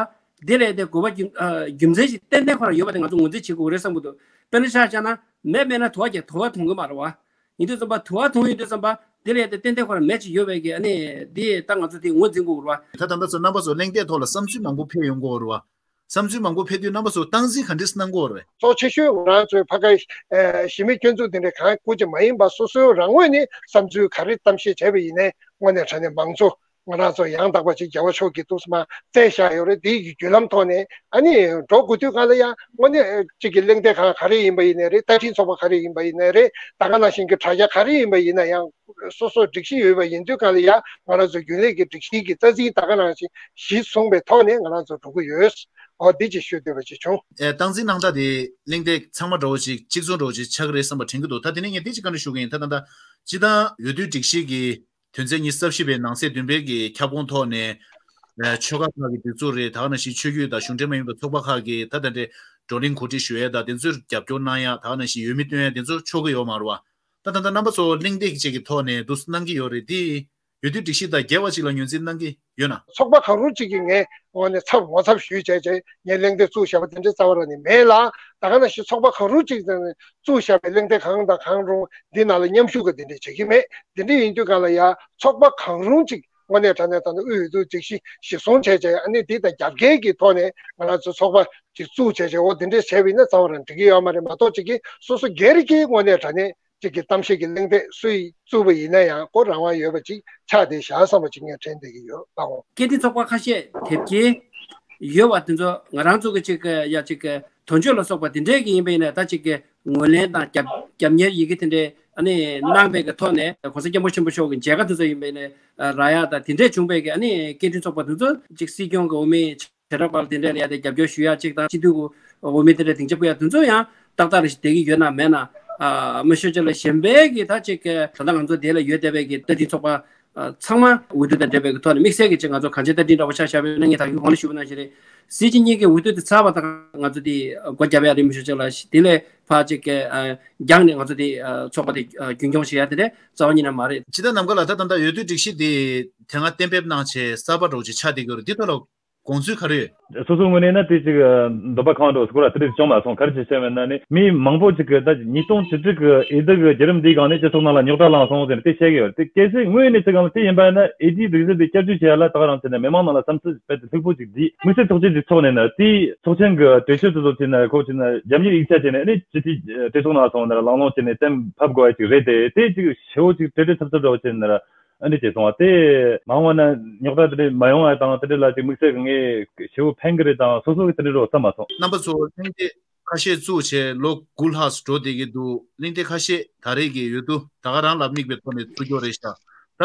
དེ་ལས་དེ་དགོས་པ་རྒྱུ་ཨ་རྒྱུ་མཚན་ཞིག་ཏན་ཏན་ཁོ་རང་ཡོད་པ་དེ་ང་ཚོ་ངོས་འཛིན་བྱེད་དགོས་རེད་བསམ་གྱི་འདུག་དཔེར་ན་ཆ་བཞག་ན་མེད་མེད་ན་དུ་བ་རྒྱག་དུ་བ་མཐོང་གི་མ་རེད་བ། ཡིན་དུས་ཙམ་པ་དུ་བ་མཐོང་ཡོང་དུས་ཙམ་པ་དེ་ལས་དེ་ཏན་ཏན་ཁོ་རང་མེད་ཅིག་ཡོད་པའི་གི་ཨ་ནི་དེ་ད་ང་ཚོ་དེ་ངོས་འཛིན་དགོས་རེད་བ། ད་ད་ལྟ་ཚོ་རྣམ་པ་ཚོ་གླེང་སྟེགས་ཐོག་ལ་བསམ་ཚུལ་མང་པོ་ཕེབས་ཡོང་གི་ཡོད་རེད་བ། བསམ་ཚུལ་མང་པོ་ཕེབས་དུས་རྣམ་པ་ཚོ་སྟངས་འཛིན་ག་འདྲས་གནང་དགོས་རེད། གཙོ་ཆེ་ཤོས་ང་རང་ཚོའི་ཕ་གའི་ཨ་གཞི་མེད་སྐྱོན་འཛུགས་དེ་འདྲའི་གང་དགོས་ཀྱི་མ་ཡིན་པ། སོ་སོའི་རང་ངོས་ནས་བསམ་ཚུལ་ག་རེ་གཏམ་བཤད་བྱས་པ་ཡིན་ནའི་དངོས་གནས་དྲང་གནས་མང་གཙོ་ང་རང་ཚོ་ཡང་དག་པ་ཅིག་རྒྱལ་བ་མཆོག་གིས་ཐུགས་སྨོན་བསྩལ་བཞག་ཡོད་རེད། དེའི་གི་བརྒྱུད་ལམ་ཐོག་ནས་ཨ་ནི་འགྲོ་དགོས་དུས་གང་ལ་ཡང་དངོས་གནས་ཅིག་གི་གླེང་སྟེགས་ཁང་ག་རེ་ཡིན་པ་ཡིན་ནའི་རེད། བརྡ་འཕྲིན་ཚོགས་པ་ག་རེ་ཡིན་པ་ཡིན་ནའི་རེད། ད་ག་ནང་བཞིན་གྱི་དྲ་རྒྱ་ག་རེ་ཡིན་པ་ཡིན་ན་ཡང་སོ་སོར་སྒྲིག་གཞི་ཡོད་པ་ཡིན་དུས་གང་ལ་ཡང་ང་རང་ཚོ་རྒྱུན་ལས་ཀྱི་སྒྲིག་གཞི་གི་རྩ་འཛིན་ད་ག་ནང་བཞིན་གཞི་བཟུང་བའི་ཐོག་ནས་ང་རང་ཚོ་འགྲོ་གི་ཡོད། འོ་འདི་ཅིག་ཞུ་འདོད་པ་ཅིག་བྱུང་། ཨེ་སྟངས་འཛིན་གནང་སྟངས་དེ་གླེང་སྟེགས་ཚང་མ་འདྲ་བོ་ཅིག་གཅིག་མཚུངས་འདྲ་བོ་ཅིག་ཆགས་ཀྱི་རེད་བསམ་པ་དྲན་གྱི་འདུག་ད་དེ་ནས་ངས་དེ་ཅིག་བཀའ་འདྲི་ཞུ་གི་ཡིན། ད་ད་ད་སྤྱི་བཏང་འོས་བསྡུ་སྒྲིག་གཞི་གི་དོན་ཚན་ཉི་ཤུ་རྩ་བཞི་པའི་ནང་གསེས་བདུན་པའི་གི་ཁྱབ་ཁོངས་ཐོག་ནས། ཨ་ཆོལ་ཁ་ཁག་གི་སྒྲིག་འཛུགས་རེད། ད་ག་ནང་བཞིན་ཆོས་བརྒྱུད་དང་གཞུང་འབྲེལ་མ་ཡིན་པའི་ཚོགས་པ་ཁག་གིས་ད་ད་འདྲའི་བགྲོ་གླེང་གོ་སྒྲིག་ཞུ་ཡས་དང་དེ་ཚོར་རྒྱབ་སྐྱོར་གནང་ཡས། ད་ག་ནང་བཞིན་འོས་མི་བཏོན་ཡས་དེ་ཚོ་ཆོག་གི་ཡོད་མ་རེད་བ། ད་ད་ད་རྣམ་པ་ཚོ་གླེང་སྟེགས་ཅིག་གི་ཐོག་ནས་འདུག་སེ་གནང་གི་ཡོད་རེད། དེ་འོས་བསྡུ་སྒྲིག་གཞི་དང་འགལ་བ་ཅིག་ལ་ངོས་འཛིན་གནང་གི་ཡོད་ན། ཚོགས་པ་གང་རུང་གཅིག་གིས་ངས་ངོས་ནས་ཚབ་ངོ་ཚབ་ཞུས་བྱས་བྱས་ངས་གླེང་སྟེགས་བཙུགས་བཞག་པ་དེ་འདྲའི་རྩ་བ་རང་ནས་མེད་ལ། ད་ག་ནང་བཞིན་ཚོགས་པ་གང་རུང་གཅིག་ནས་བཙུགས་བཞག་པའི་གླེང་སྟེགས་གང་དང་གང་རུང་འདི་ནང་ལ་མཉམ་ཞུགས་ཀྱི་དེ་འདྲས་བྱེད་ཀྱི་མེད། དེ་འདྲ་ཡིན་དུས་གང་ལ་ཡང་ཚོགས་པ་གང་རུང་གཅིག་དངོས་གནས་དྲང་གནས་ད་ནི་དབུས་འོས་བསྡུ་སྒྲིག་གཞི་གཞིར་བཟུང་བྱས་བྱས་ཨ་ནི་འདི་དང་རྒྱབ་འགལ་གྱི་ཐོག་ནས་ང་རང་ཚོ་ཚོགས་པ་ཅིག་བཙུགས་བྱས་བྱས་འོ་དེ་འདྲས་བྱས་པ་ཡིན་ན་རྩ་བ་རང་འགྲིག་གི་ཡོད་མ་རེད། མ་གཏོགས་ཅིག་གིས་སོ་སོ་སྒེར་གྱི་དངོས་གནས་དྲང་གནས་ཅིག་གི་གཏམ་བཤད་ཀྱི་གླེང་སྟེགས་སུས་བཙུགས་པ་ཡིན་ན་ཡང་ཁོ་རང་དབང་ཡོད་པ་ཅིག་ཆགས་བསྡད་བཞག་བསམ་པ་ཅིག་ངས་དྲན་བསྡད་ཀྱི་ཡོད་ལགས་འོང་། སྐད་འཕྲིན་ཚོགས་པ་ཁ་ཤས་དེབ་སྐྱེལ་ཡོད་པ་དེ་ཚོ་ང་རང་ཚོ་གི་ཅིག་ཡ་ཅིག་དོན་གཅོད་ལ་སོགས་པ་དེ་འདྲས་ཀྱི་ཡིན་པ་ཡིན་ན་ད་ཅིག་ངོས་ལེན་དང་རྒྱབ་རྒྱབ་གཉེར་ཡི་གེ་དེ་འདྲས་ཨ་ནི་གནང་བའི་གི་ཐོག་ནས་༸གོང་ས་༸སྐྱབས་མགོན་ཆེན་པོ་མཆོག་གི་མཇལ་ཁ་དེ་ཚོ་ཡིན་པ་ཡིན་ན་རག་ཡ་དང་དེ་འདྲས་བྱུང་བའི་གི་ཨ་ནི་སྐད་འཕྲིན་ཚོགས་པ་དེ་ཚོ་ཅིག་སྲིད་སྐྱོང་གི་འོས་མི་བྱེ་བྲག་པ་དེ་འདྲས་ལ་ཡ་དེ་རྒྱབ་སྐྱོར་ཞུ་ཡ་གཅིག་དང་སྤྱི་འཐུས་ཀྱི་འོས་མི་དེ་འདྲས་སྡིངས་ཆ་ཕུལ་ཡ་དེ་ཚོ་ཡང་ཏག་ཏག་རེ་ཞིག་བསྡད་ཀྱི་ཡོད་ན་མེད་ན་མི་ཤོད་ཅེས་ལ་གཞན་པའི་གི་ད་ཅིག་གི་ད་ལྟ་ང་ཚོ་དེ་ལ་ཡོད་བསྡད་པའི་གི་ད་དེ་ཚོགས་པ་ཚང་མ་འོས་བསྡུ་དང་འབྲེལ་བའི་གི་ཐོག་ནས་དམིགས་བསལ་གྱི་ཅིག་ང་ཚོ་གང་ཅི་ད་འདི་འདྲ་བ་ཆ་བཞག་པའི་ན་ངས་ད་གིན་གོང་ལ་ཞུས་པ་ནང་བཞིན་རེད། སྲིད་སྤྱི་གཉིས་ཀའི་འོས་བསྡུ་དེ་ཚར་བ་དང་ང་ཚོ་དེ་སྒོ་རྒྱབ་ཡ་རེད། མི་ཤོད་ཅེས་ལ་དེ་ལས་ཕར་ཅིག་གི་རྒྱང་ནས་ང་ཚོ་དེ་ཚོགས་པ་དེ་རྒྱུན་སྐྱོང་བྱེད་ཡ་དེ་རེད་རྩ་བ་ཉིད་ནས་མ་རེད། ཇི་ལྟར་ནམ་མཁའ་ལགས་ད་ད་ལྟ་འོས་བསྡུ་སྒྲིག་གཞི་དེ་དེ་སྔ་གཏན་འབེབས་གནང་བྱས་གསར་པ་འདྲ་བོ་ཅིག་ཆགས་བསྡད་ཀྱི་ཡོད་རེད། འདི་ཐོག་ལ་དགོངས་ཚུལ་ག་རེ་ཡོད། སོ་སོའི་ངོས་ནས་ན་དེ་ཅིག་འདོད་པ་ཁེངས་འགྲོ་སྐོར་ལ་དེ་འདྲ་བྱུང་མ་སོང་། ག་རེ་བྱས་བཤད་མེད་ན་ནི་མི་མང་པོ་ཅིག་གི་ད་ཉིས་སྟོང་བཅུ་དྲུག་གི་འོས་བསྡུ་གི་བརྒྱུད་རིམ་འདིའི་སྒང་ནས་སྤྱི་ཚོགས་ནང་ལ་རྙོག་དྲ་ལངས་སོང་ཟེར་ནས་དེ་བཤད་ཀྱི་ཡོད་རེད། དེ་གལ་སྲིད་དངོས་ཡོད་གནས་ཚུལ་སྒང་ལ་དེ་ཡིན་པ་ཡིན་ན་འོས་བསྡུའི་སྒྲིག་གཞི་འདི་བསྐྱར་བཅོས་བྱེད་ཡ་ལ་ད་ག་རང་བྱས་ནས་མི་མང་ནང་ལ་བསམ་ཚུལ་རྦད་དེ་ལྷུག་པོ་ཅིག་བསྡུས། དམིགས་བསལ་ཚོགས་ཆེན་ཅིག་ཚོགས་ནས་ན་དེའི་ཚོགས་ཆེན་གྱི་གྲོས་ཆོད་དེ་ཚོ་བྱས་ན་ཁོ་བྱས་ན་རྒྱབ་གཉེར་ཡིག་ཆ་བྱས་ནས་ཨ་ནི་སྤྱི་འཐུས་གྲོས་ཚོགས་ནང་སོང་ན་ལངས་ལོང་བྱས་ནས་གཏན་ཕབ་དགོས་པ་ཅིག་རེད་དེ། དེ་ཅིག་ཞེ་བོ་ཅིག་བྲེལ་བྲེལ་འཚུབ་འཚུབ་འདྲ་བོ་བྱས་ནས་ཨ་ནི་བྱས་སོང་བ་དེ་མ་འོངས་པ་ན་རྙོག་དྲ་དེ་འདྲ་མ་ཡོང་བ་དང་དེ་འདྲ་ལ་ཅིག་དམིགས་བསལ་གྱི་ངས་ཞེ་བོ་ཕན་གི་རེད་དང་སོ་སོ་གི་དེ་འདྲ་རོགས་བསམ་མ་སོང་། རྣམ་པ་ཚོ་གླེང་སྟེགས་ཁ་ཤས་བཙུགས་བྱས་ལོ་དགུ་ལྷག་འགྲོ་བསྡད་ཀྱི་འདུག་གླེང་སྟེགས་ཁ་ཤས་ད་རེས་ཀྱི་འོས་བསྡུ་ད་ག་རང་ལ་དམིགས་པའི་ཐོག་ནས་བཙུགས་ཀྱོག་རེད་ཤག་ད་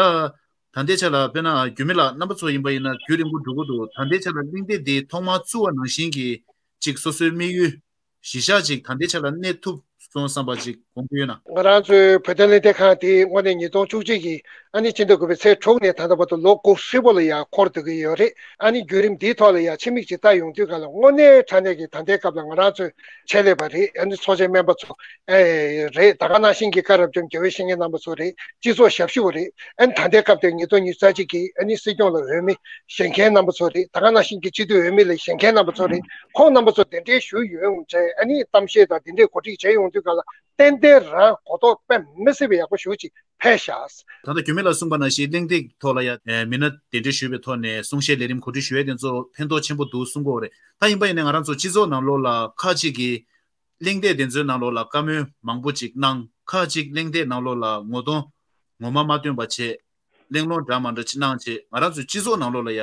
ད་ལྟའི་ཆ་ལ་དཔེར་ན་རྒྱུད་མི་ལགས་རྣམ་པ་ཚོ་ཡིན་པ་ཡིན་ན་རྒྱུན་རིང་པོ་འགྲོ་གི་འདུག་ད་ལྟའི་ཆ་ལ་གླེང་སྟེགས་འདི་ཐོག་མར་བཙུགས་པ་ནང་བཞིན་གྱི་ཅིག་སོ་སོའི་དམིགས་ཡུལ་གཞི་བཞག་ཅིག་ད་ལྟའི་ཆ་ལ་གནས་ཐུབ་སོང་བསམ་པ་ཅིག་དགོངས་ཀྱི་ཡོད་ན། ང་རང་ཚོའི་བོད་དོན་གླེང་སྟེགས་ཁང་དེ་དངོས་གནས་ཉིས་སྟོང་བཅུ་གཅིག་གི་ཨ་ནི་ཕྱི་ཟླ་དགུ་པའི་ཚེས་དྲུག་ནས་ད་ལྟ་བར་དུ་ལོ་དགུ་ཧྲིལ་པོ་ལ་ཡང་འཁོར་སྡོད་ཀྱི་ཡོད་རེད། ཨ་ནི་བརྒྱུད་རིམ་འདིའི་ཐོག་ལ་ཡང་ཕྱི་མིག་ཅིག་ལྟ་ཡོང་དུས་ག་ལ་དངོས་གནས་དྲང་གནས་ཀྱི་ད་ལྟའི་སྐབས་ལ་ང་རང་ཚོའི་ཆེད་ལས་པ་རེད། ཨ་ནི་ཚོགས་ཆེན་སྨན་པ་ཚོ་ཨེ་རེད། ད་ག་ནང་བཞིན་གྱི་བཀའ་རབ་འབྱམས་རྒྱལ་བའི་བཤེས་གཉེན་རྣམ་པ་ཚོ་རེད། སྤྱི་ཚོགས་ཞབས་ཞུ་བ་རེད། ཨ་ནི་ད་ལྟའི་སྐབས་དེར་ཉིས་སྟོང་ཉི་ཤུ་རྩ་གཅིག་གི་ཨ་ནི་སྲིད་སྐྱོང་ལ་འོས་མི་བཞེངས་མཁན་རྣམ་པ་ཚོ་རེད། ད་ག་ནང་བཞིན་གྱི་སྤྱི་འཐུས་འོས་མི་ལ་བཞེངས་མཁན་རྣམ་པ་ཚོ་རེད། ཁོང་རྣམ་པ་ཚོ་དེ་འདྲའི་ཞུ་ཡོང་བྱས་ཨ་ནི་གཏམ་བཤད་དང་དེ་འདྲའི་གོ་སྒྲིག་བྱས་ཡོང་དུས་ག་ལ་ཏན་ཏན་རང་གོ་རྟོགས་དཔེ་མི་སྲིད་པའི་ཡག་པོ་ཞེ་པོ་ཅིག་འཕེལ་ཤག་ད་ལྟ་རྒྱུད་མི་ལགས་གསུངས་པ་ནང་བཞིན་གླེང་སྟེགས་ཐོག་ལ་ཡ་མི་སྣ་གདན་འདྲེན་ཞུས་པའི་ཐོག་ནས་གསུང་བཤད་ལས་རིམ་གོ་སྒྲིག་ཞུ་ཡས་དེ་ཚོ་ཕན་ཐོགས་ཆེན་པོ་འདུག་གསུང་གི་ཡོད་རེད། ད་ཡིན་པ་ཡིན་ནའི་ང་རང་ཚོ་སྤྱི་ཚོགས་ནང་ལོགས་ལ་ཁག་ཅིག་གིས་གླེང་སྟེགས་དེ་ཚོའི་ནང་ལོགས་ལ་བཀའ་མོལ་མང་པོ་ཅིག་གནང་། ཁག་ཅིག་གླེང་སྟེགས་ནང་ལོགས་ལ་ངོ་གདོང་ངོ་མ་མ་སྟོན་པ་བྱས། གླེང་སློང་འདྲ་མ་འདྲ་ཅིག་གནང་བྱས་ང་རང་ཚོའི་སྤྱི་ཚོགས་ནང་ལོགས་ལ་ཡ་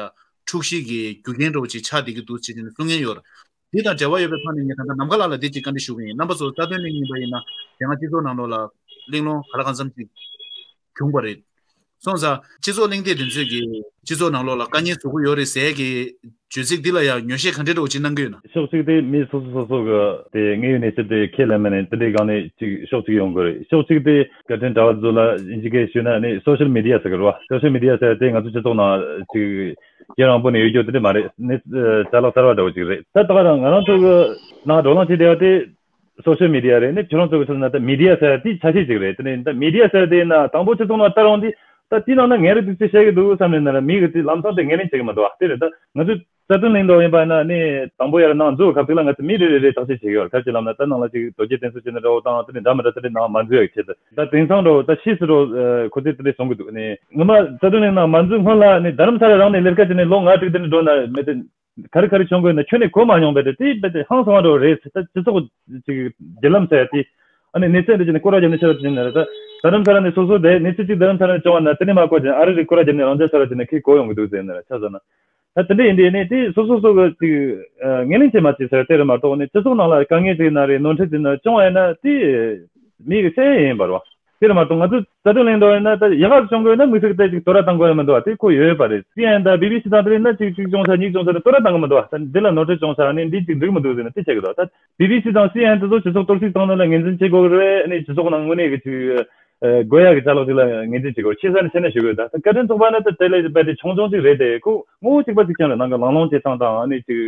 འཁྲུག་གཞི་གི་རྒྱུ་རྐྱེན་འདྲ་བོ་ཅིག་ཆགས་བསྡད་ཀྱི་འདུག་ཅེས་བྱས་ནས་གསུང་མཁན་ཡོད་རེད། འདི་དང་འབྲེལ་བ་ཡོད་པའི་ཐོག་ནས་ངས་ད་ལྟ་ནམ་མཁའ་ལགས་ལ་འདི་ཅིག་བཀའ་འདྲི་ཞུ་གི་ཡིན། རྣམ་པ་ཚོ་རྩ་དོན་གླེང་ཡིན་པ་ཡིན་ན་དེ་སྔ་སྤྱི་ཚོགས་ནང་ལོགས་ལ་གླེང་སློང་ག་ལ་གང་འཚམ་ཅིག་བྱུང་བ་རེད། སོང་ཙང་སྤྱི་ཚོགས་གླེང་སྟེགས་དེ་ཚོས་ཀྱི་སྤྱི་ཚོགས་ནང་ལོགས་ལ་དཀའ་ངལ་བཟོ་གི་ཡོད་རེད་ཟེར་གྱི་བརྗོད་ཚིག་འདི་ལ་ཡང་ངོས་བཞེས་ག་འདྲའི་འདྲ་བོ་ཅིག་གནང་གི་ཡོད་ན། ཕྱོགས་གཅིག་དེ་མི་སོ་སོ་སོ་སོ་གི་དེ་དངོས་ཡོད་གནས་ཚུལ་དེ་ཁས་ལེན་མིན་ནས་དེ་འདྲའི་སྒང་ནས་ཅིག་ཕྱོགས་གཅིག་ཡོང་དགོས་རེད། ཕྱོགས་གཅིག་དེ་བཀའ་དྲིན་གྲྭ་བ་ཚོ་ལ་ཡིན་གཅིག་གིས་ཞུས་ན་ནི་སོ་ཤལ་མི་ཌི་ཡ་ཟེར་གི་རེད་བ། སོ་ཤལ་མི་ཌི་ཡ་ཟེར་དེ་ང་ཚོ་སྤྱི་ཚོགས་ནང་ཅིག་རྒྱུན་རིང་པོ་ནས་ཡོད་རྒྱུ་དེ་འདྲ་མ་རེད། ནི་ཅ་ལག་གསར་བ་འདྲ་བོ་ཅིག་རེད། ད་ད་ག་རང་ང་རང་ཚོ་གི་ནང་བགྲོ་གླེང་བྱེད་བསྡད་པ་དེ་སོ་ཤལ་མི་ཌི་ཡ་རེད། ནི་ཁྱོད་རང་ཚོ་གི་ཚོད་ན་ད་མི་ཌི་ཡ་ཟེར་དེའི་ཆ་ཤས་ཅིག་རེད། དེ་ནས་ད་མི་ཌི་ཡ་ཟེར་དེ་ཡིན་ན་དང་པོ་སྤྱི་ཚོགས་ནང་ལྟ་རུང་དེ་ད་དེའི་ནང་ན་ངས་རེ་དུས་ཚོད་བཤད་གི་འདུག་བསམ་ནས་ན་ར་མི་གི་དེ་ལམ་སང་དེ་ངས་ནི་བྱེད་གི་མི་འདུག་བ། དེ་རེད། ད་ང་ཚོས་རྩ་དོན་གླེང་འདོད་ཡིན་པ་ན་ནི་དང་པོ་ཡར་ནང་འཛུལ་ཁ་ཐུག་ལ་ང་ཚོ་མི་རེ་རེ་རེ་བརྟག་དཔྱད་བྱེད་ཀྱི་ཡོད། ག་རེ་བྱེད་ལབ་ན་ད་ནང་ལ་ཅིག་རྡོ་རྗེ་གདན་ས་བྱེད་ན་འདྲ་བོ་དང་དེ་ནས་འདྲ་མི་འདྲ་དེ་འདྲའི་ནང་མ་འཛུལ་ཡག་ཆེད་དུ་ད་དེང་སང་འགྲོ་ད་ཕྱིས་སུ་འགྲོ་ཁོ་ཚོས་དེ་འདྲའི་གསུང་གི་འདུག་ནི་ངོ་མ་རྩ་དོན་གླེང་ནང་མ་འཛུལ་སྔོན་ལ་ནི་རྡ་རམ་ས་ལ་རང་ནས་ལས་ཀ་བྱས་ནས་ལོ་ལྔ་དྲུག་དེ་འདྲ་འགྲོ་ན་མེད་དེ། ག་རེ་ག་རེ་བྱུང་དགོས་ན་ཁྱོན་ནས་གོ་མ་མྱོང་པས། དེ་དེ་དཔེ་དེ་ཧང་སང་བ་འདྲ་བོ་རེད། ད་སྤྱི་ཚོགས་ཀྱི་བརྒྱུད་ལམ་ཟེར་ཡ་དེ། ཨ་ནི་གནས་ཚུལ་འདི་བྱས་ནས་སྐོར་ར་བརྒྱབ་ནས་ཆ་ར་བྱས་ནས་རེད། ད་རྡ་རམ་ས་ལ་ནས་སོ་སོ་དེ་གནས་ཚུལ་གཅིག་རྡ་རམ་ས་ལ་ནས་བྱུང་བ་ན་དེ་ནས་མ་གོ་བྱས་ཨ་རི་རི་སྐོར་ར་བརྒྱབ་ནས་རང་ཅག་ཆ་ར་བྱས་ནས་ཁྱེད་གོ་ཡོང་གི་འདུག་ཟེར་ནས་ར་ཆ་བཞག་ན། ད་དེ་འདྲ་ཡིན་དུས་ནས་དེ་སོ་སོ་སོ་གི་ཅིག་ངོས་ལེན་བྱེད་མ་བྱེད་ཟེར་དེ་རེད་མ་གཏོགས་ནས་སྤྱི་ཚོགས་ནང་ལ་དཀའ་ངལ་ཅིག་ན་རེད། ནོར་འཁྲུལ་ཅིག་ན་བྱུང་བ་ཡིན་ན་དེ་མི་གི་སེམས་ཡིན་པ་རེད་བ། དེ་རེད་མ་གཏོགས་ང་ཚོ་རྩ་དོན་གླེང་འདོད་ཡིན་ན་ད་ཡག་ག་བྱུང་དགོས་ན་དམིགས་བསལ་གྱི་ཅིག་དོ་ར་བཏང་དགོས་ཡ་མི་འདུག་བ། དེ་ཁོ་ཡོད་པ་རེད། སི་ཨེན་དང་བི་བི་སི་དང་དེ་རེད་ན་ཅིག་ཅིག་བྱུང་ས་གཉིས་བྱུང་ས་རེད་དོ་ར་བཏང་གི་མི་འདུག་བ། ད་འདི་ལ་ནོར་འཁྲུལ་བྱུང་ས་ནི་འདི་ཅིག་འགྲིག་མི་འདུག་ཟེར་ནས་དེ་བྱེད་གི་འདུག་ད་བི་བི་སི་དང་སི་ཨེན་དེ་ཚོ་སྤྱི་ཚོགས་གཏོར་བཤིག་བཏང་ནོ་ལ་ངོས་འཛིན་བྱེད་དགོས་ཀྱི་རེད། ཨ་ནི་སྤྱི་ཚོགས་ནང་དངོས་གནས་ཀྱི་ཅིག་ཨ་དགོས་ཡག་གི་ཅ་ལག་ཅིག་ལ་ངོས་འཛིན་བྱེད་དགོས། ཆེ་ས་ནས་ཆེ་ན་ཞུ་དགོས། ད་བཀའ་དྲིན་ཚོགས་པ་ནི་ད་དེ་ལས་རྦད་དེ་ཆུང་ཆུང་ཅིག་རེད་དེ། ཁོ་ངོ་བོ་གཅིག་པ་ཅིག་ཀྱང་རེད། ནང་གི་ལང་ལོང་བྱེད་སྟངས་དང་ཨ་ནི་ཅིག་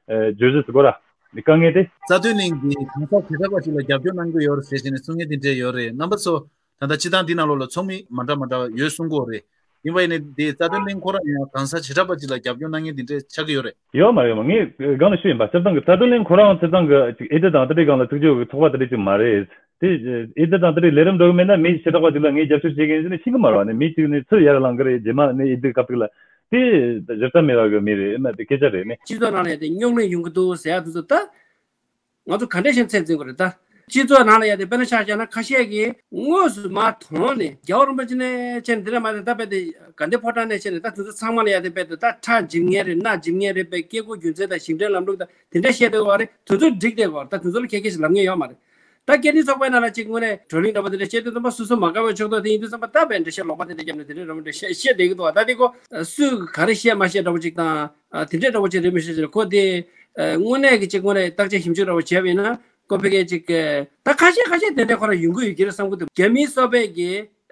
བརྗོད་གཞི་ཟེར་དགོས་ར་ནི་དཀའ་ངལ་དེ། རྩ་དོན་གླིང་གི་གང་ཟག་བྱེ་བྲག་པ་ཅིག་ལ་རྒྱབ་སྐྱོར་གནང་གི་ཡོད་རེད་ཟེར་བྱས་ནས་གསུང་མཁན་དེ་འདྲས་ཡོད་རེད། རྣམ་པ་ཚོ་ད་ལྟ་སྤྱི་བཏང་འདི་ནང་ལོགས་ལ་ཚོགས་མི་མ་འདྲ་མ་འདྲ་ཡོད་གསུང་གི་ཡོད་རེད། ཡིན་པ་ཡིན་ནའི་དེ་རྩ་དོན་གླིང་ཁོ་རང་ཡང་གང་ཟག་བྱེ་བྲག་པ་ཅིག་ལ་རྒྱབ་སྐྱོར་གནང་མཁན་དེ་འདྲས་ཆགས་ཀྱི་ཡོད་རེད། ཡོད་མ་རེད་མ། ངས་སྒང་ནས་ཞུས་ཡིན་པ། སྤྱིར་བཏང་གི་རྩ་དོན་གླིང་ཁོ་རང་སྤྱིར་བཏང་གི་ཅིག་འོས་བསྡུ་དང་དེ་འདྲའི་སྒང་ལ་ཐུགས་རྗེ་ཆེ་གི་ཚོགས་པ་དེ་འདྲ་ཅིག་མ་རེད། དེ་འོས་བསྡུ་དང་དེ་འདྲའི་ལས་རིམ་འགྲོ་གི་མེད་ན་མི་བྱེ་བྲག་པ་ཅིག་ལ་ངས་རྒྱབ་སྐྱོར་བྱེད་ཀྱི་ཡིན་ཟེར་ནས་ཤེས་ཀྱི་མ་རེད་བ། ནས་མི་གཅིག་ནས་ཚུར་ཡར་ལངས་ཀྱི་རེད། རྗེས་མ་ནས་འོས་བསྡུ་སྐབས་དེ་ལ་དེ་གཞི་རྩ་མེད་པ་གི་མི་རེད། ཨེ་མ་དེ་སྐད་ཆ་རེད་ནས། སྤྱི་ཚོགས་ནང་ལ་ཡ་དེ་རྙོག་གླེང་ཡོང་གི་འདུག་ཟེར་ཡ་དེ་ཚོ་ད་ང་ཚོ་ག་འདྲས་ཤེས་ཚད་འཛིན་དགོས་རེད། ད་སྤྱི་ཚོགས་ནང་ལ་ཡ་དེ་དཔེར་ན་ཆ་བཞག་ན་ཁ་ཤས་ཀྱིས་དངོས་སུ་མར་མཐོང་ནས་རྒྱལ་བ་རིན་པོ་ཆེ་ནས་བྱས་ནས་དེ་འདྲ་མ་རེད། ད་དཔེ་དེ་དགའ་ལྡན་ཕོ་བྲང་ནས་བྱས་ནས་ད་དེ་ཚོ་ཚང་མ་ལ་ཡ་དེ་དཔེ་དེ་ད་ཁྲག་འཇིབ་མཁན་རེད། སྣ་འཇིབ་མཁན་རེད། དཔེ་སྐད་སྒོ་རྒྱུ་མཚན་དང་ཞིང་བྲན་ལམ་ལུགས་དང་དེ་འདྲ་བཤད་བསྡད་ཡོད་རེད། དེ་ཚོ་འགྲིག་བསྡད་ཡོད་རེད། ད་དེ་ཚོ་ལ་ཁྱད་ཁྱད་ཞིག་ལབ་མཁན་ཡོད་མ་རེད། ད་སྐད་འཕྲིན་ཚོགས་པའི་ནང་ལ་ཅིག་དངོས་གནས་བགྲོ་གླེང་འདྲ་པོ་དེ་འདྲ་བཤད་དུས་ཙམ་པ་སོ་སོ་མ་དགའ་བའི་ཕྱོགས་གཏོགས་དེ་ཡིན་དུས་ཙམ་པ་ད་དཔེ་འགྲེལ་བཤད་ལོག་པ་དེ་འདྲ་བརྒྱབ་ནས་དེ་འདྲའི་འདྲ་པོ་འདྲ་བཤད་བཤད་བསྡད་ཀྱི་འདུག་ད་དེ་ཁོ་སུས་ག་རེ་བཤད་མ་བཤད་འདྲ་པོ་ཅིག་དང་དེ་འདྲའི་འདྲ་པོ་ཅིག་རེད་མི་ཤེས་ཤེས། ཁོ་དེ་དངོས་གནས་ཀྱི་ཅིག་དངོས་གནས་བརྟག་དཔྱད་ཞིབ་འཇུག་འདྲ་པོ་བྱས་པ་ཡིན་ན་ཁོ་ཕ་གིའི་ཅིག་ད་ཁ་ཤས་ཁ་ཤས་དེ་འདྲའི་ཁོ་རང་ཡོང་གི་ཡོད་ཀྱི་རེད་བསམ་གྱི་འདུག་རྒྱ་མིའི་གསོ་བས་ཀྱི་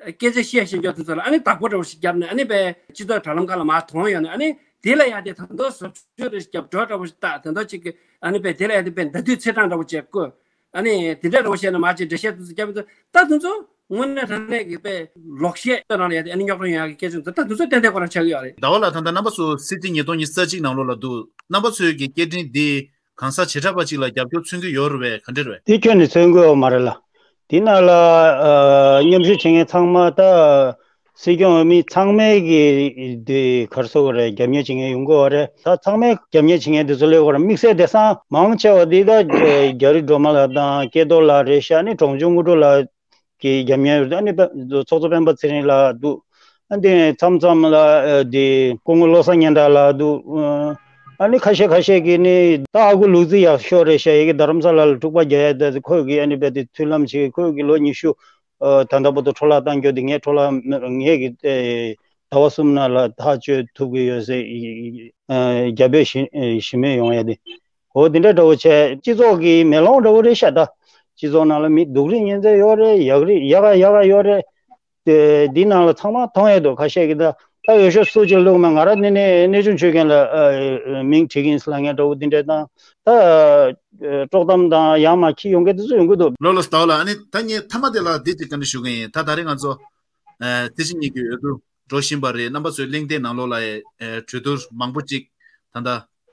སྐད་ཆ་བཤད་ཤེས་ཀྱོག་དེ་ཚོ་ལ་ཨ་ནི་བདག་པོ་འདྲ་པོ་ཞིག་བརྒྱབ་ནས་ཨ་ནི་དཔེ་སྤྱི་ཚོགས་དྲ་ལམ་ཁག་ལ་མར་ཐོན་ཡོང་ནས་ཨ་ནི་དེ་ལ་ཡ་དེ་ད་དུང་བཟོ་བཅོས་རེ་བརྒྱབ་འགྲོ་འདྲ་པོ་ཞིག་ད་ད་ལྟ་ཅིག་གི་ཨ་ནི་དཔེ་དེ་ལ་ཡ་དེ་དཔེ་མདའ་མདུད་ཚེས་གྲངས་འདྲ་པོ་བྱས་བཀོད། ཨ་ནི་དེ་འདྲ་འདྲ་པོ་བཤད་ན་མ་བྱེད་འགྲེལ་བཤད་དུ་སྐྱབས་དུ་ད་དུང་ཚོ་དངོས་གནས་དྲང་གནས་ཀྱི་དཔེ་ལོག་བཤད་ལྟ་རང་ལ་ཡ་དེ་ཨ་ནི་རྙོག་དྲ་ཡོང་ཡ་གི་སྐད་ཆ་ཚོ་ད་དུང་ཚོ་ཏན་ཏན་ཁོ་རང་ཆགས་ཀྱི་ཡོད་རེད། ཟླ་བ་ལགས། ད་ལྟ་རྣམ་པ་ཚོ་སྲིད་སྤྱི་ཉིས་སྟོང་ཉི་ཤུ་རྩ་གཅིག་ནང་ལོགས་ལ་འདུག་རྣམ་པ་ཚོས་ཀྱི་སྐད་འཕྲིན་འདི་གང་ཟག་བྱེ་བྲག་པ་གཅིག་ལ་རྒྱབ་སྐྱོར་མཚོན་གྱི་ཡོད་རེད་པས། ག་འདྲ་རེད་པས། དེ་ཁྱོན་ནས་མཚོན་གྱི་ཡོད་མ་རེད་ལ། དེ་ནང་ལ་ཨ་མཉམ་ཞུགས་བྱེད་མཁན་ཚང་མ་ད་སྲིད་སྐྱོང་འོས་མི་ཚང་མས་ཀྱི་དེ་ག་རེ་ཟེར་དགོས་རེད། རྒྱབ་གཉེར་བྱེད་མཁན་ཡོང་གི་ཡོད་རེད། ད་ཚང་མས་རྒྱབ་གཉེར་བྱེད་མཁན་དེ་ཚོ་སླེབས་ཡོད་རེད། དམིགས་བསལ་དེང་སང་མང་ཆེ་བ་འདི་ད་རྒྱ་རི་སྒྲོལ་མ་ལགས་དང་སྐལ་རྡོར་ལགས་རེད་ཤག་ནི་གྲོང་ཆུང་དངོས་གྲུབ་ལགས་ཀྱི་རྒྱབ་གཉེར་ཡོད་རེད། ཨ་ནི་དཔེ་ཚོགས་གཙོ་སྤེན་པ་ཚེ་རིང་ལགས་འདུག་ཨ་ནི་མཚམས་མཚམས་ལ་ཨ་དེ་སྐུ་ངོ་བློ་བཟང་སྙན་གྲགས་ལགས་འདུག་ཨ་ནི་ཁ་ཤས་ཁ་ཤས་ཀྱིས་ནི་ད་ཨ་ཁུ་ལུག་རྫི་ཡག་ཤོས་རེད་ཤག་ཡ་གི་རྡ་རམ་ས་ལ་ལ་འཁྲུག་པ་རྒྱག་ཡ་ད་ཁོས་ཀྱི་ཨ་ནི་དཔེ་དེ་མཐུན་ལམ་བྱེད། ཁོས་ཀྱི་ལོ་ཉི་ཤུ་ཨ་ད་ལྟ་བར་དུ་འཕྲོ་བརླག་བཏང་རྒྱུ་དེ་ངས་འཕྲོ་བརླག་ངས་ཀྱི་ཨེ་ཟླ་བ་གསུམ་ནང་ལ་ཐག་གཅོད་ཐུབ་ཀྱི་ཡོད་ཟེར་ཨ་རྒྱ་བོད་ཞི་ཨེ་ཞི་མོལ་ཡོང་ཡ་དེ། འོ་དེ་འདྲ་འདྲ་བོ་བྱས་སྤྱི་ཚོགས་ཀྱི་མེ་ལོང་འདྲ་བོ་རེད་ཤག་ད་སྤྱི་ཚོགས་ནང་ལ་མི་སྡུག་རིགས་ཉེན་ཚན་ཡོད་རེད། ཡག་རིགས་ཡག་ག་ཡག་ག་ཡོད་རེད། དེ་འདི་ནང་ལ་ཚང་མ་མཐོང་ཡས་འདུག་ཁ་ཤས་ཀྱིས་ད་ད་འོས་ཤོག་སུ་གཅིག་བླུགས་མེད། ང་རང་ནི་ནི་གནས་ཆུང་ཆོས་རྒྱན་ལ་ཨ་མིང་བྲིས་ཀྱིན་ཟེར་ལབ་མཁན་འདྲ་བོ་འདི་འདྲ་དང་ད་ཨ་དཀྲོག་གཏམ་དང་ཡར་མར་འཁྱེར་ཡོང་མཁན་དེ་ཚོ་ཡོང་གི་འདུག་ལགས་ལགས་སོ། ད་བ་ལ་ཨ་ནི་ད་ངས་མཐའ་མ་དེ་ལ་འདི་གཅིག་བཀའ་འདྲི་ཞུ་གི་ཡིན། ད་ད་རེས་ང་ཚོ་ཨ་སྲིད་སྤྱི་གཉིས་ཀྱི་འོས་བསྡུ་འགྲོ་བཞིན་པ་རེད། རྣམ་པ་ཚོའི་གླེང་སྟེགས་ནང་ལོགས་ལ་ཨེ་གྲོས་བསྡུར་མང་པོ་ཅིག་ད་ལྟ་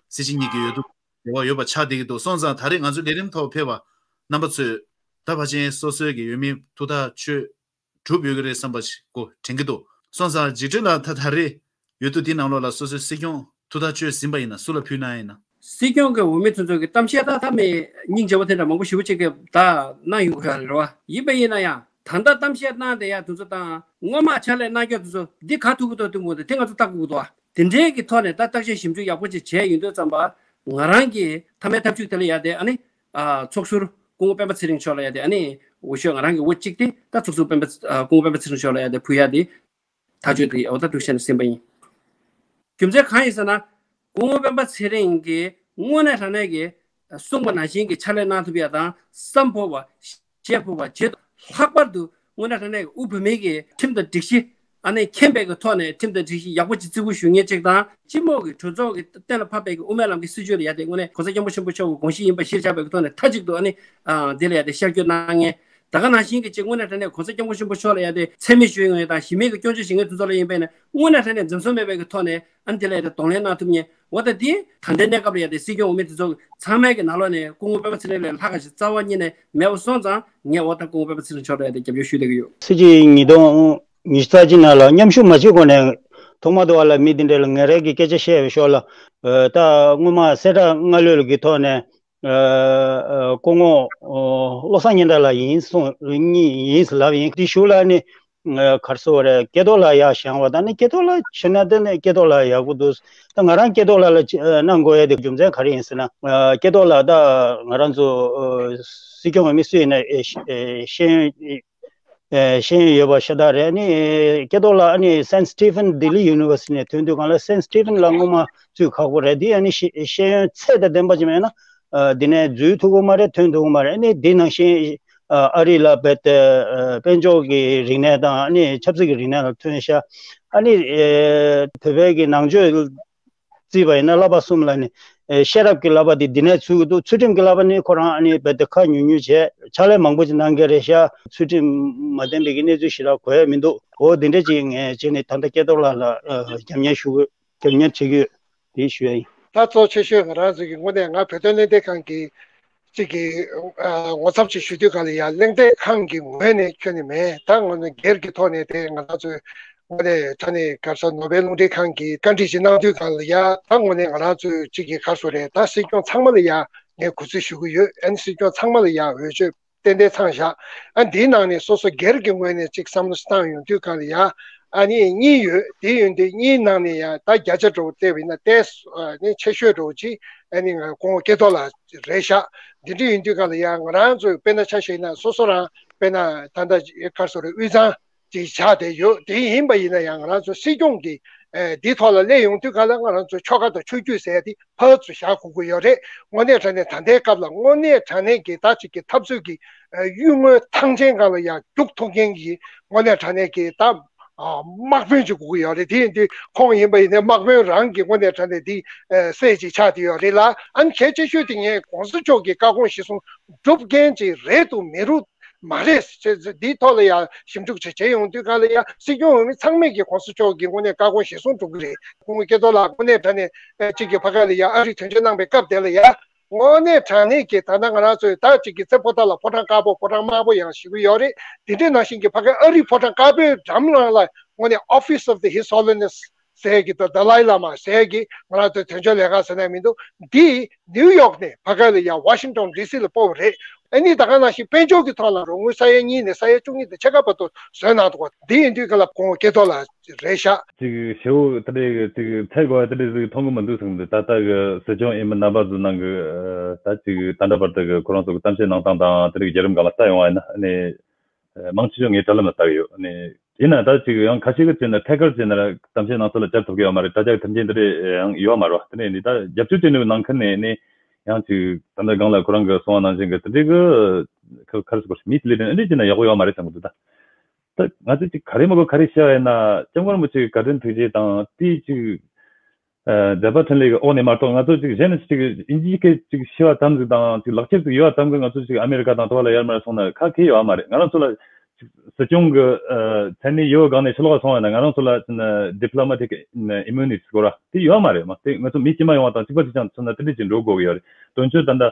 སྲིད་སྤྱི་གཉིས་ཀྱི་འོས་བསྡུ་འབྲེལ་བ་ཡོད་པ་ཆགས་བསྡད་ཀྱི་འདུག་སོང་ཙང་ད་རེས་ང་ཚོའི་ལས་རིམ་ཐོག་ཕེབས་པ་རྣམ་པ་ཚོས་ད་ཕལ་ཆེར་སོ་སོའི་གི་འོས་མི་ཐུགས་ཐག་ཆོད་གྲུབ་ཡོད་ཀྱི་རེད་བསམ་པ་ཞིག་གོ་དྲན་གྱི་འདུག་སོང་ཙང་འཇིགས་སྒྲོལ་ལགས་ད་ད་རེས་འོས་བསྡུ་འདི་ནང་ལོགས་ལ་སོ་སོའི་སྲིད་སྐྱོང་ཐུགས་ཐག་ཆོད་ཟིན་པ་ཡིན་ན་སུ་ལ་ཕུལ་གནང་ཡིན་ན། སྲིད་སྐྱོང་གི་འོས་མི་དེ་ཚོ་གི་གཏམ་བཤད་ད་ད་མི་སྙིང་རྗེ་པོ་དེ་འདྲ་མང་པོ་ཞེ་པོ་ཅིག་གི་ད་གནང་ཡོང་གི་ཡོད་རེད་བ། ཡིན་པ་ཡིན་ན་ཡང་ད་ལྟ་གཏམ་བཤད་གནང་བསྡད་ཡ་དེ་ཚོ་དང་སྔོན་མ་ཕྱག་ལས་གནང་རྒྱུ་དེ་ཚོ་འདི་ག་ཐུག་གི་འདུག་ཐུག་མི་འདུག་དེ་ང་ཚོ་ལྟ་དགོས་ཀྱི་འདུག་བ། དེ་འདྲའི་གི་ཐོག་ནས་ད་བརྟག་དཔྱད་ཞིབ་འཇུག་ཡག་པོ་ཅིག་བྱས་ཡོང་དུས་ཙམ་པ་ང་རང་གི་མཐའ་མའི་ཐབས་ཇུས་དེ་ལ་ཡ་དེ་ཨ་ནི་ཨ་ཚོགས་ཟུར་སྐུ་ངོ་སྤེན་པ་ཚེ་རིང་མཆོག་ལ་ཡ་དེ་ཨ་ནི་འོས་ཤོག་ང་རང་གི་འོས་གཅིག་དེ་ད་ཚོགས་ཟུར་སྤེན་པ་ཨ་སྐུ་ངོ་སྤེན་པ་ཚེ་རིང་མཆོག་ལ་ཡ་དེ་ཕུལ་ཡ་དེ་ཐག་གཅོད་དེ་འོ་ད་འདུག་བྱས་ནས་ཟིན་པ་ཡིན། རྒྱུ་མཚན་གང་ཡིན་ཟེར་ན། སྐུ་ངོ་སྤེན་པ་ཚེ་རིང་གིས་དངོས་གནས་དྲང་གནས་ཀྱི་གསུངས་པ་ནང་བཞིན་གྱི་ཕྱག་ལས་གནང་ཐུབ་ཡ་དང་བསམ་ཕོད་པ། བཤད་ཕོད་པ་བྱེད་དུ་ལྷག་པར་དུ་དངོས་གནས་དྲང་གནས་ཀྱི་དབུ་བོད་མིའི་གི་ཁྲིམས་དང་སྒྲིག་གཞི་ཨ་ནི་མཁྱེན་པའི་གི་ཐོག་ནས་ཁྲིམས་དང་སྒྲིག་གཞི་ཡག་པོ་ཅིག་བརྩི་བཀུར་ཞུ་མཁན་ཅིག་དང་སྤྱི་དམངས་ཀྱི་གྲོས་ཚོགས་ཀྱི་གཏན་ལ་ཕབ་པའི་གི་དབུ་མའི་ལམ་གྱི་སྲིད་བྱུས་ལ་ཡ་དེ་དངོས་གནས་གོང་ས་སྐྱབས་མགོན་ཆེན་པོ་མཆོག་གི་དགོངས་གཞི་ཡིན་པ་གཞིར་བཞག་པའི་གི་ཐོག་ནས་མཐའ་གཅིག་ཏུ་ཨ་ནི་ཨ་དེ་ལ་ཡ་དེ་ཤར་བསྐྱོད་གནང་མཁན། ད་ག་ནང་བཞིན་གྱི་ཅིག་དངོས་གནས་དྲང་གནས་གོང་ས་སྐྱབས་མགོན་ཆེན་པོ་མཆོག་ལ་ཡ་དེ་མཚན་སྨད་ཞུ་ཡོང་ཡ་དང་གཞི་མེད་ཀྱི་སྐྱོན་བརྗོད་བྱེད་མཁན་དེ་ཚོ་ལ་ཡིན་པས་ན་དངོས་གནས་དྲང་གནས་འཛེམ་ཟོན་མེད་པའི་གི་ཐོག་ནས་ཨ་ནི་དེ་ལ་ཡ་དེ་གདོང་ལེན་གནང་ཐུབ་མཁན། འོ་ད་དེ་ད་ལྟའི་གནས་སྐབས་ལ་ཡ་དེ་སྲིད་སྐྱོང་འོས་མི་དེ་ཚོ་ཚང་མའི་གི་ནང་ལོགས་ནས་སྐུ་ངོ་སྤེན་པ་ཚེ་རིང་ལས་ལྷག་ག་ཞིག་རྩ་བ་ཉིད་ནས་མེད་པ་སོང་ཙང་ངས་འོ་ད་སྐུ་ངོ་སྤེན་པ་ཚེ་རིང་མཆོག་ལ་ཡ་དེ་རྒྱབ་སྐྱོར་ཞུ་བསྡད་ཀྱི་ཡོད། སྲིད་སྤྱི་ཉིས་སྟོང་ཉི་ཤུ་རྩ་གཅིག་ནང་ལ་མཉམ་ཞུགས་མ་བྱེད་གོང་ནས་ ཐོག་མ་དུ་བ་ལ་མི་འདི་འདྲ་ལ་ངན་རེ་གི་སྐད་ཆ་བཤད་པའི་ཞོར་ལ། ད་སྔོན་མ་གསལ་བསྒྲགས་སྔ་ལོད་གི་ཐོག་ནས། སྐུ་ངོ་བློ་བཟང་སྙན་གྲགས་ལགས་ཡིན་གསུངས་ཡིན་ལབ་ཡིན། དེ་གཞུག་ལ་ནི་གར་སོ་རེད། སྐལ་རྡོར་ལགས་ཡག་བཞེངས་བ་དང་ནི་སྐལ་རྡོར་ལགས་བྱས་ན་དེ་ནི་སྐལ་རྡོར་ལགས་ཡག་པོ་འདུག་ད་ང་རང་སྐལ་རྡོར་ལགས་ལ་གནང་དགོས་ཡ་དེ་རྒྱུ་མཚན་ག་རེ་ཡིན་ཟེར་ན། སྐལ་རྡོར་ལགས་ད་ང་རང་ཚོ་སྲིད་སྐྱོང་འོས་མི་སུ་ཡིན་ན་ཤེས་ཡོན། ཤེས་ཡོན་ཡོད་པ་ཤ་སྟག་རེད། ཨ་ནི་སྐལ་རྡོར་ལགས་ཨ་ནི་Saint Stephen Delhi University ནས་ཐོན་དུས་གང་ལ་Saint Stephen ལ་སྔོན་མ་བཙུད་ཁག་པོ་རེད། འདི་ཨ་ནི་ཤེས་ཤེས་ཡོན་ཚད་དང་ལྡན་པ་ཅིག་མེད་ན་འདི་ནས་འཛུལ་ཐུབ་ཀྱི་མ་རེད། ཐོན་ཐུབ་ཀྱི་མ་རེད། ཨ་ནི་འདི་ནང་བཞིན་ཨ་རི་ལ་རྦད་དེ་དཔལ་འབྱོར་གྱི་རིག་གནས་དང་ཨ་ནི་ཆབ་སྲིད་ཀྱི་རིག་གནས་ལ་ཐོན་ཤག་ཨ་ནི་བོད་པའི་གི་ནང་ཆོས་བརྩིས་པ་ཡིན་ན་བསླབ་པ་གསུམ་ལ་ནི་ཤེས་རབ་ཀྱི་བསླབ་པ་དེ་འདི་ནས་ཚུད་ཀྱི་འདུག་ཚུལ་ཁྲིམས་ཀྱི་བསླབ་པ་ནི་ཁོ་རང་ཨ་ནི་རྦད་དེ་ཁ་ཉུང་ཉུང་བྱས་ཕྱག་ལས་མང་པོ་ཅིག་གནང་མཁན་རེད་ཤག་ཚུལ་ཁྲིམས་མ་ལྡན་པའི་གི་གནས་ཚུལ་ཞིག་ལ་གོ་ཡ་མི་འདུག་འོ་འདི་འདྲ་ཅིག་ངས་བྱས་ནས་ད་ལྟ་སྐལ་རྡོར་ལགས་ལ་རྒྱབ་གཉེར་ཞུ་དགོས། རྒྱབ་གཉེར་བྱེད་ཀྱི་ཡོད། དེ་ཞུ་ཡ་ཡིན། ད་གཙོ་ཆེ་ཤོས་ང་རང་ཚོ་གི་དངོས་གནས་ང་བོད་དོན་ལས་དོན་ཁང་གི་གཅིག་གི་ཨ་ངོ་ཚབ་ཅིག་ཞུ་དུས་ག་ལ་ཡ་གླེང་སྟེགས་ཁང་གི་ངོས་ནས་ཁྱོན་ནས་མེད། ད་དངོས་གནས་སྒེར་གྱི་ཐོག་ནས་དེ་ང་རང་ཚོའི་དངོས་གནས་ད་ནི་ག་རེ་ཟེར་ནོ་བེལ་རླུང་འཕྲིན་ཁང་གིས་བཀའ་འདྲི་ཅིག་གནང་དུས་ག་ལ་ཡ་ད་དངོས་གནས་ང་རང་ཚོའི་གཅིག་གི་ག་རེ་ཟེར་རེད། ད་སྲིད་སྐྱོང་ཚང་མ་ལ་ཡ་ངས་གུས་བརྩི་ཞུ་གི་ཡོད། ཨ་ནི་སྲིད་སྐྱོང་ཚང་མ་ལ་ཡ་འོས་ཆོས་ཏན་ཏན་ཚང་བཞག་ཨ་འདིའི་ནང་ནས་སོ་སོ་སྒེར་གྱི་ངོས་ནས་ཅིག་བསམ་བློ་བཏང་ཡོང་དུས་ག་ལ་ཡ་ཨ་ནི་གཉིས་ཡོད། དེ་ཡོད་དུས་གཉིས་ནང་ནས་ཡང་ད་བརྒྱ་ཆ་འགྲོ་བལྟས་པ་ཡིན་ན་ཏོག་ཙམ་ཨ་ནི་ཆེ་ཤོས་འགྲོ་ཅིག་ཨ་ནི་ང་སྐུ་ངོ་སྐལ་རྡོར་ལགས་རེད་ཤག་འདི་འདྲ་ཡིན་དུས་ག་ལ་ཡ་ང་རང་ཚོས་དཔེར་ན་ཆ་བཞག་ན་སོ་སོ་རང་དཔེར་ན་ད་ལྟ་ག་རེ་ཟེར་རེད། དབུས་གཙང་ཅིག་ཆགས་བསྡད་ཡོད། དེ་ཡིན་པ་ཡིན་ན་ཡང་ང་རང་ཚོ་སྲིད་སྐྱོང་གི་ཨ་འདི་ཐོག་ལ་སླེབས་ཡོང་དུས་ག་ལ་ང་རང་ཚོ་ཆོལ་ཁ་དང་ཆོས་བརྒྱུད་ཟེར་ཡ་དེ་ཕར་ཚུར་བཞག་དགོས་ཀྱི་ཡོད་རེད། དངོས་གནས་དྲང་གནས་ད་ལྟའི་སྐབས་ལ་དངོས་གནས་དྲང་གནས་ཀྱི་ད་ཅིག་གི་འཐབ་རྩོད་ཀྱི་ཨ་གཡུལ་ངོའི་ཐང་ཆེན་སྒང་ལ་ཡང་རྒྱུག་ཐུབ་མཁན་གྱི་དངོས་གནས་དྲང་གནས་ཀྱི་ད་ཨ་དམག་དཔོན་ཅིག་དགོས་ཀྱི་ཡོད་རེད། དེ་ཡིན་དུས་ཁོང་ཡིན་པ་ཡིན་ན་དམག་དཔོན་རང་གི་དངོས་གནས་དྲང་གནས་དེ་ཨ་སྲས་ཅིག་ཆགས་བསྡད་ཡོད་རེད་ལ། ཨ་ནི་གལ་ཆེ་ཤོས་དེ་ངས་གོང་ས་མཆོག་གི་བཀའ་དགོངས་གཞིར་བཟུང་སྒྲུབ་མཁན་ཅིག་རེད་འདུག་མི་རུང་མ་རེད་ཟེར་ཚེ་འདིའི་ཐོག་ལ་ཡང་ཞིབ་འཇུག་བྱེད་བྱེད་ཡོང་དུས་ག་ལ་ཡང་སྲིད་སྐྱོང་འོས་མི་ཚང་མས་ཀྱི་གོང་ས་མཆོག་གི་དངོས་གནས་བཀའ་དགོངས་གཞིར་བཟུང་སྒྲུབ་ཀྱི་རེད། སྐུ་ངོ་སྐལ་རྡོར་ལགས་དངོས་གནས་དྲང་གནས་ཨ་གཅིག་གི་ཕ་ག་ལ་ཡང་ཨ་རི་དོན་གཅོད་གནང་པའི་སྐབས་དེ་ལ་ཡང་དངོས་གནས་དྲང་གནས་ཀྱི་ད་ལྟ་ང་རང་ཚོའི་ད་གཅིག་གི་རྩེ་ཕོ་བྲང་ལ་ཕོ་བྲང་དཀར་པོ་ཕོ་བྲང་དམར་པོ་ཡང་ཞུ་གི་ཡོད་རེད། དེ་འདྲའི་ནང་བཞིན་གྱི་ཕ་ག་ཨ་རི་ཕོ་བྲང་དཀར་པོའི་འགྲམ་ནང་ལ་དངོས་གནས་Office of the His Holiness ཟེར་གྱི་དང་དཱ་ལའི་བླ་མ་ཟེར་གྱི་ང་རང་ཚོའི་དོན་གཅོད་ལས་ཁང་ཟེར་ན་མི་འདུག་འདི་ནིའུ་ཡོག་ནས་ཕ་ག་ལ་ཡང་ཝ་ཤིང་ཏོན་ཌི་སི་ལ་སྤོ་བ་རེད། ཨ་ནི་ད་ག་ནང་བཞིན་དཔལ་འབྱོར་གྱི་ཐོག་ལ་རོགས་དངུལ་ས་ཡ་གཉིས་ནས་ས་ཡ་བཅུ་གཉིས་དང་ཕྱེད་ཀ་བར་དུ་བཟོས་གནང་འདུག་འདི་ཡིན་དུས་ག་ལ་སྐུ་ངོ་སྐལ་རྡོར་ལགས་རེད་ཤག་ཅིག་ཞེ་པོ་དེ་འདྲའི་ཅིག་ཚད་དགོས་པ་དེ་འདྲའི་ཅིག་མཐོང་གི་མི་འདུག་བསམ་གི་འདུག་ད་ལྟ་གི་སྲིད་སྐྱོང་ཨེ་མི་རྣམ་པ་ཚོ་ནང་གི་ད་ཅིག་ད་ལྟ་བར་དུ་གི་ཁོ་རང་ཚོ་གི་གཏམ་བཤད་གནང་སྟངས་དང་དེ་འདྲའི་བརྒྱུད་རིམ་སྒང་ལ་ལྟ་ཡོང་བ་ཡིན་ན་ཨ་ནི། མང་ཆེ་ཤོས་ངའི་དྲ་ལམ་ལ་ལྟ་གི་ཡོད། ཨ་ནི་ཡིན་ན་ད་ཅིག་ཡང་ཁ་ཤས་ཀྱིས་བྱས་ན་ཐད་ཀར་བྱས་ན་གཏམ་བཤད་ནང་ཚུལ་ལ་བཅར་ཐུབ་ཀྱི་ཡོད་མ་རེད། དྲ་རྒྱ་གི་ཐམས་ཅད་འདི་འདྲ་ཡང་ཡོད་མ་རེད་བ། དེ་ནས་འདི་ད་རྒྱབ་སྐྱོར་བྱེད་ནུས་ནང་ཁུལ་ནས་ནི་ཡང་ཅིག་ད་ལྟ་སྒང་ལ་ཁོ་རང་གིས་གསུངས་པ་ནང་བཞིན་གྱི་དེ་འདྲའི་གི་ཁ་ཁ་རེ་ཟེར་དགོས་རེད། མི་དེ་ལས་དོན་ཨ་འདྲ་བྱས་ན་ཡག་པོ་ཡོད་མ་རེད་བསམ་གི་འདུག་ད་ད་ང་ཚོས་ཅིག་ག་རེ་མ་དགོས་ག་རེ་བཤད་པ་ཡིན་ན་སྐྱབས་མགོན་རིན་པོ་ཆེ་གི་བཀའ་དྲིན་ཐུགས་རྗེ་དང་དེ་ཅིག་མཛད་པ་འཕྲིན་ལས་ཀྱི་འོག་ནས་མ་གཏོགས་ང་ཚོ་ཅིག་གཞན་ནས་ཅིག་དབྱིན་ཇིའི་སྐད་ཅིག་ཤེས་པ་ཙམ་ཞིག་དང་ཅིག་ལག་ཁྱེར་ཅིག་ཡོད་པ་ཙམ་གྱིས་ང་ཚོ་ཅིག་ཨ་མེ་རི་ཀ་དང་དེ་བ་ལ་ཡར་མར་སོང་ན་ཁ་གས་ཡོད་པ་མ་རེད། ང་རང་ཚོ་ལ་ཅིག་སྲིད་སྐྱོང་གི་མཚན་གནས་ཡོད་སྒང་ནས་ཕྱི་ལོགས་ལ་སོང་བ་ན་ང་རང་ཚོ་ལ་ཌི་པི་ལོ་མ་ཊིག་ཨིམ་མུ་ནི་ཊི་ཟེར་དགོས་ར་དེ་ཡོད་པ་མ་རེད། མ་དེ་ང་ཚོ་མི་དཀྱུས་མ་ཡོང་བ་དང་གཅིག་པ་གཅིག་རྐྱང་མཚོན་ན་དེ་འདྲ་ཅིག་འགྲོ་དགོས་ཀྱི་ཡོད་རེད། དོན་གཅོད་ད་ལྟ་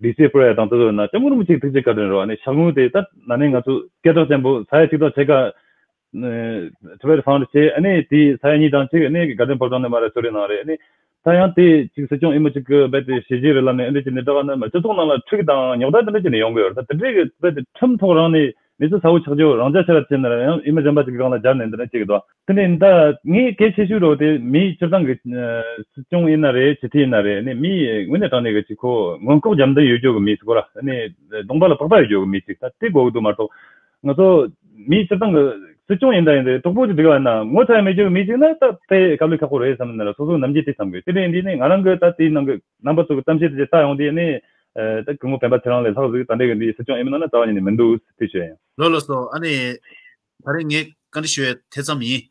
ལི་ཙེ་པུར་ཡ་དང་དེ་ཚོ་ན་སྐྱབས་མགོན་རིན་པོ་ཆེ་ཐུགས་རྗེ་བཀའ་དྲིན་རེད་བ། ཨ་ནི་ཤག་དངུལ་དེ་ད་ན་ནིང་ང་ཚོ་སྐད་གྲགས་ཅན་པོ་ས་ཡ་གཅིག་དང་ཕྱེད་ཀ་ཨ་ཊི་བེཊ་ཕའུན་ཌི་བྱས། ཨ་ནི་དེའི་ས་ཡ་གཉིས་དང་གཅིག་ཨ་ནི་གྷར་ཌེན་པོར་ཊལ་ནས་མར་གསོལ་རས་གནང་རེད། ཨ་ནི་ད་ཡང་དེ་གཅིག་སྲིད་སྐྱོང་ཨེ་མོ་གཅིག་གི་རྦད་དེ་བྱས་རྗེས་རེད་ལབ་ནས་ཨ་འདྲ་བྱས་ནས་བསྒྲགས་ན་མ་སྤྱི་ཚོགས་ནང་ལ་འཁྲུག་དང་རྙོག་དྲ་དེ་འདྲ་བྱས་ནས་ཡོང་གི་ཡོད་རེད། ད་དེ་འདྲའི་གི་རྦད་དེ་ཁྲིམས་ཐོག་རང་ནས་གནས་ཚུལ་གསལ་བོ་ཆགས་རྒྱུ་རང་འཇགས་ཆེ་ར་བྱས་ན་ར་ཡང་ཨེ་མོ་གཞན་པ་གཅིག་གི་སྒང་ལ་སྦྱར་ནས་འདི་འདྲ་བྱེད་གི་འདུག་དེ་ནས་ད་ངས་གལ་ཆེ་ཤོས་རོ་དེ་མིའི་སྤྱིར་བཏང་གི་ཨ་སྲིད་སྐྱོང་ཡིན་ན་རེད། སྤྱི་འཐུས་ཡིན་ན་རེད། ཨ་ནི་མིའི་དངོས་གནས་དྲང་གནས་གི་ཅིག་ཁོ་མངོན་ལྐོག་རྒྱབ་མདུན་ཡོད་རྒྱུ་གི་མི་ཟེར་གོ་ར། ཨ་ནི་གདོང་པ་ལ་པགས་པ་ཡོད་རྒྱུ་གི་མི་ཅིག་ད་དེ་དགོས་གི་འདུག་མ་གཏོགས། ང་ཚོ་མིའི་སྤྱིར་བཏང་གི་སྲིད་སྐྱོང་ཡིན་ད་ཡིན་ཏེ་གྲོགས་པོ་ཅིག་འགྲིག་པ་ཡིན་ན་ངོ་ཚ་ཡ་མེད་རྒྱུ་གི་མི་ཅིག་ན་ད་དཔེ་དཀའ་ལས་ཁག་པོ་རེད་བསམ་ན་ར་སོ་སོ་ནམ་རྒྱུན་དེ་བསམ་གི། དེ་རིང་འདི་ནི་ང་རང་གི་ད་དེའི་ནང་གི་རྣམ་པ་ཚོ་གི་གཏམ་བཤད་དེ་ལྟ་ཡོང་དུས་ནི་ད་སྐུ་ངོ་སྤེན་པ་ཚེ་རིང་ལས་ལྷག་ཟིག་ད་འདྲའི་གི་འདི་སྲིད་སྐྱོང་ཡིན་མིན་ན་རྩ་བ་ཉིད་ནས་མི་འདུག་དེ་ཞུ་ཡ་ཡིན། ལོ་ལོ་སོ་ཨ་ནི། ད་རེས་ངས་བཀའ་འདྲི་ཞུ་ཡ་དེ་ཙམ་ཡིན།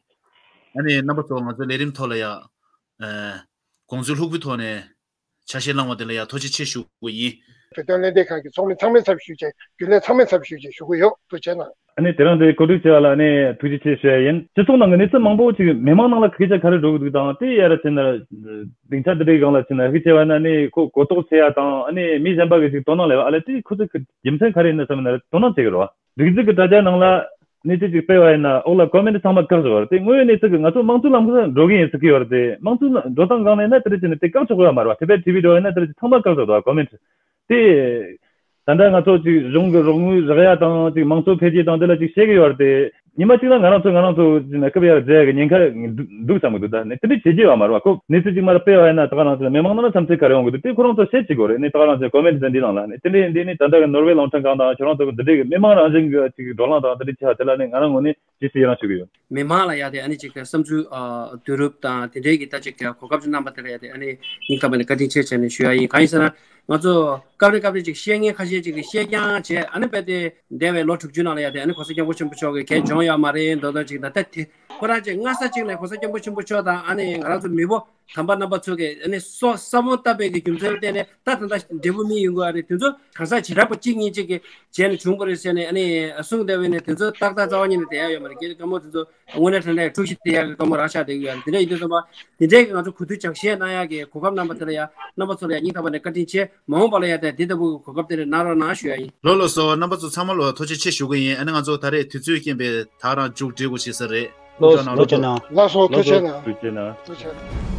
ཨ་ནི་རྣམ་པ་ཚོ་ང་ཚོའི་ལས་རིམ་ཐོག་ལ་ཡ། ཨ་དགོངས་ཚུལ་ལྷུག་པོའི་ཐོག་ནས་ཆ་ཤས་བླངས་པ་དེ་ལ་ཡ་ཐུགས་རྗེ་ཆེ་ཞུ་དགོས་ཡིན། བོད་དོན་ལས་འདས་ཁང་གི་ཚོགས་མི་ཚང་མའི་ཚབ་ཞུས་བྱས་རྒྱུན་ལས་ཚང་མའི་ཚབ་ཞུས་བྱས་ཞུ་གི་ཡོད། ཐུགས་རྗེ་གནང་། ཨ་ནི་དེ་རིང་འདི་གོ་སྒྲིག་བྱས་པ་ལ་ཨ་ནི་ཐུགས་རྗེ་ཆེ་ཞུ་ཡ་ཡིན། སྤྱི་ཚོགས་ནང་གི་གནས་ཚུལ་མང་པོ་ཅིག་མི་མང་ནང་ལ་སྐད་ཆ་ག་རེ་འགྲོ་གི་འདུག་དང་དེ་ཡ་ར་བྱས་ན་སྡིངས་ཆ་འདི་འདྲའི་སྒང་ལ་བྱས་ན་སྐད་ཆ་བ་ན་ཨ་ནི་ཁོ་གོ་རྟོགས་ཆེ་ཡ་དང་ཨ་ནི་མི་གཞན་པ་གི་ཅིག་དོ་སྣང་ལས་པ་ཨ་ལས་དེ་ཁོ་ཚོ་གི་རྒྱུ་མཚན་ག་རེ་ཡིན་ན་བསམ་ན་དོ་སྣང་བྱེད་གི་རེད་བ། རིག་འཛིན་གྱི་དྲ་རྒྱ་ནང་ལ་ གནས་ཚུལ་ཅིག་སྤེལ་བ་ཡིན་ན་འོག་ལ་ཀོ་མེན་ཊི་ཚང་མ་བཀག་བཞག་ཡོད་རེད། དེ་དངོས་ཡོད་གནས་ཚུལ་གྱི་ང་ཚོ་དམངས་གཙོའི་ལམ་ཁ་འགྲོ་གི་ཡིན་ཟེར་གྱི་ཡོད་རེད། དེ་དམངས་གཙོའི་འགྲོ་སྟངས་སྒང་ནས་ན་དེ་འདྲ་བྱས་ནས་དེ་བཀག་ཆོག་གི་ཡོད་མ་རེད་བ། དེ་བས་ཊི་ཝི་འགྲོ་ཡིན་ན་དེ་འདྲ་ཅིག་ཚང་མ་བཀག་བཞག་འདུག་བ། ཀོ་མེན་ཊི་དེ། ད་ལྟ་ང་ཚོ་ཅིག་གཞུང་གི་རོགས་དངུལ་རག་ཡ་དང་ཅིག་དམངས་གཙོ་འཕེལ་རྒྱས་དང་དེ་ལ་ཅིག་བཤད་གི་ཡོད་རེད་དེ། ཉི་མ་གཅིག་ལ་ང་རང་ཚོ་ང་རང་ཚོ་ཅིག་ན་སྐབས་ཡར་རྫས་གི་ཉེན་ཁ་འདུག་བསམ་གི་འདུག་ད་ནི་དེ་འདྲ་བྱེད་ཀྱི་ཡོད་མ་རེད་བ། ཁོ་གནས་ཚུལ་ཅིག་མར་སྤེལ་བ་ཡིན་ན་ད་ག་རང་ཚོ་མི་མང་ནང་ལ་བསམ་ཚུལ་ག་རེ་ཡོང་གི་འདུག་དེ་ཁོ་རང་ཚོ་བཤད་བྱེད་དགོས་རེད། ནི་ད་ག་རང་ཚོ་ཀོ་མེན་ཊི་དེ་འདི་ནང་ལ་ནི་དེ་འདྲ་ཡིན་དེ་ནི་ད་ལྟ་གི་ནོར་ཝེ་རླུང་འཕྲིན་ཁང་དང་ཁྱོད་རང་ཚོ་གི་འདི་འདྲའི་གི་མི་མང་རང་བཞིན་གི་ཅིག་བགྲོ་གླེང་དང་དེ་འདྲ་བྱེད་ཡ་དེ་ལ་ནི་ང་རང་ངོས་ནས་ཇི་སྲིད་ཡི་རང་ཞུ་གི་ཡོད། མི་མང་ལ་ཡ་དེ་ཨ་ནི་ཅིག་གི་བསམ་ཚུལ་ཨ་བསྡུ་རུབ་དང་དེ་འདྲའི་གི་ད་ཅིག་གི་གོ་སྐབས་ཅིག་གནང་པ་དེ་ལ་ཡ་དེ་ཨ་ནི་སྙིང་ཐག་པ་ནས་བཀའ་དྲིན་ཆེ་བྱས་ནས་ཞུ་ཡ་ཡིན། གང་ཡིན་ཟེར་ན་ང་ཚོ་སྐབས་རེ་སྐབས་རེ་ཅིག་བཤད་མཁན་ཁ་ཤས་ཅིག་གི་བཤད་རྐྱང་བྱས། ཨ་ནི་རྦད་དེ་འདས་པའི་ལོ་དྲུག་ཅུ་ནང་ལ་ཡ་དེ་ཨ་ནི་གོང་ས་སྐྱབས་མགོན་ཆེན་པོ་མཆོག་གི་གལ་བྱུང་ཡོད་མ་རེད་མདོག་མདོག་ཅིག་ད་ལྟ་དེ་ཁོ་རང་ཅིག་སྔ་ས་ཅིག་ནས་གོང་ས་སྐྱབས་མགོན་ཆེན་པོ་མཆོག་དང་ཨ་ནི་ང་རང་ཚོ་མི་བོ་དམ་པ་རྣམ་པ་ཚོ་གིས་ཨ་ནི་སོ་ས་བོན་བཏབ་པའི་གི་རྒྱུ་མཚན་ལ་བརྟེན་ནས་ད་ད་ལྟ་འབྲས་བུ་སྨིན་ཡོང་གི་ཨ་རེད། དེ་ཚོ་གང་ཟག་བྱེ་བྲག་པ་གཅིག་གཉིས་གཅིག་གིས་བྱས་ནས་བྱུང་བ་རེད་ཟེར་ནས་ཨ་ནི་གསུངས་བསྡད་པ་ཡིན་ན། དེ་ཚོ་ཏག་ཏག་རྩ་བ་ཉིད་ནས་བསྡད་ཡ་ཡོད་མ་རེད། དགེ་ལྡན་སྐུ་ངོ་དེ་ཚོ་དངོས་གནས་དྲང་གནས་འཁྲུག་གཞི་བསྡད་ཡ་གི་སྐུ་ངོ་རང་ཆགས་བསྡད་ཀྱི་ཡོད་རེད། དེ་འདྲ་ཡིན་དུས་ཙམ་པ་དེ་འདྲའི་གི་ང་ཚོ་གོ་བསྡུར་སྦྱང་བཤད་གནང་ཡ་གི་གོ་སྐབས་གནང་པ་དེ་ལ་ཡ་རྣམ་པ་ཚོ་ལ་ཡ་སྙིང་ཐག་པ་ནས་བཀའ་དྲིན་ཆེ། མ་འོངས་པ་ལ་ཡ་དེ་འདི་ལྟ་བུ་གི་གོ་སྐབས་དེ་འདྲ་གནང་རོགས་གནང་ཞུ་ཡ་ཡིན། ལགས་ལགས་སོ། རྣམ་པ་ཚོ་ཚང་མ་ལ་ཐུགས་རྗེ་ཆེ་ཞུ་གི་ཡིན། ཨ་ནི་ང་ཚོ་ད་རེས་དུས་ཚོད་རྐྱེན་པས་ད་རང་མཇུག་སྒྲིལ་དགོས་ཤེས་ས་རེད། ལགས་སོ། ཐུགས་རྗེ་གནང་། ལགས་སོ། ཐུགས་རྗེ་གནང་། ཐུགས་རྗེ་གནང་། ཐུགས་རྗེ་གནང་།